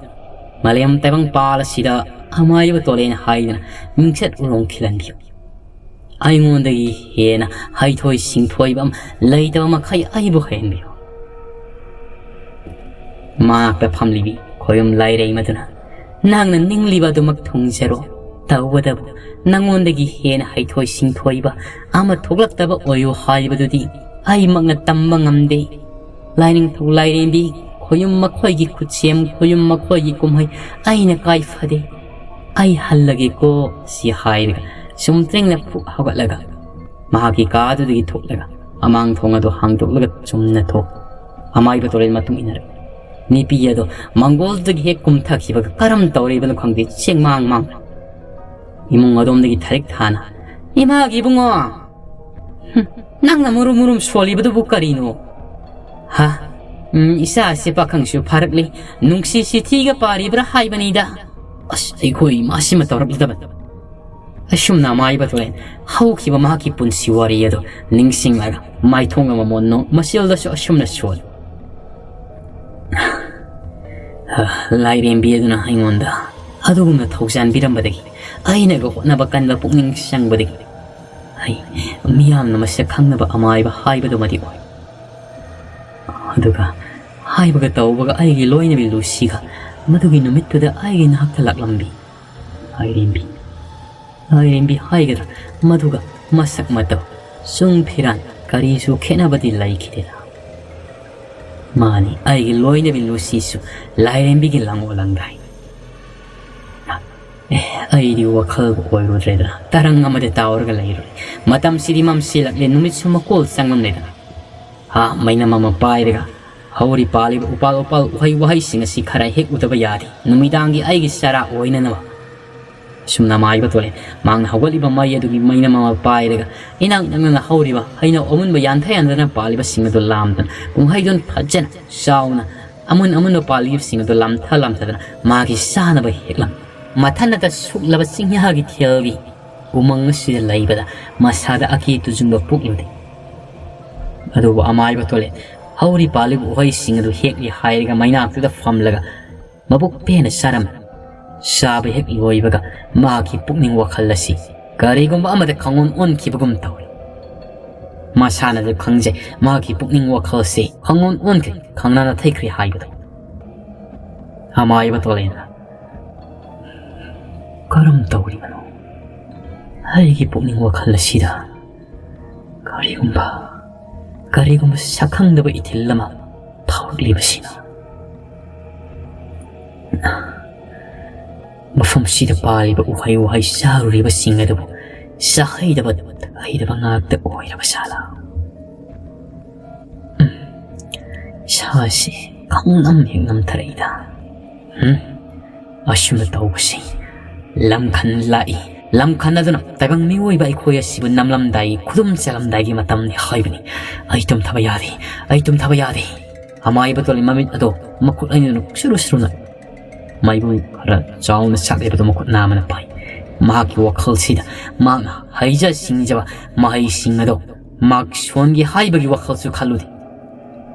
ꯃꯥꯂꯦꯝ ꯇꯥꯏꯕꯪ ꯄꯥꯜ ꯑꯁꯤꯗ ꯑꯃꯥꯏꯕ ꯇꯣꯂꯦꯅ ꯍꯥꯏꯗꯨꯅ ꯃꯤꯡꯆꯠ ꯎꯔꯣꯡ ꯈꯤꯜꯍꯟꯕꯤꯌꯨ꯫ ꯑꯩꯉꯣꯟꯗꯒꯤ ꯍꯦꯟꯅ ꯍꯩꯊꯣꯏ ꯁꯤꯡꯊꯣꯏꯕ ꯑꯃ ꯂꯩꯇꯕ ꯃꯈꯩ ꯑꯩꯕꯨ ꯍꯩꯍꯟꯕꯤꯌꯨ꯫ ꯃꯅꯥꯛꯇ ꯐꯝꯂꯤꯕꯤ ꯈꯣꯌꯨꯝ ꯂꯥꯏꯔꯩꯃꯗꯨꯅ, "ꯅꯪꯅ ꯅꯤꯡꯂꯤꯕ ꯑꯗꯨꯃꯛ ꯊꯨꯡꯖꯔꯣ꯫ ꯇꯧꯕꯇꯕꯨ ꯅꯉꯣꯟꯗꯒꯤ ꯍꯦꯟꯅ ꯍꯩꯊꯣꯏ ꯁꯤꯡꯊꯣꯏꯕ ꯑꯃ ꯊꯣꯛꯂꯛꯇꯕ ꯑꯣꯏꯌꯨ ꯍꯥꯏꯕꯗꯨꯗꯤ ꯑꯩꯃꯛꯅ ꯇꯝꯕ ꯉꯝꯗꯦ꯫ ꯂꯥꯏꯅꯤꯡꯊꯧ ꯂꯥꯏꯔꯦꯝꯕꯤ ꯈꯣꯌꯨꯝ ꯃꯈꯣꯏꯒꯤ ꯈꯨꯠꯁꯦꯝ, ꯈꯣꯌꯨꯝ ꯃꯈꯣꯏꯒꯤ ꯀꯨꯝꯍꯩ ꯑꯩꯅ ꯀꯥꯏ ꯐꯗꯦ꯫ ꯑꯩ ꯍꯜꯂꯒꯦꯀꯣ," ꯁꯤ ꯍꯥꯏꯔꯒ ꯁꯨꯝꯇ꯭ꯔꯤꯡꯅ ꯐꯨꯛ ꯍꯧꯒꯠꯂꯒ ꯃꯍꯥꯛꯀꯤ ꯀꯥꯗꯨꯗꯒꯤ ꯊꯣꯛꯂꯒ ꯃꯃꯥꯡ ꯊꯣꯡ ꯑꯗꯨ ꯍꯥꯡꯗꯣꯛꯂꯒ ꯆꯨꯝꯅ ꯊꯣꯛ꯫ ꯑꯃꯥꯏꯕ ꯇꯣꯔꯦꯜ ꯃꯇꯨꯡ ꯏꯟꯅꯔꯛꯏ꯫ ꯅꯨꯄꯤ ꯑꯗꯨ ꯃꯪꯒꯣꯜꯗꯒꯤ ꯍꯦꯛ ꯀꯨꯝꯊꯈꯤꯕꯒ ꯀꯔꯝ ꯇꯧꯔꯤꯕꯅꯣ ꯈꯪꯗꯦ, ꯆꯦꯡꯃꯥꯡ ꯃꯥꯡ꯫ ꯏꯃꯨꯡ ꯑꯗꯣꯝꯗꯒꯤ ꯊꯔꯤꯛ ꯊꯥꯅ, "ꯏꯃꯥꯒꯤ ꯏꯕꯨꯡꯉꯣ! ꯍꯨꯝ, ꯅꯪꯅ ꯃꯨꯔꯨꯝ ꯃꯨꯔꯨꯝ ꯁꯣꯜꯂꯤꯕꯗꯨꯕꯨ ꯀꯔꯤꯅꯣ? ꯍꯥ? ꯎꯝ, ꯏꯆꯥꯁꯦ ꯄꯥꯈꯪꯁꯨ ꯐꯥꯔꯛꯂꯤ, ꯅꯨꯡꯁꯤ ꯆꯤꯊꯤꯒ ꯄꯥꯔꯤꯕ꯭ꯔꯥ ꯍꯥꯏꯕꯅꯤꯗ꯫ ꯑꯁ, ꯑꯩꯈꯣꯏ ꯏꯃꯥꯁꯤꯃ ꯇꯧꯔꯛꯂꯤꯗꯕ!" ꯑꯁꯨꯝꯅ ꯑꯃꯥꯏꯕ ꯇꯣꯔꯦꯟ ꯍꯧꯈꯤꯕ ꯃꯍꯥꯛꯀꯤ ꯄꯨꯟꯁꯤ ꯋꯥꯔꯤ ꯑꯗꯨ ꯅꯤꯡꯁꯤꯡꯂꯒ ꯃꯥꯏꯊꯣꯡ ꯑꯃꯃꯣꯟ ꯅꯣꯛ, ꯃꯆꯤꯜꯗꯁꯨ ꯑꯁꯨꯝꯅ ꯁꯣꯜꯂꯤ꯫ ꯂꯥꯏꯔꯦꯝꯕꯤ ꯑꯗꯨꯅ ꯑꯩꯉꯣꯟꯗ ꯑꯗꯨꯒꯨꯝꯅ ꯊꯧꯖꯥꯟꯕꯤꯔꯝꯕꯗꯒꯤ, ꯑꯩꯅꯒ ꯍꯣꯠꯅꯕ ꯀꯟꯕ ꯄꯨꯛꯅꯤꯡ ꯆꯪꯕꯗꯒꯤ ꯑꯩ ꯃꯤꯌꯥꯝꯅ ꯃꯁꯛ ꯈꯪꯅꯕ ꯑꯃꯥꯏꯕ ꯍꯥꯏꯕꯗꯨꯃꯗꯤ ꯑꯣꯏ꯫ ꯑꯗꯨꯒ ꯍꯥꯏꯕꯒ ꯇꯧꯕꯒ ꯑꯩꯒꯤ ꯂꯣꯏꯅꯕꯤ ꯂꯨꯁꯤꯒ ꯃꯗꯨꯒꯤ ꯅꯨꯃꯤꯠꯇꯨꯗ ꯑꯩꯒꯤ ꯅꯥꯛꯇ ꯂꯥꯛꯂꯝꯕꯤ ꯂꯥꯏꯔꯦꯝꯕꯤ, ꯂꯥꯏꯔꯦꯝꯕꯤ ꯍꯥꯏꯒꯗ꯭ꯔꯥ, ꯃꯗꯨꯒ ꯃꯁꯛ ꯃꯇꯧ, ꯆꯨꯡ ꯐꯤꯔꯥꯟ ꯀꯔꯤꯁꯨ ꯈꯦꯠꯅꯕꯗꯤ ꯂꯩꯈꯤꯗꯦꯗ꯫ ꯃꯥꯅꯤ, ꯑꯩꯒꯤ ꯂꯣꯏꯅꯕꯤ ꯂꯨꯁꯤꯁꯨ ꯂꯥꯏꯔꯦꯝꯕꯤꯒꯤ ꯂꯪꯉꯣ ꯂꯪꯗꯥꯏ꯫ ꯑꯦ, ꯑꯩꯗꯤ ꯋꯥꯈꯜꯕꯨ ꯑꯣꯏꯔꯨꯗ꯭ꯔꯦꯗꯅ, ꯇꯔꯪ ꯑꯃꯗ ꯇꯥꯎꯔꯒ ꯂꯩꯔꯨꯔꯦ꯫ ꯃꯇꯝꯁꯤꯗꯤ ꯃꯝꯁꯤꯜꯂꯛꯂꯦ, ꯅꯨꯃꯤꯠꯁꯨ ꯃꯀꯣꯜ ꯆꯪꯂꯝꯂꯦꯗꯅ꯫ ꯃꯩꯅꯝ ꯑꯃ ꯄꯥꯏꯔꯒ ꯍꯧꯔꯤ ꯄꯥꯜꯂꯤꯕ ꯎꯄꯥꯜ ꯋꯥꯄꯥꯜ ꯎꯍꯩ ꯋꯥꯍꯩꯁꯤꯡ ꯑꯁꯤ ꯈꯔ ꯍꯦꯛꯎꯗꯕ ꯌꯥꯗꯦ, ꯅꯨꯃꯤꯗꯥꯡꯒꯤ ꯑꯩꯒꯤ ꯆꯔꯥ ꯑꯣꯏꯅꯅꯕ꯫ ꯑꯁꯨꯝꯅ ꯑꯃꯥꯏꯕ ꯇꯣꯂꯦ ꯃꯍꯥꯛꯅ ꯍꯧꯒꯠꯂꯤꯕ ꯃꯩ ꯑꯗꯨꯒꯤ ꯃꯩꯅꯝ ꯑꯃ ꯄꯥꯏꯔꯒ ꯏꯅꯥꯛ ꯅꯛꯅꯅ ꯍꯧꯔꯤꯕ ꯍꯩꯅꯧ ꯑꯃꯨꯟꯕ ꯌꯥꯟꯊ ꯌꯥꯟꯊꯅ ꯄꯥꯜꯂꯤꯕꯁꯤꯡ ꯑꯗꯨ ꯂꯥꯝꯗꯅ ꯀꯨꯝꯍꯩꯗꯨꯅ ꯐꯖꯅ ꯆꯥꯎꯅ ꯑꯃꯨꯟ ꯑꯃꯨꯟꯕ ꯄꯥꯜꯂꯤꯕꯁꯤꯡ ꯑꯗꯨ ꯂꯥꯝꯊ ꯂꯥꯝꯊꯗꯅ ꯃꯥꯒꯤ ꯆꯥꯅꯕ ꯍꯦꯛꯂꯝꯃꯤ꯫ ꯃꯊꯟꯅꯇ ꯁꯨꯛꯂꯕ ꯆꯤꯡꯌꯥꯒꯤ ꯊꯦꯜꯒꯤ ꯎꯃꯪ ꯑꯁꯤꯗ ꯂꯩꯕꯗ ꯃꯁꯥꯗ ꯑꯀꯤ ꯇꯨꯖꯨꯡꯕ ꯄꯣꯛꯂꯨꯗꯦ꯫ ꯑꯗꯨꯕꯨ ꯑꯃꯥꯏꯕ ꯇꯣꯂꯦ ꯍꯧꯔꯤ ꯄꯥꯜꯂꯤꯕ ꯎꯍꯩꯁꯤꯡ ꯑꯗꯨ ꯍꯦꯛꯂꯤ ꯍꯥꯏꯔꯒ ꯃꯩꯅꯥꯛꯇꯨꯗ ꯐꯝꯂꯒ ꯃꯕꯨꯛ ꯄꯦꯟꯅ ꯆꯥꯔꯝꯃꯤ꯫ ꯆꯥꯕ ꯍꯦꯛ ꯂꯣꯏꯕꯒ ꯃꯍꯥꯛꯀꯤ ꯄꯨꯛꯅꯤꯡ ꯋꯥꯈꯜ ꯑꯁꯤ ꯀꯔꯤꯒꯨꯝꯕ ꯑꯃꯗ ꯈꯪꯑꯣꯟ ꯑꯣꯟꯈꯤꯕꯒꯨꯝ ꯇꯧꯏ꯫ ꯃꯁꯥꯅꯁꯨ ꯈꯪꯖꯩ ꯃꯍꯥꯛꯀꯤ ꯄꯨꯛꯅꯤꯡ ꯋꯥꯈꯜꯁꯤ ꯈꯪꯑꯣꯟ ꯑꯣꯟꯈ꯭ꯔꯦ, ꯈꯪꯅꯥꯅ ꯊꯩꯈ꯭ꯔꯦ ꯍꯥꯏꯕꯗꯨ꯫ ꯑꯃꯥꯏꯕ ꯇꯣꯂꯦꯅ, "ꯀꯔꯝ ꯇꯧꯔꯤꯕꯅꯣ? ꯑꯩꯒꯤ ꯄꯨꯛꯅꯤꯡ ꯋꯥꯈꯜ ꯑꯁꯤꯗ ꯀꯔꯤꯒꯨꯝꯕ, ꯀꯔꯤꯒꯨꯝꯕ ꯁꯛꯈꯪꯗꯕ ꯏꯊꯤꯜ ꯑꯃ ꯐꯥꯎꯔꯛꯂꯤꯕꯁꯤꯅ?" ꯃꯐꯝꯁꯤꯗ ꯄꯥꯜꯂꯤꯕ ꯎꯍꯩ ꯋꯥꯍꯩ ꯆꯥꯔꯨꯔꯤꯕꯁꯤꯡ ꯑꯗꯨꯕꯨ ꯆꯥꯍꯩꯗꯕ ꯊꯛꯍꯩꯗꯕ ꯉꯥꯛꯇ ꯑꯣꯏꯔꯕ ꯖꯥꯠꯂꯥ? ꯎꯝ, ꯏꯁꯥꯁꯤ ꯈꯪꯅꯝ ꯍꯦꯛ ꯅꯝꯊꯔꯛꯏꯗ꯫ ꯎꯝ, ꯑꯁꯨꯝꯅ ꯇꯧꯕꯁꯤ ꯂꯝꯈꯟ ꯂꯥꯛꯏ꯫ ꯂꯝꯈꯟ ꯑꯗꯨꯅ ꯇꯥꯏꯕꯪ ꯃꯤꯑꯣꯏꯕ ꯑꯩꯈꯣꯏ ꯑꯁꯤꯕꯨ ꯅꯝꯂꯝꯗꯥꯏꯒꯤ, ꯈꯨꯗꯨꯝ ꯆꯜꯂꯝꯗꯥꯏꯒꯤ ꯃꯇꯝꯅꯤ ꯍꯥꯏꯕꯅꯤ꯫ ꯑꯩ ꯇꯨꯝꯊꯕ ꯌꯥꯗꯦ, ꯑꯩ ꯇꯨꯝꯊꯕ ꯌꯥꯗꯦ꯫ ꯑꯃꯥꯏꯕ ꯇꯣꯂꯤ ꯃꯃꯤꯠ ꯑꯗꯣ ꯃꯈꯨꯠ ꯑꯅꯤꯗꯨꯅ ꯁꯨꯔꯨ ꯁꯨꯔꯨꯅ ꯃꯩꯕꯨ ꯈꯔ ꯆꯥꯎꯅ ꯁꯥꯠꯂꯤꯕꯗꯨ ꯃꯈꯨꯠ ꯅꯥꯝꯃꯅ ꯄꯥꯏ꯫ ꯃꯍꯥꯛꯀꯤ ꯋꯥꯈꯜꯁꯤꯗ ꯃꯍꯥꯛꯅ ꯍꯩꯖ ꯁꯤꯡꯖꯕ ꯃꯍꯩꯁꯤꯡ ꯑꯗꯣ ꯃꯍꯥꯛ ꯁꯣꯟꯒꯦ ꯍꯥꯏꯕꯒꯤ ꯋꯥꯈꯜꯁꯨ ꯈꯜꯂꯨꯗꯦ꯫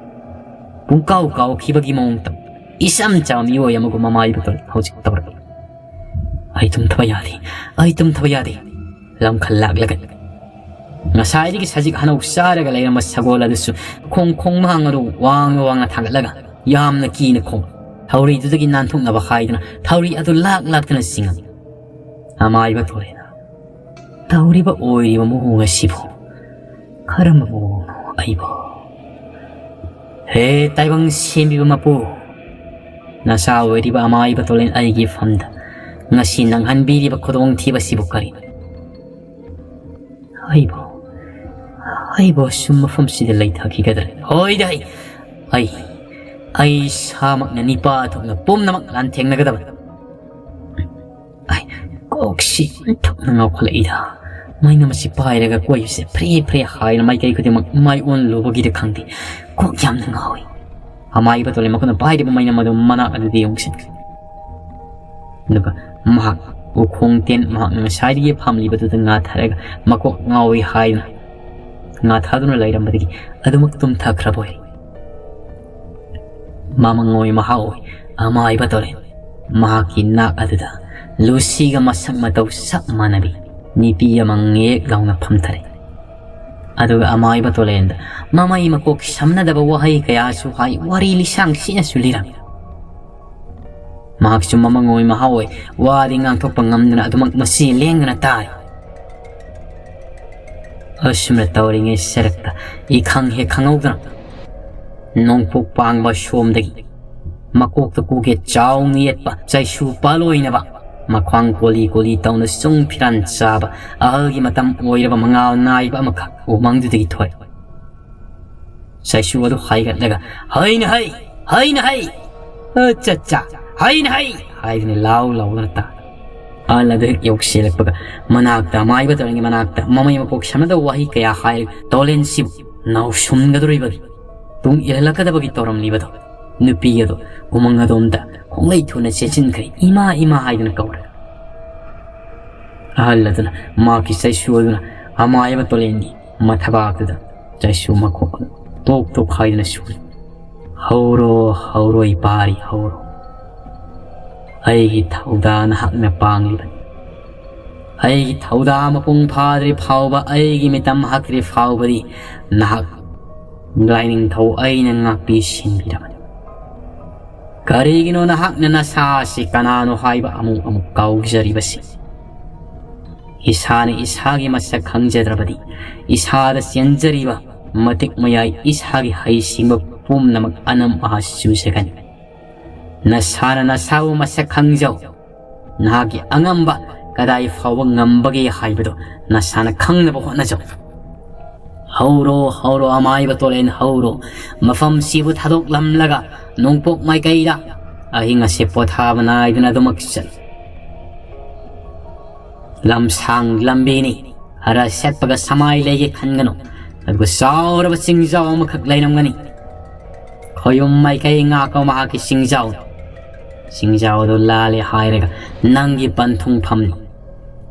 ꯄꯨꯡꯀꯥꯎ ꯀꯥꯎꯈꯤꯕꯒꯤ ꯃꯑꯣꯡꯗ ꯏꯆꯝ ꯆꯝꯕ ꯃꯤꯑꯣꯏ ꯑꯃꯒꯨꯝ ꯑꯃꯥꯏꯕ ꯇꯣꯂꯤ ꯍꯧꯖꯤꯛ ꯇꯧꯔꯛꯏ꯫ "ꯑꯩ ꯇꯨꯝꯊꯕ ꯌꯥꯗꯦ, ꯑꯩ ꯇꯨꯝꯊꯕ ꯌꯥꯗꯦ꯫ ꯂꯝꯈꯜ ꯂꯥꯛꯂꯒꯅꯤ꯫ ꯉꯁꯥꯏꯗꯒꯤ ꯁꯖꯤꯛ ꯍꯅꯧ ꯆꯥꯔꯒ ꯂꯩꯔꯝꯕ ꯁꯒꯣꯜ ꯑꯗꯨꯁꯨ ꯈꯣꯡ ꯈꯣꯡ ꯃꯍꯥꯡ ꯑꯗꯨ ꯋꯥꯡꯅ ꯋꯥꯡꯅ ꯊꯥꯡꯒꯠꯂꯒ ꯌꯥꯝꯅ ꯀꯤꯅ ꯈꯣꯡ꯫ ꯊꯧꯔꯤꯗꯨꯗꯒꯤ ꯅꯥꯟꯊꯣꯛꯅꯕ ꯍꯥꯏꯗꯨꯅ ꯊꯧꯔꯤ ꯑꯗꯨ ꯂꯥꯛ ꯂꯥꯛꯇꯅ ꯆꯤꯡꯉꯝꯃꯤ꯫" ꯑꯃꯥꯏꯕ ꯇꯣꯂꯦꯅ, "ꯇꯧꯔꯤꯕ ꯑꯣꯏꯔꯤꯕ ꯃꯑꯣꯡ ꯑꯁꯤꯕꯨ ꯀꯔꯝꯕ ꯃꯑꯣꯡꯅꯣ ꯑꯩꯕꯨ? ꯍꯦ ꯇꯥꯏꯕꯪ ꯁꯦꯝꯕꯤꯕ ꯃꯄꯨ, ꯅꯆꯥ ꯑꯣꯏꯔꯤꯕ ꯑꯃꯥꯏꯕ ꯇꯣꯂꯦꯟ ꯑꯩꯒꯤ ꯐꯝꯗ ꯉꯁꯤ ꯅꯪꯍꯟꯕꯤꯔꯤꯕ ꯈꯨꯗꯣꯡꯊꯤꯕ ꯑꯁꯤꯕꯨ ꯀꯔꯤꯅꯣ? ꯑꯩꯕꯨ, ꯑꯩꯕꯨ ꯑꯁꯨꯝ ꯃꯐꯝꯁꯤꯗ ꯂꯩꯊꯈꯤꯒꯗ꯭ꯔꯦ? ꯍꯣꯏꯗ, ꯑꯩ, ꯑꯩ, ꯑꯩ ꯏꯁꯥꯃꯛꯅ ꯅꯤꯄꯥ ꯊꯣꯛꯅ ꯄꯨꯝꯅꯃꯛ ꯂꯥꯟꯊꯦꯡꯅꯒꯗꯕ꯫ ꯑꯩ ꯀꯣꯛꯁꯤ ꯑꯣꯟꯊꯣꯛꯅ ꯉꯥꯎꯈꯠꯂꯛꯏꯗ꯫ ꯃꯩꯅ ꯃꯁꯤ ꯄꯥꯏꯔꯒ ꯀꯣꯏꯕꯁꯦ ꯐ꯭ꯔꯤ ꯐ꯭ꯔꯤ ꯍꯥꯏꯅ ꯃꯥꯏꯀꯩ ꯈꯨꯗꯤꯡꯃꯛ ꯃꯥꯏ ꯑꯣꯟꯂꯨꯕꯒꯤꯗ ꯈꯪꯗꯦ, ꯀꯣꯛ ꯌꯥꯝꯅ ꯉꯥꯎꯏ꯫ ꯑꯃꯥꯏꯕ ꯇꯣꯂꯦ ꯃꯈꯨꯠꯅ ꯄꯥꯏꯔꯤꯕ ꯃꯩꯅꯝ ꯑꯗꯨ ꯃꯅꯥꯛ ꯑꯗꯨꯗ ꯌꯣꯡꯁꯤꯟꯈ꯭ꯔꯦ꯫ ꯑꯗꯨꯒ ꯃꯍꯥꯛ ꯎꯈꯣꯡ ꯇꯦꯟ ꯃꯍꯥꯛꯅ ꯉꯁꯥꯏꯗꯒꯤ ꯐꯝꯂꯤꯕꯗꯨꯗ ꯉꯥꯊꯔꯒ ꯃꯀꯣꯛ ꯉꯥꯎꯏ ꯍꯥꯏꯗꯨꯅ ꯉꯥꯊꯗꯨꯅ ꯂꯩꯔꯝꯕꯗꯒꯤ ꯑꯗꯨꯃꯛ ꯇꯨꯝꯊꯈ꯭ꯔꯕ ꯑꯣꯏꯔꯦ꯫ ꯃꯃꯪ ꯑꯣꯏ ꯃꯍꯥꯛ ꯑꯣꯏ ꯑꯃꯥꯏꯕ ꯇꯣꯂꯦꯟ꯫ ꯃꯍꯥꯛꯀꯤ ꯅꯥꯛ ꯑꯗꯨꯗ ꯂꯨꯁꯤꯒ ꯃꯁꯛ ꯃꯇꯧ ꯆꯞ ꯃꯥꯟꯅꯕꯤ ꯅꯨꯄꯤ ꯑꯃ ꯉꯦꯛ ꯂꯥꯎꯅ ꯐꯝꯊꯔꯦ꯫ ꯑꯗꯨꯒ ꯑꯃꯥꯏꯕ ꯇꯣꯂꯦꯟꯗ ꯃꯃꯩ ꯃꯀꯣꯛ ꯁꯝꯅꯗꯕ ꯋꯥꯍꯩ ꯀꯌꯥꯁꯨ ꯍꯥꯏ, ꯋꯥꯔꯤ ꯂꯤꯁꯥꯡ ꯁꯤꯅꯁꯨ ꯂꯤꯔꯝꯃꯤ꯫ ꯃꯍꯥꯛꯁꯨ ꯃꯃꯪ ꯑꯣꯏ ꯃꯍꯥ ꯑꯣꯏ ꯋꯥꯗꯤ ꯉꯥꯡꯊꯣꯛꯄ ꯉꯝꯗꯅ ꯑꯗꯨꯃꯛ ꯃꯁꯤ ꯂꯦꯡꯗꯅ ꯇꯥꯔꯤ꯫ ꯑꯁꯨꯝꯅ ꯇꯧꯔꯤꯉꯩ ꯁꯔꯛꯇ ꯏꯈꯪ ꯍꯦꯛ ꯈꯪꯍꯧꯗꯅ ꯅꯣꯡꯄꯣꯛ ꯄꯥꯡꯕ ꯁꯣꯝꯗꯒꯤ ꯃꯀꯣꯛꯇ ꯀꯨꯒꯦ ꯆꯥꯎꯅ ꯌꯦꯠꯄ ꯆꯩꯁꯨ ꯄꯥꯜꯂꯣꯏꯅꯕ ꯃꯈ꯭ꯋꯥꯡ ꯀꯣꯂꯤ ꯀꯣꯂꯤ ꯇꯧꯅ ꯁꯨꯝ ꯐꯤꯔꯥꯟ ꯆꯥꯕ ꯑꯍꯜꯒꯤ ꯃꯇꯝ ꯑꯣꯏꯔꯕ ꯃꯉꯥꯜ ꯅꯥꯏꯕ ꯑꯃꯈꯛ ꯎꯃꯪꯗꯨꯗꯒꯤ ꯊꯣꯔꯛꯏ꯫ ꯆꯩꯁꯨ ꯑꯗꯨ ꯍꯥꯏꯒꯠꯂꯒ, "ꯍꯩꯅ ꯍꯩ! ꯍꯩꯅ ꯍꯩ! ꯑꯆꯠꯆꯥ! ꯍꯩꯅ ꯍꯩ!" ꯍꯥꯏꯗꯨꯅ ꯂꯥꯎ ꯂꯥꯎꯗꯨꯅ ꯇꯥ꯫ ꯑꯍꯜ ꯑꯗꯨ ꯍꯦꯛ ꯌꯧꯁꯤꯜꯂꯛꯄꯒ ꯃꯅꯥꯛꯇ, ꯑꯃꯥꯏꯕ ꯇꯣꯂꯦꯟꯒꯤ ꯃꯅꯥꯛꯇ ꯃꯃꯩ ꯃꯀꯣꯛ ꯁꯝꯅꯗꯕ ꯋꯥꯍꯩ ꯀꯌꯥ ꯍꯥꯏꯔꯒ ꯇꯣꯂꯦꯟꯁꯤꯕꯨ ꯅꯥꯎꯁꯨꯝꯒꯗꯧꯔꯤꯕꯒꯤ, ꯇꯨꯡ ꯏꯜꯍꯜꯂꯛꯀꯗꯕꯒꯤ ꯇꯧꯔꯝꯂꯤꯕꯗꯣ, ꯅꯨꯄꯤ ꯑꯗꯣ ꯎꯃꯪ ꯑꯗꯣꯝꯗ ꯈꯣꯡꯂꯩ ꯊꯨꯅ ꯆꯦꯟꯁꯤꯟꯈ꯭ꯔꯦ, ꯏꯃꯥ ꯏꯃꯥ ꯍꯥꯏꯗꯨꯅ ꯀꯧꯔꯒ꯫ ꯑꯍꯜ ꯑꯗꯨꯅ ꯃꯍꯥꯛꯀꯤ ꯆꯩꯁꯨ ꯑꯗꯨꯅ ꯑꯃꯥꯏꯕ ꯇꯣꯂꯦꯟꯒꯤ ꯃꯊꯕꯥꯛꯇꯨꯗ ꯆꯩꯁꯨ ꯃꯈꯣꯛ ꯇꯣꯛ ꯇꯣꯛ ꯍꯥꯏꯗꯨꯅ ꯁꯨꯔꯤ꯫ "ꯍꯧꯔꯣ, ꯍꯧꯔꯣ ꯏꯄꯥꯔꯤ, ꯍꯧꯔꯣ꯫ ꯑꯩꯒꯤ ꯊꯧꯗꯥ ꯅꯍꯥꯛꯅ ꯄꯥꯡꯂꯤꯕꯅꯤ꯫ ꯑꯩꯒꯤ ꯊꯧꯗꯥ ꯃꯄꯨꯡ ꯐꯥꯗ꯭ꯔꯤ ꯐꯥꯎꯕ, ꯑꯩꯒꯤ ꯃꯤꯇꯝ ꯍꯛꯇ꯭ꯔꯤ ꯐꯥꯎꯕꯗꯤ ꯅꯍꯥꯛ ꯂꯥꯏꯅꯤꯡꯊꯧ ꯑꯩꯅ ꯉꯥꯛꯄꯤ ꯁꯦꯟꯕꯤꯔꯕꯅꯤ꯫ ꯀꯔꯤꯒꯤꯅꯣ ꯅꯍꯥꯛꯅ ꯅꯁꯥ ꯑꯁꯤ ꯀꯅꯥꯅꯣ ꯍꯥꯏꯕ ꯑꯃꯨꯛ ꯑꯃꯨꯛ ꯀꯥꯎꯖꯔꯤꯕꯁꯤ? ꯏꯁꯥꯅ ꯏꯁꯥꯒꯤ ꯃꯁꯛ ꯈꯪꯖꯗ꯭ꯔꯕꯗꯤ, ꯏꯁꯥꯗ ꯆꯦꯟꯖꯔꯤꯕ ꯃꯇꯤꯛ ꯃꯌꯥꯏ, ꯏꯁꯥꯒꯤ ꯍꯩꯁꯤꯡꯕ ꯄꯨꯝꯅꯃꯛ ꯑꯅꯝ ꯑꯍꯥ ꯆꯨꯖꯒꯅꯤ꯫ ꯅꯁꯥꯅ ꯅꯁꯥꯕꯨ ꯃꯁꯛ ꯈꯪꯖꯧ꯫ ꯅꯍꯥꯛꯀꯤ ꯑꯉꯝꯕ ꯀꯗꯥꯏ ꯐꯥꯎꯕ ꯉꯝꯕꯒꯦ ꯍꯥꯏꯕꯗꯨ ꯅꯁꯥꯅ ꯈꯪꯅꯕ ꯍꯣꯠꯅꯖꯧ꯫ "ꯍꯧꯔꯣ, ꯍꯧꯔꯣ, ꯑꯃꯥꯏꯕ ꯇꯣꯂꯦꯟ, ꯍꯧꯔꯣ꯫ ꯃꯐꯝꯁꯤꯕꯨ ꯊꯥꯗꯣꯛꯂꯝꯂꯒ ꯅꯣꯡꯄꯣꯛ ꯃꯥꯏꯀꯩꯗ ꯑꯍꯤꯡ ꯑꯁꯤ ꯄꯣꯊꯥꯕ ꯅꯥꯏꯗꯨꯅ ꯑꯗꯨꯃꯛ ꯆꯠꯂꯨ꯫ ꯂꯝꯁꯥꯡ ꯂꯝꯕꯤꯅꯤ, ꯈꯔ ꯆꯠꯄꯒ ꯁꯃꯥꯏ ꯂꯩꯒꯦ ꯈꯟꯒꯅꯨ꯫ ꯑꯗꯨꯒ ꯆꯥꯎꯔꯕ ꯆꯤꯡꯖꯥꯎ ꯑꯃꯈꯛ ꯂꯩꯔꯝꯒꯅꯤ꯫ ꯈꯣꯌꯨꯝ ꯃꯥꯏꯀꯩ ꯉꯥꯛꯄ ꯃꯍꯥꯛꯀꯤ ꯆꯤꯡꯖꯥꯎ, ꯆꯤꯡꯖꯥꯎ ꯑꯗꯨ ꯂꯥꯜꯂꯦ ꯍꯥꯏꯔꯒ ꯅꯪꯒꯤ ꯄꯟꯊꯨꯡꯐꯝꯅꯤ꯫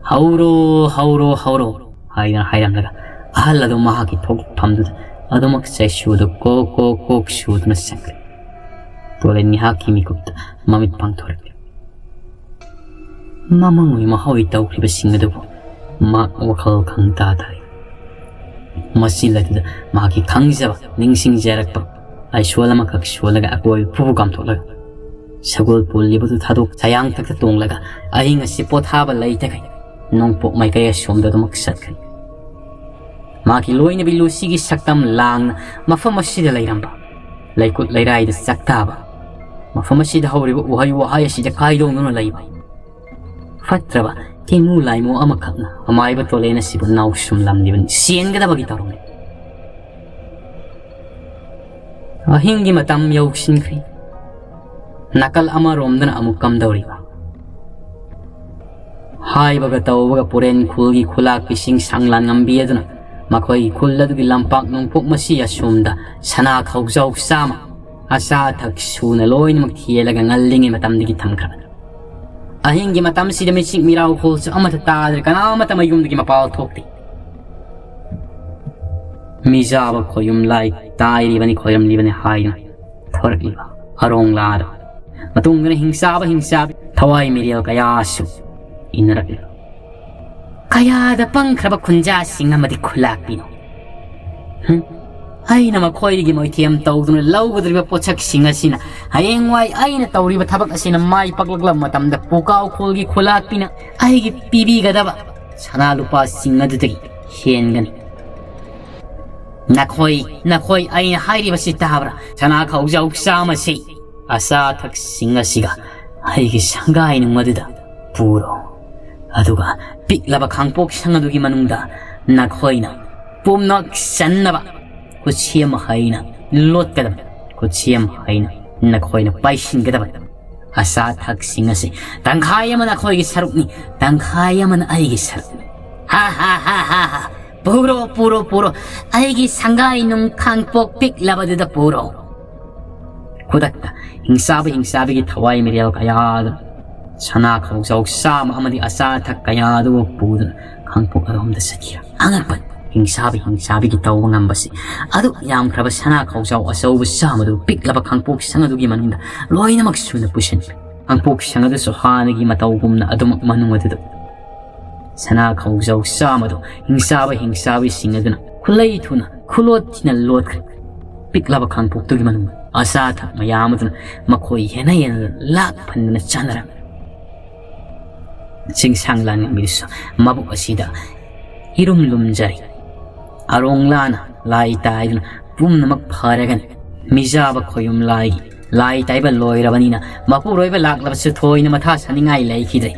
ꯍꯧꯔꯣ, ꯍꯧꯔꯣ, ꯍꯧꯔꯣ" ꯍꯥꯏꯗꯨꯅ ꯍꯥꯏꯔꯝꯂꯒ ꯑꯍꯜ ꯑꯗꯨ ꯃꯍꯥꯛꯀꯤ ꯊꯣꯛꯐꯝꯗꯨꯗ ꯑꯗꯨꯃꯛ ꯆꯩꯁꯨꯗ ꯀꯣꯛ ꯀꯣꯛ ꯀꯣꯛ ꯁꯨꯗꯨꯅ ꯆꯠꯈ꯭ꯔꯦ꯫ ꯇꯣꯂꯦꯟ ꯉꯥꯏꯍꯥꯛꯀꯤ ꯃꯤꯀꯨꯞꯇ ꯃꯃꯤꯠ ꯄꯥꯡꯊꯣꯔꯛꯂꯦ꯫ ꯃꯃꯪ ꯑꯣꯏ ꯃꯍꯥꯛ ꯑꯣꯏ ꯇꯧꯈ꯭ꯔꯤꯕꯁꯤꯡ ꯑꯗꯨꯕꯨ ꯃꯍꯥꯛ ꯋꯥꯈꯜ ꯈꯪ ꯇꯥꯗꯔꯦ꯫ ꯃꯆꯤꯜ ꯑꯗꯨꯗ ꯃꯍꯥꯛꯀꯤ ꯈꯪꯖꯕ, ꯅꯤꯡꯁꯤꯡꯖꯔꯛꯄ ꯑꯥꯏꯁꯣꯜ ꯑꯃꯈꯛ ꯁꯣꯜꯂꯒ ꯑꯀꯣꯏꯕ ꯐꯨꯕꯨ ꯀꯥꯝꯊꯣꯛꯂꯒ ꯁꯒꯣꯜ ꯄꯨꯜꯂꯤꯕꯗꯨ ꯊꯥꯗꯣꯛ ꯁꯌꯥꯡꯊꯛꯇ ꯇꯣꯡꯂꯒ ꯑꯍꯤꯡ ꯑꯁꯤ ꯄꯣꯊꯥꯕ ꯂꯩꯇꯈꯩ ꯅꯣꯡꯄꯣꯛ ꯃꯥꯏꯀꯩ ꯑꯁꯣꯝꯗ ꯑꯗꯨꯃꯛ ꯆꯠꯈ꯭ꯔꯦ꯫ ꯃꯍꯥꯛꯀꯤ ꯂꯣꯏꯅꯕꯤ ꯂꯨꯁꯤꯒꯤ ꯁꯛꯇꯝ ꯂꯥꯡꯅ ꯃꯐꯝ ꯑꯁꯤꯗ ꯂꯩꯔꯝꯕ ꯂꯩꯀꯨꯠ ꯂꯩꯔꯥꯏꯗ ꯆꯥꯛꯇꯥꯕ, ꯃꯐꯝ ꯑꯁꯤꯗ ꯍꯧꯔꯤꯕ ꯎꯍꯩ ꯋꯥꯍꯩ ꯑꯁꯤꯗ ꯀꯥꯏꯗꯣꯡꯗꯨꯅ ꯂꯩꯕ ꯐꯠꯇ꯭ꯔꯕ ꯊꯦꯡꯃꯨ ꯂꯥꯏꯃꯨ ꯑꯃꯈꯛꯅ ꯑꯃꯥꯏꯕ ꯇꯣꯂꯦꯟ ꯑꯁꯤꯕꯨ ꯅꯥꯎꯁꯨꯝꯂꯝꯂꯤꯕꯅꯤ, ꯆꯦꯟꯒꯗꯕꯒꯤ ꯇꯧꯔꯝꯃꯤ꯫ ꯑꯍꯤꯡꯒꯤ ꯃꯇꯝ ꯌꯧꯁꯤꯟꯈ꯭ꯔꯤ꯫ ꯅꯥꯀꯜ ꯑꯃꯔꯣꯝꯗꯅ ꯑꯃꯨꯛ ꯀꯝꯗꯧꯔꯤꯕ? ꯍꯥꯏꯕꯒ ꯇꯧꯕꯒ ꯄꯨꯔꯦꯟ ꯈꯨꯜꯒꯤ ꯈꯨꯂꯥꯛꯄꯤꯁꯤꯡ ꯁꯪꯂꯥꯟ ꯉꯝꯕꯤ ꯑꯗꯨꯅ ꯃꯈꯣꯏꯒꯤ ꯈꯨꯜ ꯑꯗꯨꯒꯤ ꯂꯝꯄꯥꯛ ꯅꯣꯡꯄꯣꯛ ꯃꯁꯤ ꯑꯁꯣꯝꯗ ꯁꯅꯥ ꯈꯧꯖꯥꯎ ꯆꯥꯝꯃ ꯑꯆꯥ ꯑꯊꯛ ꯁꯨꯅ ꯂꯣꯏꯅꯃꯛ ꯊꯤꯍꯜꯂꯒ ꯉꯜꯂꯤꯉꯩ ꯃꯇꯝꯗꯒꯤ ꯊꯝꯈ꯭ꯔꯕꯅꯤ꯫ ꯑꯍꯤꯡꯒꯤ ꯃꯇꯝꯁꯤꯗ ꯃꯤꯆꯤꯛ ꯃꯤꯔꯥꯎꯈꯣꯜꯁꯨ ꯑꯃꯠꯇ ꯇꯥꯗ꯭ꯔꯦ, ꯀꯅꯥꯃꯠꯇ ꯃꯌꯨꯝꯗꯒꯤ ꯃꯄꯥꯜ ꯊꯣꯛꯇꯦ꯫ ꯃꯤꯖꯥꯕ ꯈꯣꯌꯨꯝ ꯂꯥꯏ ꯇꯥꯏꯔꯤꯕꯅꯤ, ꯈꯣꯏꯔꯝꯂꯤꯕꯅꯤ ꯍꯥꯏꯗꯨꯅ ꯊꯣꯔꯛꯂꯤꯕ ꯑꯔꯣꯡꯂꯥꯗ ꯃꯇꯨꯡꯗꯅ ꯍꯤꯡꯆꯥꯕ ꯍꯤꯡꯆꯥꯕꯤ ꯊꯋꯥꯏ ꯃꯤꯔꯦꯜ ꯀꯌꯥꯁꯨ ꯏꯟꯅꯔꯛꯂꯤꯕ꯫ ꯀꯌꯥꯗ ꯄꯪꯈ꯭ꯔꯕ ꯈꯨꯟꯖꯥꯁꯤꯡ ꯑꯃꯗꯤ ꯈꯨꯂꯥꯛꯄꯤꯅꯣ! ꯍꯨꯝ? ꯑꯩꯅ ꯃꯈꯣꯏꯗꯒꯤ ꯃꯣꯏꯊꯦꯝ ꯇꯧꯗꯨꯅ ꯂꯧꯒꯗꯧꯔꯤꯕ ꯄꯣꯠꯁꯛꯁꯤꯡ ꯑꯁꯤꯅ ꯍꯌꯦꯡꯋꯥꯏ ꯑꯩꯅ ꯇꯧꯔꯤꯕ ꯊꯕꯛ ꯑꯁꯤꯅ ꯃꯥꯏ ꯄꯥꯛꯂꯛꯂꯕ ꯃꯇꯝꯗ ꯄꯨꯀꯥꯎ ꯈꯨꯜꯒꯤ ꯈꯨꯂꯥꯛꯄꯤꯅ ꯑꯩꯒꯤ ꯄꯤꯕꯤꯒꯗꯕ ꯁꯅꯥ ꯂꯨꯄꯥꯁꯤꯡ ꯑꯗꯨꯗꯒꯤ ꯍꯦꯟꯒꯅꯤ꯫ ꯅꯈꯣꯏ, ꯅꯈꯣꯏ ꯑꯩꯅ ꯍꯥꯏꯔꯤꯕꯁꯤ ꯇꯥꯕ꯭ꯔꯥ? ꯁꯅꯥ ꯈꯧꯖꯥꯎ ꯆꯥꯝꯃꯁꯤ ꯑꯆꯥ ꯑꯊꯛꯁꯤꯡ ꯑꯁꯤꯒ ꯑꯩꯒꯤ ꯁꯪꯒꯥꯏ ꯅꯨꯡ ꯑꯗꯨꯗ ꯄꯨꯔꯣ꯫ ꯑꯗꯨꯒ ꯄꯤꯛꯂꯕ ꯈꯥꯡꯄꯣꯛ ꯁꯪ ꯑꯗꯨꯒꯤ ꯃꯅꯨꯡꯗ ꯅꯈꯣꯏꯅ ꯄꯨꯝꯅꯃꯛ ꯆꯟꯅꯕ ꯈꯨꯠꯁꯦꯝ ꯍꯩꯅ ꯂꯣꯠꯀꯗꯕ, ꯈꯨꯠꯁꯦꯝ ꯍꯩꯅ ꯅꯈꯣꯏꯅ ꯄꯥꯏꯁꯤꯟꯒꯗꯕ꯫ ꯑꯆꯥ ꯑꯊꯛꯁꯤꯡ ꯑꯁꯤ ꯇꯪꯈꯥꯏ ꯑꯃꯅ ꯑꯩꯈꯣꯏꯒꯤ ꯁꯔꯨꯛꯅꯤ, ꯇꯪꯈꯥꯏ ꯑꯃꯅ ꯑꯩꯒꯤ ꯁꯔꯨꯛꯅꯤ꯫ ꯍꯥ ꯍꯥ ꯍꯥ ꯍꯥ ꯍꯥ꯫ ꯄꯨꯔꯣ, ꯄꯨꯔꯣ, ꯄꯨꯔꯣ꯫ ꯑꯩꯒꯤ ꯁꯪꯒꯥꯏ ꯅꯨꯡ ꯈꯥꯡꯄꯣꯛ ꯄꯤꯛꯂꯕꯗꯨꯗ ꯄꯨꯔꯣ꯫ ꯈꯨꯗꯛꯇ ꯍꯤꯡꯆꯥꯕ ꯍꯤꯡꯆꯥꯕꯤꯒꯤ ꯊꯋꯥꯏ ꯃꯤꯔꯦꯜ ꯀꯌꯥꯗꯨ ꯁꯅꯥ ꯈꯧꯖꯥꯎ ꯆꯥꯝꯃ ꯑꯃꯗꯤ ꯑꯆꯥ ꯑꯊꯛ ꯀꯌꯥ ꯑꯗꯨꯕꯨ ꯄꯨꯗꯨꯅ ꯈꯥꯡꯄꯣꯛ ꯑꯔꯣꯝꯗ ꯆꯠꯈꯤꯕ꯫ ꯑꯉꯛꯄꯅꯤ꯫ ꯍꯤꯡꯆꯥꯕ ꯍꯤꯡꯆꯥꯕꯤꯒꯤ ꯇꯧꯕ ꯉꯝꯕꯁꯤ꯫ ꯑꯗꯨꯛ ꯌꯥꯝꯈ꯭ꯔꯕ ꯁꯅꯥ ꯈꯧꯖꯥꯎ ꯑꯆꯧꯕ ꯆꯥꯝꯃꯗꯨ ꯄꯤꯛꯂꯕ ꯈꯥꯡꯄꯣꯛ ꯁꯪ ꯑꯗꯨꯒꯤ ꯃꯅꯨꯡꯗ ꯂꯣꯏꯅꯃꯛ ꯁꯨꯅ ꯄꯨꯁꯤꯟꯈ꯭ꯔꯦ꯫ ꯈꯥꯡꯄꯣꯛ ꯁꯪ ꯑꯗꯨꯁꯨ ꯍꯥꯟꯅꯒꯤ ꯃꯇꯧꯒꯨꯝꯅ ꯑꯗꯨꯃꯛ ꯃꯅꯨꯡ ꯑꯗꯨꯗ ꯁꯅꯥ ꯈꯧꯖꯥꯎ ꯆꯥꯝꯃꯗꯨ ꯍꯤꯡꯆꯥꯕ ꯍꯤꯡꯆꯥꯕꯤꯁꯤꯡ ꯑꯗꯨꯅ ꯈꯨꯠꯂꯩ ꯊꯨꯅ ꯈꯨꯂꯣꯠ ꯊꯤꯅ ꯂꯣꯠꯈ꯭ꯔꯦ꯫ ꯄꯤꯛꯂꯕ ꯈꯥꯡꯄꯣꯛꯇꯨꯒꯤ ꯃꯅꯨꯡꯗ ꯑꯆꯥ ꯑꯊꯛ ꯃꯌꯥꯝ ꯑꯗꯨꯅ ꯃꯈꯣꯏ ꯍꯦꯟꯅ ꯍꯦꯟꯅ ꯂꯥꯛ ꯐꯟꯗꯨꯅ ꯆꯥꯅꯔꯝꯃꯤ꯫ ꯆꯤꯡꯁꯥꯡ ꯂꯥꯟꯉꯝꯕꯤꯗꯨꯁꯨ ꯃꯕꯨꯛ ꯑꯁꯤꯗ ꯏꯔꯨꯝ ꯂꯨꯝꯖꯔꯤ꯫ ꯑꯔꯣꯡꯂꯥꯅ ꯂꯥꯏ ꯇꯥꯏꯗꯨꯅ ꯄꯨꯝꯅꯃꯛ ꯐꯔꯒꯅꯤ꯫ ꯃꯤꯖꯥꯕ ꯈꯣꯌꯨꯝ ꯂꯥꯏꯒꯤ ꯂꯥꯏ ꯇꯥꯏꯕ ꯂꯣꯏꯔꯕꯅꯤꯅ ꯃꯄꯨꯔꯣꯏꯕ ꯂꯥꯛꯂꯕꯁꯨ ꯊꯣꯏꯅ ꯃꯊꯥ ꯁꯥꯅꯤꯡꯉꯥꯏ ꯂꯩꯈꯤꯗ꯭ꯔꯦ꯫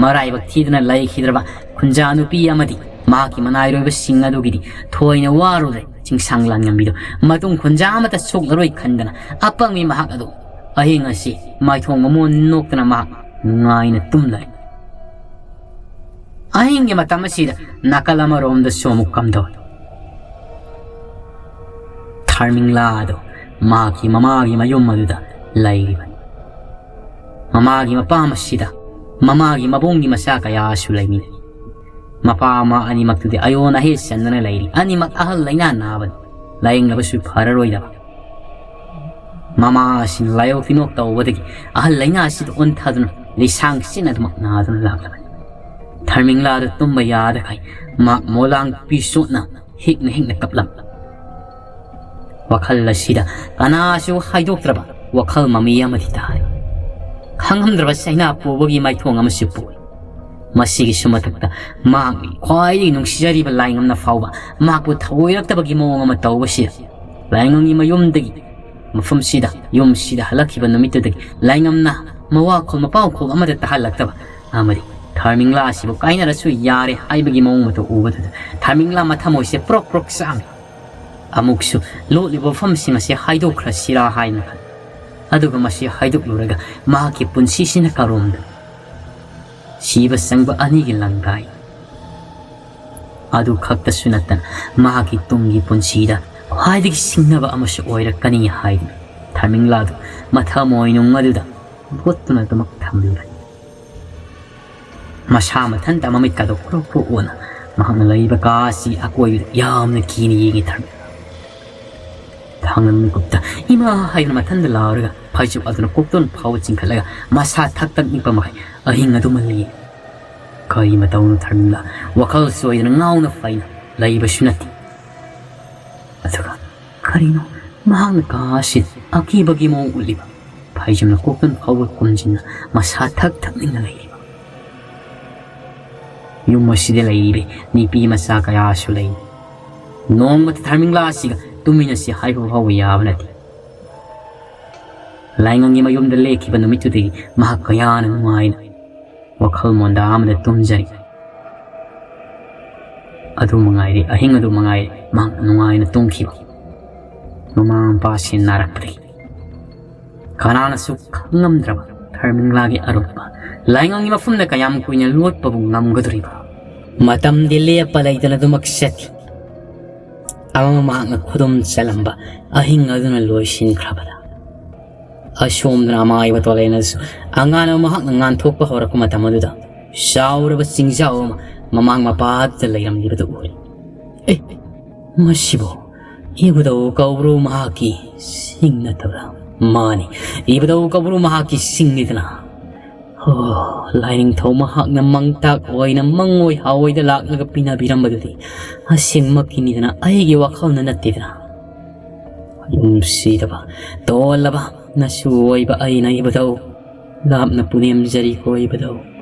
ꯃꯔꯥꯏꯕꯛ ꯊꯤꯗꯨꯅ ꯂꯩꯈꯤꯗ꯭ꯔꯕ ꯈꯨꯟꯖꯥ ꯅꯨꯄꯤ ꯑꯃꯗꯤ ꯃꯍꯥꯛꯀꯤ ꯃꯅꯥꯏꯔꯣꯏꯕꯁꯤꯡ ꯑꯗꯨꯒꯤꯗꯤ ꯊꯣꯏꯅ ꯋꯥꯔꯨꯔꯦ꯫ ꯆꯤꯡꯁꯥꯡ ꯂꯥꯟꯉꯝꯕꯤꯗꯨ ꯃꯇꯨꯡ ꯈꯨꯟꯖꯥ ꯑꯃꯠꯇ ꯁꯣꯛꯂꯔꯣꯏ ꯈꯟꯗꯅ ꯑꯄꯪꯕꯤ ꯃꯍꯥꯛ ꯑꯗꯨ ꯑꯍꯤꯡ ꯑꯁꯤ ꯃꯥꯏꯊꯣꯡ ꯃꯃꯣꯟ ꯅꯣꯛꯇꯅ ꯃꯍꯥꯛ ꯅꯨꯡꯉꯥꯏꯅ ꯇꯨꯝꯂꯔꯦ꯫ ꯑꯍꯤꯡꯒꯤ ꯃꯇꯝ ꯑꯁꯤꯗ ꯅꯥꯀꯜ ꯑꯃꯔꯣꯝꯗꯁꯨ ꯑꯃꯨꯛ ꯀꯝꯗꯧꯏ? ꯊꯥꯔꯃꯤꯡꯂꯥ ꯑꯗꯨ ꯃꯍꯥꯛꯀꯤ ꯃꯃꯥꯒꯤ ꯃꯌꯨꯝ ꯑꯗꯨꯗ ꯂꯩꯔꯤꯕꯅꯤ꯫ ꯃꯃꯥꯒꯤ ꯃꯄꯥꯝ ꯑꯁꯤꯗ ꯃꯃꯥꯒꯤ ꯃꯕꯨꯡꯒꯤ ꯃꯆꯥ ꯀꯌꯥꯁꯨ ꯂꯩꯃꯤꯟꯅꯩ꯫ ꯃꯄꯥ ꯃꯃꯥ ꯑꯅꯤꯃꯛꯇꯨꯗꯤ ꯑꯌꯣꯟ ꯑꯍꯦ ꯆꯟꯗꯅ ꯂꯩꯔꯤ꯫ ꯑꯅꯤꯃꯛ ꯑꯍꯜ ꯂꯩꯅꯥ ꯅꯥꯕꯅꯤ꯫ ꯂꯥꯌꯦꯡꯂꯕꯁꯨ ꯐꯔꯔꯣꯏꯗꯕ꯫ ꯃꯃꯥ ꯑꯁꯤꯅ ꯂꯥꯏꯑꯣ ꯇꯤꯟꯅꯣꯛ ꯇꯧꯕꯗꯒꯤ ꯑꯍꯜ ꯂꯩꯅꯥ ꯑꯁꯤꯗ ꯑꯣꯟꯊꯗꯨꯅ ꯂꯤꯁꯥꯡ ꯁꯤꯠꯅ ꯑꯗꯨꯃꯛ ꯅꯥꯗꯨꯅ ꯂꯥꯛꯂꯕꯅꯤ꯫ ꯊꯔꯃꯤꯡꯂꯥꯗꯨ ꯇꯨꯝꯕ ꯌꯥꯗꯈꯩ ꯃꯍꯥꯛ ꯃꯣꯂꯥꯡ ꯄꯤ ꯆꯣꯠꯅ ꯍꯤꯛꯅ ꯍꯤꯛꯅ ꯀꯞꯂꯝ꯫ ꯋꯥꯈꯜ ꯑꯁꯤꯗ ꯀꯅꯥꯁꯨ ꯍꯥꯏꯗꯣꯛꯇ꯭ꯔꯕ ꯋꯥꯈꯜ ꯃꯃꯤ ꯑꯃꯗꯤ ꯇꯥꯔꯤ꯫ ꯈꯪꯉꯝꯗ꯭ꯔꯕ ꯆꯩꯅꯥ ꯄꯨꯕꯒꯤ ꯃꯥꯏꯊꯣꯡ ꯑꯃꯁꯨ ꯄꯣꯛꯏ꯫ ꯃꯁꯤꯒꯤꯁꯨ ꯃꯊꯛꯇ ꯃꯍꯥꯛꯅ ꯈ꯭ꯋꯥꯏꯗꯒꯤ ꯅꯨꯡꯁꯤꯖꯔꯤꯕ ꯂꯥꯏꯉꯝꯅ ꯐꯥꯎꯕ ꯃꯍꯥꯛꯄꯨ ꯊꯑꯣꯏꯔꯛꯇꯕꯒꯤ ꯃꯑꯣꯡ ꯑꯃ ꯇꯧꯕꯁꯤꯗ ꯂꯥꯏꯉꯝꯒꯤ ꯃꯌꯨꯝꯗꯒꯤ ꯃꯐꯝꯁꯤꯗ, ꯌꯨꯝꯁꯤꯗ ꯍꯜꯂꯛꯈꯤꯕ ꯅꯨꯃꯤꯠꯇꯨꯗꯒꯤ ꯂꯥꯏꯉꯝꯅ ꯃꯋꯥꯈꯣꯜ ꯃꯄꯥꯎꯈꯣꯜ ꯑꯃꯠꯇ ꯇꯥꯍꯜꯂꯛꯇꯕ ꯑꯃꯗꯤ ꯊꯥꯔꯃꯤꯡꯂꯥ ꯑꯁꯤꯕꯨ ꯀꯥꯏꯅꯔꯁꯨ ꯌꯥꯔꯦ ꯍꯥꯏꯕꯒꯤ ꯃꯑꯣꯡ ꯃꯇꯧ ꯎꯕꯗꯨꯗ ꯊꯥꯔꯃꯤꯡꯂꯥ ꯃꯊꯃꯣꯏꯁꯦ ꯄ꯭ꯔꯣꯛ ꯄ꯭ꯔꯣꯛ ꯆꯥꯛꯑꯝꯃꯤ꯫ ꯑꯃꯨꯛꯁꯨ ꯂꯣꯠꯂꯤꯕ ꯋꯥꯐꯝꯁꯤꯡ ꯑꯁꯤ ꯍꯥꯏꯗꯣꯛꯈ꯭ꯔꯁꯤꯔꯥ ꯍꯥꯏꯅ ꯈꯜꯂꯤ꯫ ꯑꯗꯨꯒ ꯃꯁꯤ ꯍꯥꯏꯗꯣꯛꯂꯨꯔꯒ ꯃꯍꯥꯛꯀꯤ ꯄꯨꯟꯁꯤꯁꯤꯅ ꯀꯔꯣꯝꯗ ꯁꯤꯕ ꯆꯪꯕ ꯑꯅꯤꯒꯤ ꯂꯪꯗꯥꯏ꯫ ꯑꯗꯨ ꯈꯛꯇꯁꯨ ꯅꯠꯇꯅ ꯃꯍꯥꯛꯀꯤ ꯇꯨꯡꯒꯤ ꯄꯨꯟꯁꯤꯗ ꯈ꯭ꯋꯥꯏꯗꯒꯤ ꯁꯤꯡꯅꯕ ꯑꯃꯁꯨ ꯑꯣꯏꯔꯛꯀꯅꯤ ꯍꯥꯏꯗꯨꯅ ꯊꯥꯔꯃꯤꯡꯂꯥꯗꯨ ꯃꯊꯃꯣꯏꯅꯨꯡ ꯑꯗꯨꯗ ꯂꯣꯠꯇꯨꯅ ꯑꯗꯨꯃꯛ ꯊꯝꯂꯤꯕꯅꯤ꯫ ꯃꯁꯥ ꯃꯊꯟꯇ ꯃꯃꯤꯠꯀꯥꯗꯣ ꯀ꯭ꯔꯣꯛ ꯀ꯭ꯔꯣꯛ ꯑꯣꯟꯅ ꯃꯍꯥꯛꯅ ꯂꯩꯔꯤꯕ ꯀꯥ ꯑꯁꯤ ꯑꯀꯣꯏꯕꯗ ꯌꯥꯝꯅ ꯀꯤꯅ ꯌꯦꯡꯉꯤ ꯊꯥꯔꯃꯤꯡꯂꯥ꯫ ꯊꯥꯡꯂꯝ ꯃꯤꯀꯨꯞꯇ ꯏꯃꯥ ꯍꯥꯏꯗꯨꯅ ꯃꯊꯟꯗ ꯂꯥꯎꯔꯒ ꯐꯩꯖꯨꯞ ꯑꯗꯨꯅ ꯀꯣꯛꯇꯣꯟ ꯐꯥꯎꯕ ꯆꯤꯡꯈꯠꯂꯒ ꯃꯁꯥ ꯊꯛ ꯊꯛ ꯅꯤꯛꯄ ꯃꯈꯩ ꯑꯍꯤꯡ ꯑꯗꯨꯃ ꯂꯦꯜꯂꯤ꯫ ꯀꯔꯤ ꯃꯇꯧꯅꯣ ꯊꯥꯔꯃꯤꯡꯂꯥ ꯋꯥꯈꯜ ꯆꯣꯏꯗꯅ ꯉꯥꯎꯅ ꯐꯩꯅ ꯂꯩꯕꯁꯨ ꯅꯠꯇꯦ꯫ ꯑꯗꯨꯒ ꯀꯔꯤꯅꯣ ꯃꯍꯥꯛꯅ ꯀꯥ ꯑꯁꯤꯗ ꯑꯀꯤꯕꯒꯤ ꯃꯑꯣꯡ ꯎꯠꯂꯤꯕ? ꯐꯩꯖꯨꯝꯅ ꯀꯣꯛꯇꯣꯟ ꯐꯥꯎꯕ ꯈꯨꯝꯖꯤꯟꯅ ꯃꯁꯥ ꯊꯛ ꯊꯛ ꯅꯤꯛꯅ ꯂꯩꯔꯤꯕ꯫ ꯌꯨꯝ ꯑꯁꯤꯗ ꯂꯩꯔꯤꯕ ꯅꯨꯄꯤ ꯃꯆꯥ ꯀꯌꯥꯁꯨ ꯂꯩ꯫ ꯅꯣꯡꯃꯇ ꯊꯥꯔꯃꯤꯡꯂꯥ ꯑꯁꯤꯒ ꯇꯨꯃꯤꯟꯅꯁꯤ ꯍꯥꯏꯕ ꯐꯥꯎꯕ ꯌꯥꯕ ꯅꯠꯇꯦ꯫ ꯂꯥꯏꯉꯪꯒꯤ ꯃꯌꯨꯝꯗ ꯂꯦꯛꯈꯤꯕ ꯅꯨꯃꯤꯠꯇꯨꯗꯒꯤ ꯃꯍꯥꯛ ꯀꯌꯥꯅ ꯅꯨꯡꯉꯥꯏꯅ ꯋꯥꯈꯜ ꯃꯣꯟꯗꯥ ꯑꯃꯗ ꯇꯨꯝꯖꯔꯤ꯫ ꯑꯗꯨ ꯃꯉꯥꯏꯔꯦ, ꯑꯍꯤꯡ ꯑꯗꯨ ꯃꯉꯥꯏꯔꯦ ꯃꯍꯥꯛ ꯅꯨꯡꯉꯥꯏꯅ ꯇꯨꯝꯈꯤꯕ꯫ ꯃꯃꯥ ꯃꯄꯥꯁꯤ ꯅꯥꯔꯛꯄꯗꯒꯤ ꯀꯅꯥꯅꯁꯨ ꯈꯪꯉꯝꯗ꯭ꯔꯕ ꯊꯥꯔꯃꯤꯡꯂꯥꯒꯤ ꯑꯔꯣꯠꯄ ꯂꯥꯏꯉꯪꯒꯤ ꯃꯐꯝꯗ ꯀꯌꯥꯝ ꯀꯨꯏꯅ ꯂꯣꯠꯄꯕꯨ ꯉꯝꯒꯗꯧꯔꯤꯕ? ꯃꯇꯝꯗꯤ ꯂꯦꯞꯄ ꯂꯩꯇꯅ ꯑꯗꯨꯃꯛ ꯆꯠꯈꯤ꯫ ꯑꯃꯃ ꯃꯍꯥꯛꯅ ꯈꯨꯗꯨꯝ ꯆꯜꯂꯝꯕ ꯑꯍꯤꯡ ꯑꯗꯨꯅ ꯂꯣꯏꯁꯤꯟꯈ꯭ꯔꯕꯗ ꯑꯁꯣꯝꯗꯅ ꯑꯃꯥꯏꯕ ꯇꯣꯂꯦꯅꯁꯨ ꯑꯉꯥꯟꯕ ꯃꯍꯥꯛꯅ ꯉꯥꯟꯊꯣꯛꯄ ꯍꯧꯔꯛꯄ ꯃꯇꯝ ꯑꯗꯨꯗ ꯆꯥꯎꯔꯕ ꯆꯤꯡꯖꯥꯎ ꯑꯃ ꯃꯃꯥꯡ ꯃꯄꯥꯗ ꯂꯩꯔꯝꯂꯤꯕꯗꯨ ꯎꯔꯦ꯫ ꯑꯦ, ꯃꯁꯤꯕꯨ ꯏꯕꯨꯙꯧ ꯀꯧꯕ꯭ꯔꯣ ꯃꯍꯥꯛꯀꯤ ꯁꯤꯡ ꯅꯠꯇꯕ꯭ꯔꯥ? ꯃꯥꯅꯤ, ꯏꯕꯨꯙꯧ ꯀꯧꯕ꯭ꯔꯣ ꯃꯍꯥꯛꯀꯤ ꯁꯤꯡꯅꯤꯗꯅ꯫ ꯑꯣ, ꯂꯥꯏꯅꯤꯡꯊꯧ ꯃꯍꯥꯛꯅ ꯃꯪꯇꯥꯛ ꯑꯣꯏꯅ ꯃꯪꯑꯣꯏ ꯍꯥꯑꯣꯏꯗ ꯂꯥꯛꯂꯒ ꯄꯤꯅꯕꯤꯔꯝꯕꯗꯨꯗꯤ ꯑꯁꯦꯡꯃꯛꯀꯤꯅꯤꯗꯅ, ꯑꯩꯒꯤ ꯋꯥꯈꯜꯅ ꯅꯠꯇꯦꯗꯅ꯫ ꯌꯨꯝꯁꯤꯗꯕ, ꯇꯣꯜꯂꯕ ꯅꯁꯨ ꯑꯣꯏꯕ ꯑꯩꯅ ꯏꯕꯨꯙꯧ ꯂꯥꯞꯅ ꯄꯨꯅꯦꯝꯖꯔꯤꯀꯣ ꯏꯕꯨꯙꯧ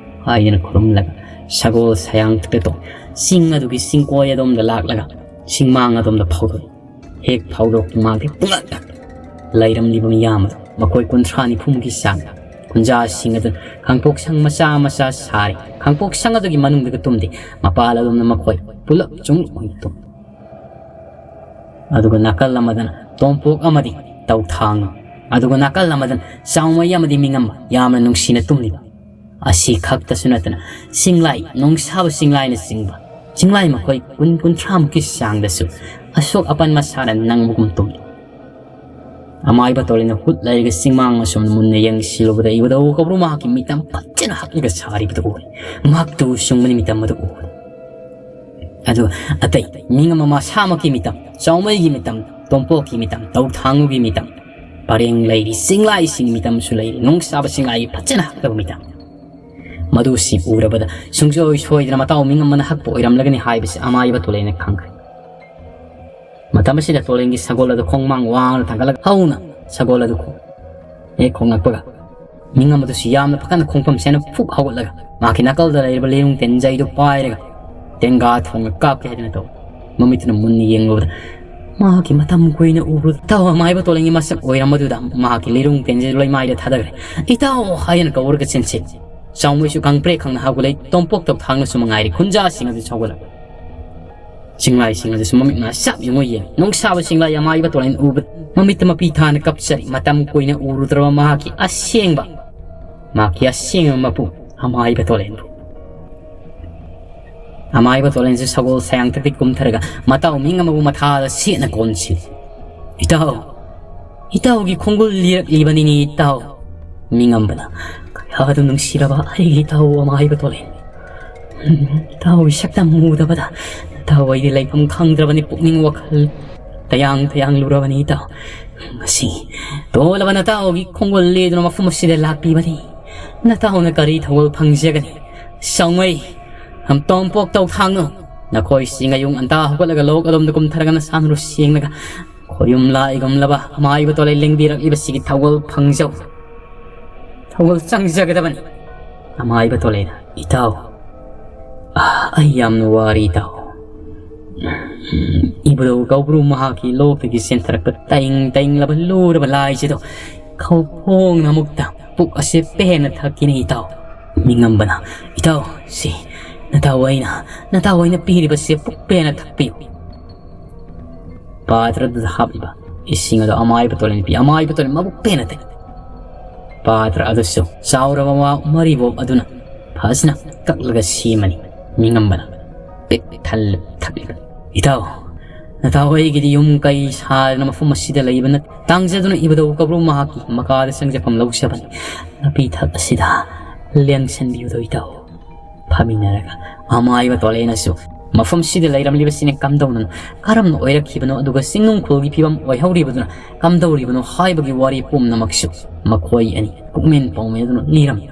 ꯍꯥꯏꯗꯅ ꯈꯨꯔꯨꯝꯂꯒ ꯁꯒꯣꯜ ꯁꯌꯥꯡ ꯇꯣꯡ ꯆꯤꯡ ꯑꯗꯨꯒꯤ ꯆꯤꯡꯀꯣꯏ ꯑꯗꯣꯝꯗ ꯂꯥꯛꯂꯒ ꯆꯤꯡꯃꯥꯡ ꯑꯗꯣꯝꯗ ꯐꯥꯎꯗꯣꯛꯏ꯫ ꯍꯦꯛ ꯐꯥꯎꯗꯣꯛꯇꯨ ꯃꯥꯒꯤ ꯄꯨꯂꯞ ꯂꯩꯔꯝꯂꯤꯕ ꯃꯤꯌꯥꯝ ꯑꯗꯨ ꯃꯈꯣꯏ ꯀꯨꯟꯊ꯭ꯔꯥ ꯅꯤꯐꯨꯃꯨꯛꯀꯤ ꯆꯥꯡꯗ ꯈꯨꯟꯖꯥꯁꯤꯡ ꯑꯗꯨꯅ ꯈꯥꯡꯄꯣꯛꯁꯪ ꯃꯆꯥ ꯃꯆꯥ ꯁꯥꯔꯤ꯫ ꯈꯥꯡꯄꯣꯛꯁꯪ ꯑꯗꯨꯒꯤ ꯃꯅꯨꯡꯗꯒ ꯇꯨꯝꯗꯦ, ꯃꯄꯥꯜ ꯑꯗꯨꯝꯅ ꯃꯈꯣꯏ ꯄꯨꯂꯞ ꯆꯨꯡꯂꯨꯞ ꯑꯣꯏꯅ ꯇꯨꯝꯃꯤ꯫ ꯑꯗꯨꯒ ꯅꯥꯀꯜ ꯑꯃꯗꯅ ꯇꯣꯝꯄꯣꯛ ꯑꯃꯗꯤ ꯇꯧꯊꯥꯡꯅ, ꯑꯗꯨꯒ ꯅꯥꯀꯜ ꯑꯃꯗꯅ ꯆꯥꯎꯃꯩ ꯑꯃꯗꯤ ꯃꯤꯉꯝꯕ ꯌꯥꯝꯅ ꯅꯨꯡꯁꯤꯅ ꯇꯨꯝꯂꯤꯕ꯫ ꯑꯁꯤ ꯈꯛꯇꯁꯨ ꯅꯠꯇꯅ ꯆꯤꯡꯂꯥꯏ, ꯅꯣꯡꯁꯥꯕ ꯆꯤꯡꯂꯥꯏꯅꯆꯤꯡꯕ ꯆꯤꯡꯂꯥꯏ ꯃꯈꯣꯏ ꯀꯨꯟ ꯀꯨꯟꯊ꯭ꯔꯥꯃꯨꯛꯀꯤ ꯆꯥꯡꯗꯁꯨ ꯑꯁꯣꯛ ꯑꯄꯟ ꯃꯁꯥꯅ ꯅꯪꯕꯒꯨꯝ ꯇꯨꯝꯂꯤ꯫ ꯑꯃꯥꯏꯕ ꯇꯣꯂꯦꯟꯅ ꯍꯨꯠ ꯂꯩꯔꯒ ꯆꯤꯡꯃꯥꯡ ꯑꯁꯣꯝꯗ ꯃꯨꯟꯅ ꯌꯦꯡꯁꯤꯜꯂꯨꯕꯗ ꯏꯕꯨꯙꯧ ꯀꯧꯕ꯭ꯔꯨ ꯃꯍꯥꯛꯀꯤ ꯃꯤꯇꯝ ꯐꯖꯅ ꯍꯛꯂꯒ ꯁꯥꯔꯤꯕꯗꯨ ꯎꯔꯦ꯫ ꯃꯍꯥꯛꯇꯨ ꯁꯨꯡꯕꯅꯤ ꯃꯤꯇꯝ ꯑꯗꯨ ꯎꯔꯦ꯫ ꯑꯗꯨ ꯑꯇꯩ ꯃꯤꯉꯝ ꯃꯁꯥꯃꯛꯀꯤ ꯃꯤꯇꯝ, ꯆꯥꯎꯃꯩꯒꯤ ꯃꯤꯇꯝ, ꯇꯣꯝꯄꯣꯛꯀꯤ ꯃꯤꯇꯝ, ꯇꯧꯊꯥꯡꯉꯨꯒꯤ ꯃꯤꯇꯝ, ꯄꯔꯦꯡ ꯂꯩꯔꯤ ꯆꯤꯡꯂꯥꯏꯁꯤꯡꯒꯤ ꯃꯤꯇꯝꯁꯨ ꯂꯩꯔꯤ, ꯅꯣꯡꯁꯥꯕ ꯆꯤꯡꯂꯥꯏꯒꯤ ꯐꯖꯅ ꯍꯛꯂꯕ ꯃꯤꯇꯝ꯫ ꯃꯗꯨꯁꯤ ꯎꯔꯕꯗ ꯁꯨꯡꯁꯣꯏ ꯁꯣꯏꯗꯅ ꯃꯇꯥꯎ ꯃꯤꯉꯝꯕꯅ ꯍꯛꯄ ꯑꯣꯏꯔꯝꯂꯒꯅꯤ ꯍꯥꯏꯕꯁꯤ ꯑꯃꯥꯏꯕ ꯇꯣꯂꯦꯟꯅ ꯈꯪꯈ꯭ꯔꯦ꯫ ꯃꯇꯝ ꯑꯁꯤꯗ ꯇꯣꯂꯦꯟꯒꯤ ꯁꯒꯣꯜ ꯑꯗꯨ ꯈꯣꯡꯃꯥꯡ ꯋꯥꯡꯅ ꯊꯥꯡꯒꯠꯂꯒ ꯍꯧꯅ ꯁꯒꯣꯜ ꯑꯗꯨ ꯈꯣꯡ-, ꯍꯦꯛ ꯈꯣꯡꯂꯛꯄꯒ ꯃꯤꯉꯝ ꯑꯗꯨꯁꯨ ꯌꯥꯝꯅ ꯐꯖꯅ ꯈꯣꯡꯐꯝ ꯁꯦꯅ ꯐꯨꯛ ꯍꯧꯒꯠꯂꯒ ꯃꯍꯥꯛꯀꯤ ꯅꯥꯀꯜꯗ ꯂꯩꯔꯤꯕ ꯂꯤꯔꯨꯡ ꯇꯦꯟꯖꯩꯗꯨ ꯄꯥꯏꯔꯒ ꯇꯦꯡꯒꯥ ꯊꯣꯡꯅ ꯀꯥꯞꯀꯦ ꯍꯥꯏꯗꯅ ꯇꯧ꯫ ꯃꯃꯤꯠꯇꯨꯅ ꯃꯨꯟꯅ ꯌꯦꯡꯂꯨꯕꯗ ꯃꯍꯥꯛꯀꯤ ꯃꯇꯝ ꯀꯨꯏꯅ ꯎꯔꯨ ꯏꯇꯥꯎ ꯑꯃꯥꯏꯕ ꯇꯣꯂꯦꯟꯒꯤ ꯃꯁꯛ ꯑꯣꯏꯔꯝꯕꯗꯨꯗ ꯃꯍꯥꯛꯀꯤ ꯂꯤꯔꯨꯡ ꯇꯦꯟꯖꯩꯗꯨ ꯂꯩꯃꯥꯏꯗ ꯊꯥꯗꯈ꯭ꯔꯦ꯫ "ꯏꯇꯥꯎ!" ꯍꯥꯏꯗꯅ ꯀꯧꯔꯒ ꯆꯦꯟꯁꯤꯜꯂꯤ꯫ ꯆꯥꯎꯃꯩꯁꯨ ꯈꯪꯄ꯭ꯔꯦꯛ ꯈꯪꯅ ꯍꯧꯒꯠꯂꯛꯏ꯫ ꯇꯣꯝꯄꯣꯛ ꯇꯧꯊꯥꯡꯅꯁꯨ ꯃꯉꯥꯏꯔꯦ ꯈꯨꯟꯖꯥꯁꯤꯡ ꯑꯗꯨꯁꯨ ꯍꯧꯒꯠꯂꯛꯂꯦ꯫ ꯆꯤꯡꯂꯥꯏꯁꯤꯡ ꯑꯗꯨꯁꯨ ꯃꯃꯤꯠ ꯃꯅꯥ ꯆꯞ ꯌꯨꯡꯉ ꯌꯦꯡꯉꯤ꯫ ꯅꯣꯡꯁꯥꯕ ꯆꯤꯡꯂꯥꯏ ꯑꯃꯥꯏꯕ ꯇꯣꯂꯦꯟ ꯎꯕ ꯃꯃꯤꯠꯇ ꯃꯄꯤ ꯊꯥꯅ ꯀꯞꯆꯔꯤ꯫ ꯃꯇꯝ ꯀꯨꯏꯅ ꯎꯔꯨꯗ꯭ꯔꯕ ꯃꯍꯥꯛꯀꯤ ꯑꯁꯦꯡꯕ, ꯃꯍꯥꯛꯀꯤ ꯑꯁꯦꯡꯕ ꯃꯄꯨ ꯑꯃꯥꯏꯕ ꯇꯣꯂꯦꯟꯕꯨ꯫ ꯑꯃꯥꯏꯕ ꯇꯣꯂꯦꯟꯁꯨ ꯁꯒꯣꯜ ꯁꯌꯥꯡꯊꯛꯇꯒꯤ ꯀꯨꯝꯊꯔꯒ ꯃꯇꯥꯎ ꯃꯤꯉꯝꯕꯕꯨ ꯃꯊꯥꯗ ꯁꯦꯠꯅ ꯀꯣꯟꯁꯤꯜꯂꯤ꯫ "ꯏꯇꯥꯎ, ꯏꯇꯥꯎꯒꯤ ꯈꯣꯡꯒꯨꯜ ꯂꯤꯔꯛꯂꯤꯕꯅꯤꯅꯦ ꯏꯇꯥꯎ꯫" ꯃꯤꯉꯝꯕꯅ, "ꯀꯌꯥꯗ ꯅꯨꯡꯁꯤꯔꯕ ꯑꯩꯒꯤ ꯏꯇꯥꯎ ꯑꯃꯥꯏꯕ ꯇꯣꯂꯦꯟ꯫ ꯏꯇꯥꯎꯒꯤ ꯁꯛꯇꯝ ꯎꯗꯕꯗ ꯏꯇꯥꯎ ꯑꯩꯗꯤ ꯂꯩꯐꯝ ꯈꯪꯗ꯭ꯔꯕꯅꯤ, ꯄꯨꯛꯅꯤꯡ ꯋꯥꯈꯜ ꯇꯌꯥꯡ ꯇꯌꯥꯡ ꯂꯨꯔꯕꯅꯤ ꯏꯇꯥꯎ꯫ ꯉꯁꯤ ꯇꯣꯜꯂꯕ ꯅꯇꯥꯎꯒꯤ ꯈꯣꯡꯒꯨꯜ ꯂꯦꯗꯨꯅ ꯃꯐꯝ ꯑꯁꯤꯗ ꯂꯥꯛꯄꯤꯕꯅꯤ꯫ ꯅꯇꯥꯎꯅ ꯀꯔꯤ ꯊꯧꯒꯜ ꯐꯪꯖꯒꯅꯤ? ꯆꯥꯎꯃꯩ, ꯇꯣꯝꯄꯣꯛ ꯇꯧꯊꯥꯡꯅꯨ꯫ ꯅꯈꯣꯏꯁꯤ ꯉꯌꯨꯡ ꯉꯟꯇꯥ ꯍꯧꯒꯠꯂꯒ ꯂꯣꯛ ꯑꯗꯣꯝꯗ ꯀꯨꯝꯊꯔꯒ ꯅꯁꯥ ꯅꯔꯨ ꯁꯦꯡꯂꯒ ꯈꯣꯌꯨꯝ ꯂꯥꯏꯒꯨꯝꯂꯕ ꯑꯃꯥꯏꯕ ꯇꯣꯂꯦꯟ ꯂꯦꯡꯕꯤꯔꯛꯂꯤꯕꯁꯤꯒꯤ ꯊꯧꯒꯜ ꯐꯪꯖꯧ꯫ ꯊꯧꯒꯜ ꯆꯪꯖꯒꯗꯕꯅꯤ꯫" ꯑꯃꯥꯏꯕ ꯇꯣꯂꯦꯟꯅ, "ꯏꯇꯥꯎ, ꯑꯥ, ꯑꯩ ꯌꯥꯝꯅ ꯋꯥꯔꯤ ꯏꯇꯥꯎ꯫" ꯏꯕꯨꯙꯧ ꯀꯧꯕ꯭ꯔꯨ ꯃꯍꯥꯛꯀꯤ ꯂꯣꯛꯇꯒꯤ ꯆꯦꯟꯊꯔꯛꯄ ꯇꯥꯏꯪ ꯇꯥꯏꯪꯂꯕ ꯂꯨꯔꯕ ꯂꯥꯏꯁꯤꯗꯣ ꯈꯧꯐꯣꯡꯅ ꯑꯃꯨꯛꯇ ꯄꯨꯛ ꯑꯁꯤ ꯄꯦꯟꯅ ꯊꯛꯀꯅꯤ ꯏꯇꯥꯎ꯫ ꯃꯤꯉꯝꯕꯅ, "ꯏꯇꯥꯎ, ꯁꯤ ꯅꯇꯥꯎ ꯑꯩꯅ, ꯅꯇꯥꯎ ꯑꯩꯅ ꯄꯤꯔꯤꯕꯁꯦ ꯄꯨꯛ ꯄꯦꯟꯅ ꯊꯛꯄꯤꯌꯨ꯫" ꯄꯥꯇ꯭ꯔꯗꯨꯗ ꯍꯥꯞꯂꯤꯕ ꯏꯁꯤꯡ ꯑꯗꯨ ꯑꯃꯥꯏꯕ ꯇꯣꯂꯦꯟ ꯄꯤ꯫ ꯑꯃꯥꯏꯕ ꯇꯣꯂꯦꯟ ꯃꯕꯨꯛ ꯄꯦꯟꯅ ꯊꯛꯏ꯫ ꯄꯥꯇ꯭ꯔ ꯑꯗꯨꯁꯨ ꯆꯥꯎꯔꯕ ꯋꯥ ꯃꯔꯤꯕꯣꯛ ꯑꯗꯨꯅ ꯐꯖꯅ ꯀꯛꯂꯒ ꯁꯦꯝꯃꯅꯤ꯫ ꯃꯤꯉꯝꯕꯅ ꯄꯤꯛ ꯊꯜꯂ ꯊꯛꯂꯤꯕ꯫ "ꯏꯇꯥꯎ, ꯅꯇꯥꯎ ꯑꯩꯒꯤꯗꯤ ꯌꯨꯝ ꯀꯩ ꯁꯥꯗꯅ ꯃꯐꯝ ꯑꯁꯤꯗ ꯂꯩꯕ ꯅꯠꯇꯦ꯫ ꯇꯥꯡꯖꯗꯨꯅ ꯏꯕꯨꯙꯧ ꯀꯧꯕ꯭ꯔꯨ ꯃꯍꯥꯛꯀꯤ ꯃꯀꯥꯗ ꯆꯪꯖꯐꯝ ꯂꯧꯖꯕꯅꯤ꯫ ꯅꯥꯄꯤ ꯊꯛ ꯑꯁꯤꯗ ꯂꯦꯡꯁꯟꯕꯤꯌꯨꯗꯣ ꯏꯇꯥꯎ꯫" ꯐꯝꯃꯤꯟꯅꯔꯒ ꯑꯃꯥꯏꯕ ꯇꯣꯂꯦꯅꯁꯨ ꯃꯐꯝꯁꯤꯗ ꯂꯩꯔꯝꯂꯤꯕꯁꯤꯅ ꯀꯝꯗꯧꯅꯅꯣ, ꯀꯔꯝꯅ ꯑꯣꯏꯔꯛꯈꯤꯕꯅꯣ, ꯑꯗꯨꯒ ꯆꯤꯡꯅꯨꯡꯈꯣꯜꯒꯤ ꯐꯤꯕꯝ ꯑꯣꯏꯍꯧꯔꯤꯕꯗꯨꯅ ꯀꯝꯗꯧꯔꯤꯕꯅꯣ ꯍꯥꯏꯕꯒꯤ ꯋꯥꯔꯤ ꯄꯨꯝꯅꯃꯛꯁꯨ ꯃꯈꯣꯏ ꯑꯅꯤ ꯄꯨꯛꯃꯦꯟ ꯄꯥꯎꯃꯦꯟꯗꯨꯅ ꯂꯤꯔꯝꯃꯤ꯫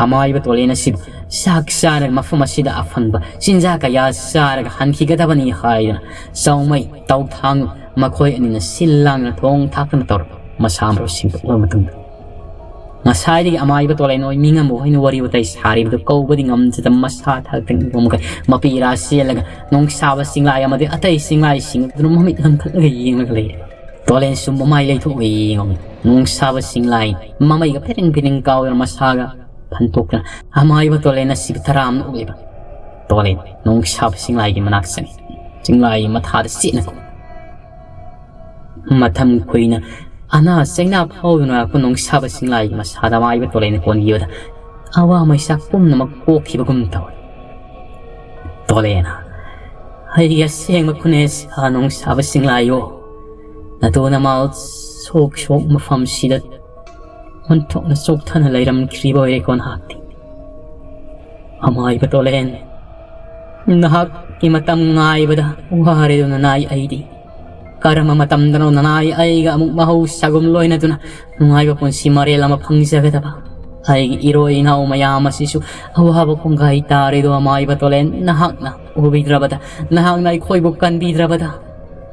ꯑꯃꯥꯏꯕ ꯇꯣꯂꯦꯟ ꯑꯁꯤꯕꯨ ꯆꯥꯛ ꯆꯥꯔꯒ ꯃꯐꯝ ꯑꯁꯤꯗ ꯑꯐꯪꯕ ꯆꯤꯟꯖꯥꯛ ꯀꯌꯥ ꯆꯥꯔꯒ ꯍꯟꯈꯤꯒꯗꯕꯅꯤ ꯍꯥꯏꯗꯨꯅ ꯆꯥꯎꯃꯩ ꯇꯧꯊꯥꯡ ꯃꯈꯣꯏ ꯑꯅꯤꯅ ꯁꯤꯜ ꯂꯥꯡꯗꯨꯅ ꯊꯣꯡ ꯊꯥꯛꯇꯨꯅ ꯇꯧꯔꯝꯃꯤ꯫ ꯃꯁꯥ ꯃꯔꯨ ꯁꯦꯡꯗꯣꯛꯂꯕ ꯃꯇꯨꯡꯗ ꯉꯁꯥꯏꯗꯒꯤ ꯑꯃꯥꯏꯕ ꯇꯣꯂꯦꯟ ꯍꯣꯏ ꯃꯤꯉꯝꯕ ꯍꯣꯏꯅ ꯋꯥꯔꯤ ꯋꯥꯇꯥꯏ ꯁꯥꯔꯤꯕꯗꯨ ꯀꯧꯕꯗꯤ ꯉꯝꯖꯗꯕ ꯃꯁꯥ ꯊꯛꯇ ꯏꯕꯣꯝꯈꯩ ꯃꯄꯤ ꯏꯔꯥ ꯆꯦꯜꯂꯒ ꯅꯣꯡꯁꯥꯕ ꯆꯤꯡꯂꯥꯏ ꯑꯃꯗꯤ ꯑꯇꯩ ꯆꯤꯡꯂꯥꯏꯁꯤꯡ ꯑꯗꯨꯅ ꯃꯃꯤꯠ ꯂꯪꯈꯠꯂꯒ ꯌꯦꯡꯂꯒ ꯂꯩꯔꯦ꯫ ꯇꯣꯂꯦꯟꯁꯨ ꯃꯃꯥꯏ ꯂꯩꯊꯣꯛꯂꯒ ꯌꯦꯡꯉꯝꯃꯤ꯫ ꯅꯣꯡꯁꯥꯕ ꯆꯤꯡꯂꯥꯏ ꯃꯃꯩꯒ ꯐꯤꯔꯤꯡ ꯐꯤꯔꯤꯡ ꯀꯥꯎꯗꯨꯅ ꯃꯁꯥꯒ ꯐꯟꯇꯣꯛꯇꯨꯅ ꯑꯃꯥꯏꯕ ꯇꯣꯂꯦꯟ ꯑꯁꯤꯕꯨ ꯇꯔꯥꯝꯅ ꯑꯣꯛꯂꯤꯕ꯫ ꯇꯣꯂꯦꯟ ꯅꯣꯡꯁꯥꯕ ꯆꯤꯡꯂꯥꯏꯒꯤ ꯃꯅꯥꯛ ꯆꯪꯉꯤ꯫ ꯆꯤꯡꯂꯥꯏꯒꯤ ꯃꯊꯥꯗ ꯆꯦꯠꯅ ꯀꯨꯝꯃꯤ꯫ ꯃꯇꯝ ꯀꯨꯏꯅ ꯑꯅꯥ ꯆꯩꯅꯥ ꯐꯥꯎꯗꯨꯅ ꯂꯥꯛꯄ ꯅꯣꯡꯁꯥꯕ ꯆꯤꯡꯂꯥꯏꯒꯤ ꯃꯁꯥꯗ ꯑꯃꯥꯏꯕ ꯇꯣꯂꯦꯟꯅ ꯀꯣꯟꯈꯤꯕꯗ ꯑꯋꯥ ꯃꯩꯆꯥꯛ ꯄꯨꯝꯅꯃꯛ ꯀꯣꯛꯈꯤꯕꯒꯨꯝ ꯇꯧꯏ꯫ ꯇꯣꯂꯦꯟꯅ, "ꯑꯩꯒꯤ ꯑꯁꯦꯡꯕ ꯈꯨꯅꯦꯁꯥ ꯅꯣꯡꯁꯥꯕ ꯆꯤꯡꯂꯥꯏꯌꯣ, ꯅꯇꯨ ꯅꯃꯥ ꯁꯣꯛ ꯁꯣꯛ ꯃꯐꯝꯁꯤꯗ ꯑꯣꯟꯊꯣꯛꯅ ꯆꯣꯛꯊꯅ ꯂꯩꯔꯝꯈꯤꯕ ꯑꯣꯏꯔꯦꯀꯣ ꯅꯍꯥꯛꯇꯤ꯫ ꯑꯃꯥꯏꯕ ꯇꯣꯂꯦꯟ, ꯅꯍꯥꯛꯀꯤ ꯃꯇꯝ ꯉꯥꯏꯕꯗ ꯋꯥꯔꯦꯗꯣ ꯅꯅꯥꯏ ꯑꯩꯗꯤ꯫ ꯀꯔꯝꯕ ꯃꯇꯝꯗꯅꯣ ꯅꯅꯥꯏ ꯑꯩꯒ ꯑꯃꯨꯛ ꯃꯍꯧꯁꯥꯒꯨꯝ ꯂꯣꯏꯅꯗꯨꯅ ꯅꯨꯡꯉꯥꯏꯕ ꯄꯨꯟꯁꯤ ꯃꯔꯦꯜ ꯑꯃ ꯐꯪꯖꯒꯗꯕ? ꯑꯩꯒꯤ ꯏꯔꯣꯏ ꯏꯅꯥꯎ ꯃꯌꯥꯝ ꯑꯁꯤꯁꯨ ꯑꯋꯥꯕ ꯀꯣꯡꯒꯥꯏ ꯇꯥꯔꯦꯗꯣ ꯑꯃꯥꯏꯕ ꯇꯣꯂꯦꯟ, ꯅꯍꯥꯛꯅ ꯎꯕꯤꯗ꯭ꯔꯕꯗ, ꯅꯍꯥꯛꯅ ꯑꯩꯈꯣꯏꯕꯨ ꯀꯟꯕꯤꯗ꯭ꯔꯕꯗ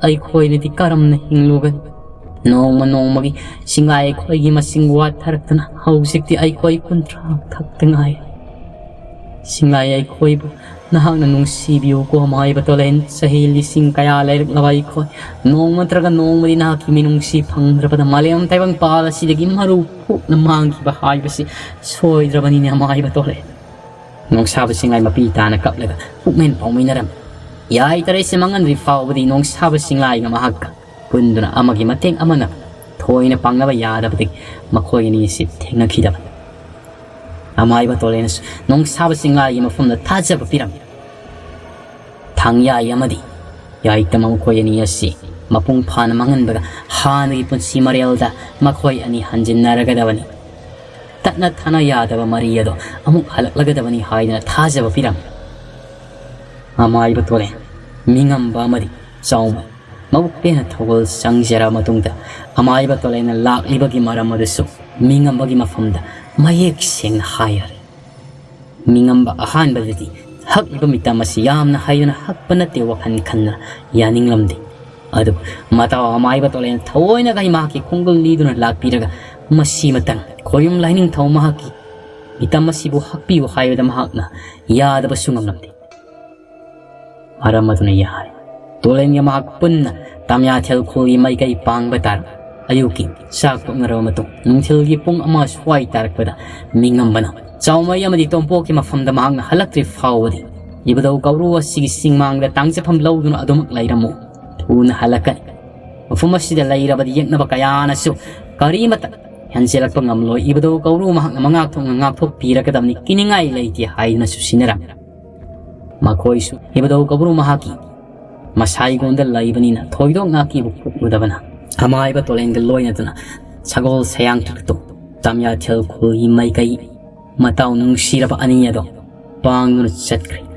ꯑꯩꯈꯣꯏꯅꯗꯤ ꯀꯔꯝꯅ ꯍꯤꯡꯂꯨꯒꯅꯤ? ꯅꯣꯡꯃ ꯅꯣꯡꯃꯒꯤ ꯆꯤꯡꯂꯥꯏ ꯑꯩꯈꯣꯏꯒꯤ ꯃꯁꯤꯡ ꯋꯥꯠꯊꯔꯛꯇꯨꯅ ꯍꯧꯖꯤꯛꯇꯤ ꯑꯩꯈꯣꯏ ꯀꯨꯟꯊ꯭ꯔꯥ ꯈꯛꯇ ꯉꯥꯏꯔꯦ꯫ ꯆꯤꯡꯂꯥꯏ ꯑꯩꯈꯣꯏꯕꯨ ꯅꯍꯥꯛꯅ ꯅꯨꯡꯁꯤꯕꯤꯌꯨꯀꯣ, ꯑꯃꯥꯏꯕ ꯇꯣꯂꯦꯟ꯫ ꯆꯍꯤ ꯂꯤꯁꯤꯡ ꯀꯌꯥ ꯂꯩꯔꯛꯂꯕ ꯑꯩꯈꯣꯏ, ꯅꯣꯡꯃ ꯅꯠꯇ꯭ꯔꯒ ꯅꯣꯡꯃꯗꯤ ꯅꯍꯥꯛꯀꯤ ꯃꯤꯅꯨꯡꯁꯤ ꯐꯪꯗ꯭ꯔꯕꯗ ꯃꯥꯂꯦꯝ ꯇꯥꯏꯕꯪ ꯄꯥꯜ ꯑꯁꯤꯗꯒꯤ ꯃꯔꯨ ꯐꯨꯛꯅ ꯃꯥꯡꯈꯤꯕ ꯍꯥꯏꯕꯁꯤ ꯁꯣꯏꯗ꯭ꯔꯕꯅꯤꯅꯦ, ꯑꯃꯥꯏꯕ ꯇꯣꯂꯦꯟ꯫ ꯅꯣꯡꯁꯥꯕ ꯆꯤꯡꯂꯥꯏ ꯃꯄꯤ ꯇꯥꯅ ꯀꯞꯂꯒ ꯄꯨꯛꯃꯦꯟ ꯄꯥꯎꯃꯤꯟꯅꯔꯝꯃꯤ꯫ ꯌꯥꯏ ꯇꯔꯦꯠꯁꯦ ꯃꯥꯡꯍꯟꯗ꯭ꯔꯤ ꯐꯥꯎꯕꯗꯤ ꯅꯣꯡꯁꯥꯕ ꯆꯤꯡꯂꯥꯏꯒ ꯃꯍꯥꯛꯀ ꯄꯨꯟꯗꯨꯅ ꯑꯃꯒꯤ ꯃꯇꯦꯡ ꯑꯃꯅ ꯊꯣꯏꯅ ꯄꯥꯡꯅꯕ ꯌꯥꯗꯕꯗꯒꯤ ꯃꯈꯣꯏ ꯑꯅꯤ ꯑꯁꯤ ꯊꯦꯡꯅꯈꯤꯗꯕꯅꯤ꯫ ꯑꯃꯥꯏꯕ ꯇꯣꯂꯦꯟꯅꯁꯨ ꯅꯣꯡꯁꯥꯕ ꯆꯤꯡꯂꯥꯏꯒꯤ ꯃꯐꯝꯗ ꯊꯥꯖꯕ ꯄꯤꯔꯝꯃꯤ꯫ ꯊꯥꯡꯌꯥꯏ ꯑꯃꯗꯤ ꯌꯥꯏꯇꯃ ꯃꯈꯣꯏ ꯑꯅꯤ ꯑꯁꯤ ꯃꯄꯨꯡ ꯐꯥꯅ ꯃꯥꯡꯍꯟꯕꯒ ꯍꯥꯟꯅꯒꯤ ꯄꯨꯟꯁꯤ ꯃꯔꯦꯜꯗ ꯃꯈꯣꯏ ꯑꯅꯤ ꯍꯟꯖꯤꯟꯅꯔꯒꯗꯕꯅꯤ꯫ ꯇꯠꯅ ꯊꯥꯅ ꯌꯥꯗꯕ ꯃꯔꯤ ꯑꯗꯣ ꯑꯃꯨꯛ ꯍꯜꯂꯛꯂꯒꯗꯕꯅꯤ ꯍꯥꯏꯗꯅ ꯊꯥꯖꯕ ꯄꯤꯔꯝꯃꯤ꯫ ꯑꯃꯥꯏꯕ ꯇꯣꯂꯦꯟ, ꯃꯤꯉꯝꯕ ꯑꯃꯗꯤ ꯆꯥꯎꯃ ꯃꯕꯨꯛ ꯄꯦꯟꯅ ꯊꯧꯒꯜ ꯆꯪꯖꯔꯕ ꯃꯇꯨꯡꯗ ꯑꯃꯥꯏꯕ ꯇꯣꯂꯦꯟꯅ ꯂꯥꯛꯂꯤꯕꯒꯤ ꯃꯔꯝ ꯑꯗꯨꯁꯨ ꯃꯤꯉꯝꯕꯒꯤ ꯃꯐꯝꯗ ꯃꯌꯦꯛ ꯁꯦꯡꯅ ꯍꯥꯏꯔꯦ꯫ ꯃꯤꯉꯝꯕ ꯑꯍꯥꯟꯕꯗꯗꯤ ꯍꯛꯂꯤꯕ ꯃꯤꯇꯝ ꯑꯁꯤ ꯌꯥꯝꯅ ꯍꯩꯗꯨꯅ ꯍꯛꯄ ꯅꯠꯇꯦ ꯋꯥꯈꯜ ꯈꯟꯗꯨꯅ ꯌꯥꯅꯤꯡꯂꯝꯗꯦ꯫ ꯑꯗꯨꯕꯨ ꯃꯇꯥꯎ ꯑꯃꯥꯏꯕ ꯇꯣꯂꯦꯟ ꯊꯑꯣꯏꯅꯒ ꯃꯍꯥꯛꯀꯤ ꯈꯣꯡꯒꯨꯜ ꯂꯤꯗꯨꯅ ꯂꯥꯛꯄꯤꯔꯒ ꯃꯁꯤ ꯃꯇꯪ ꯈꯣꯌꯨꯝ ꯂꯥꯏꯅꯤꯡꯊꯧ ꯃꯍꯥꯛꯀꯤ ꯃꯤꯇꯝ ꯑꯁꯤꯕꯨ ꯍꯛꯄꯤꯌꯨ ꯍꯥꯏꯕꯗ ꯃꯍꯥꯛꯅ ꯌꯥꯗꯕꯁꯨ ꯉꯝꯂꯝꯗꯦ꯫ ꯃꯔꯝ ꯑꯗꯨꯅ ꯌꯥꯔꯦ꯫ ꯇꯣꯂꯦꯟꯒ ꯃꯍꯥꯛ ꯄꯨꯟꯅ ꯇꯥꯃꯤꯌꯥꯊꯦꯜ ꯈꯨꯜꯒꯤ ꯃꯥꯏꯀꯩ ꯄꯥꯡꯕ ꯇꯥꯔꯦ꯫ ꯑꯌꯨꯛꯀꯤ ꯆꯥꯛ ꯇꯣꯛꯅꯔꯕ ꯃꯇꯨꯡ ꯅꯨꯡꯊꯤꯜꯒꯤ ꯄꯨꯡ ꯑꯃ ꯁ꯭ꯋꯥꯏ ꯇꯥꯔꯛꯄꯗ ꯃꯤꯉꯝꯕꯅ ꯆꯥꯎꯃꯩ ꯑꯃꯗꯤ ꯇꯣꯝꯄꯣꯛꯀꯤ ꯃꯐꯝꯗ ꯃꯍꯥꯛꯅ ꯍꯜꯂꯛꯇ꯭ꯔꯤ ꯐꯥꯎꯕꯗꯤ ꯏꯕꯨꯙꯧ ꯀꯧꯔꯨ ꯑꯁꯤꯒꯤ ꯆꯤꯡꯃꯥꯡꯗ ꯇꯥꯡꯖꯐꯝ ꯂꯧꯗꯨꯅ ꯑꯗꯨꯃꯛ ꯂꯩꯔꯝꯃꯨ꯫ ꯊꯨꯅ ꯍꯜꯂꯛꯀꯅꯤ꯫ ꯃꯐꯝ ꯑꯁꯤꯗ ꯂꯩꯔꯕꯗꯤ ꯌꯦꯛꯅꯕ ꯀꯌꯥꯅꯁꯨ ꯀꯔꯤꯃꯠꯇ ꯍꯦꯟꯖꯤꯜꯂꯛꯄ ꯉꯝꯂꯣꯏ꯫ ꯏꯕꯨꯙꯧ ꯀꯧꯔꯨ ꯃꯍꯥꯛꯅ ꯃꯉꯥꯛ ꯊꯣꯛꯅ ꯉꯥꯛꯊꯣꯛꯄꯤꯔꯒꯗꯕꯅꯤ, ꯀꯤꯅꯤꯡꯉꯥꯏ ꯂꯩꯇꯦ ꯍꯥꯏꯗꯨꯅꯁꯨ ꯁꯤꯟꯅꯔꯝꯃꯤ꯫ ꯃꯈꯣꯏꯁꯨ ꯏꯕꯨꯙꯧ ꯀꯧꯕ꯭ꯔꯨ ꯃꯍꯥꯛꯀꯤ ꯃꯁꯥꯏꯒꯣꯟꯗ ꯂꯩꯕꯅꯤꯅ ꯊꯣꯏꯗꯣꯛꯅ ꯑꯀꯤꯕ ꯄꯣꯛꯂꯨꯗꯕꯅ ꯑꯃꯥꯏꯕ ꯇꯣꯂꯦꯟꯒ ꯂꯣꯏꯅꯗꯨꯅ ꯁꯒꯣꯜ ꯁꯌꯥꯡ ꯇ꯭ꯔꯤꯛꯇꯣ ꯇꯥꯃꯤꯌꯥꯊꯦꯜ ꯈꯨꯜꯒꯤ ꯃꯥꯏꯀꯩ ꯃꯇꯥꯎ ꯅꯨꯡꯁꯤꯔꯕ ꯑꯅꯤ ꯑꯗꯣ ꯄꯥꯡꯗꯨꯅ ꯆꯠꯈ꯭ꯔꯦ꯫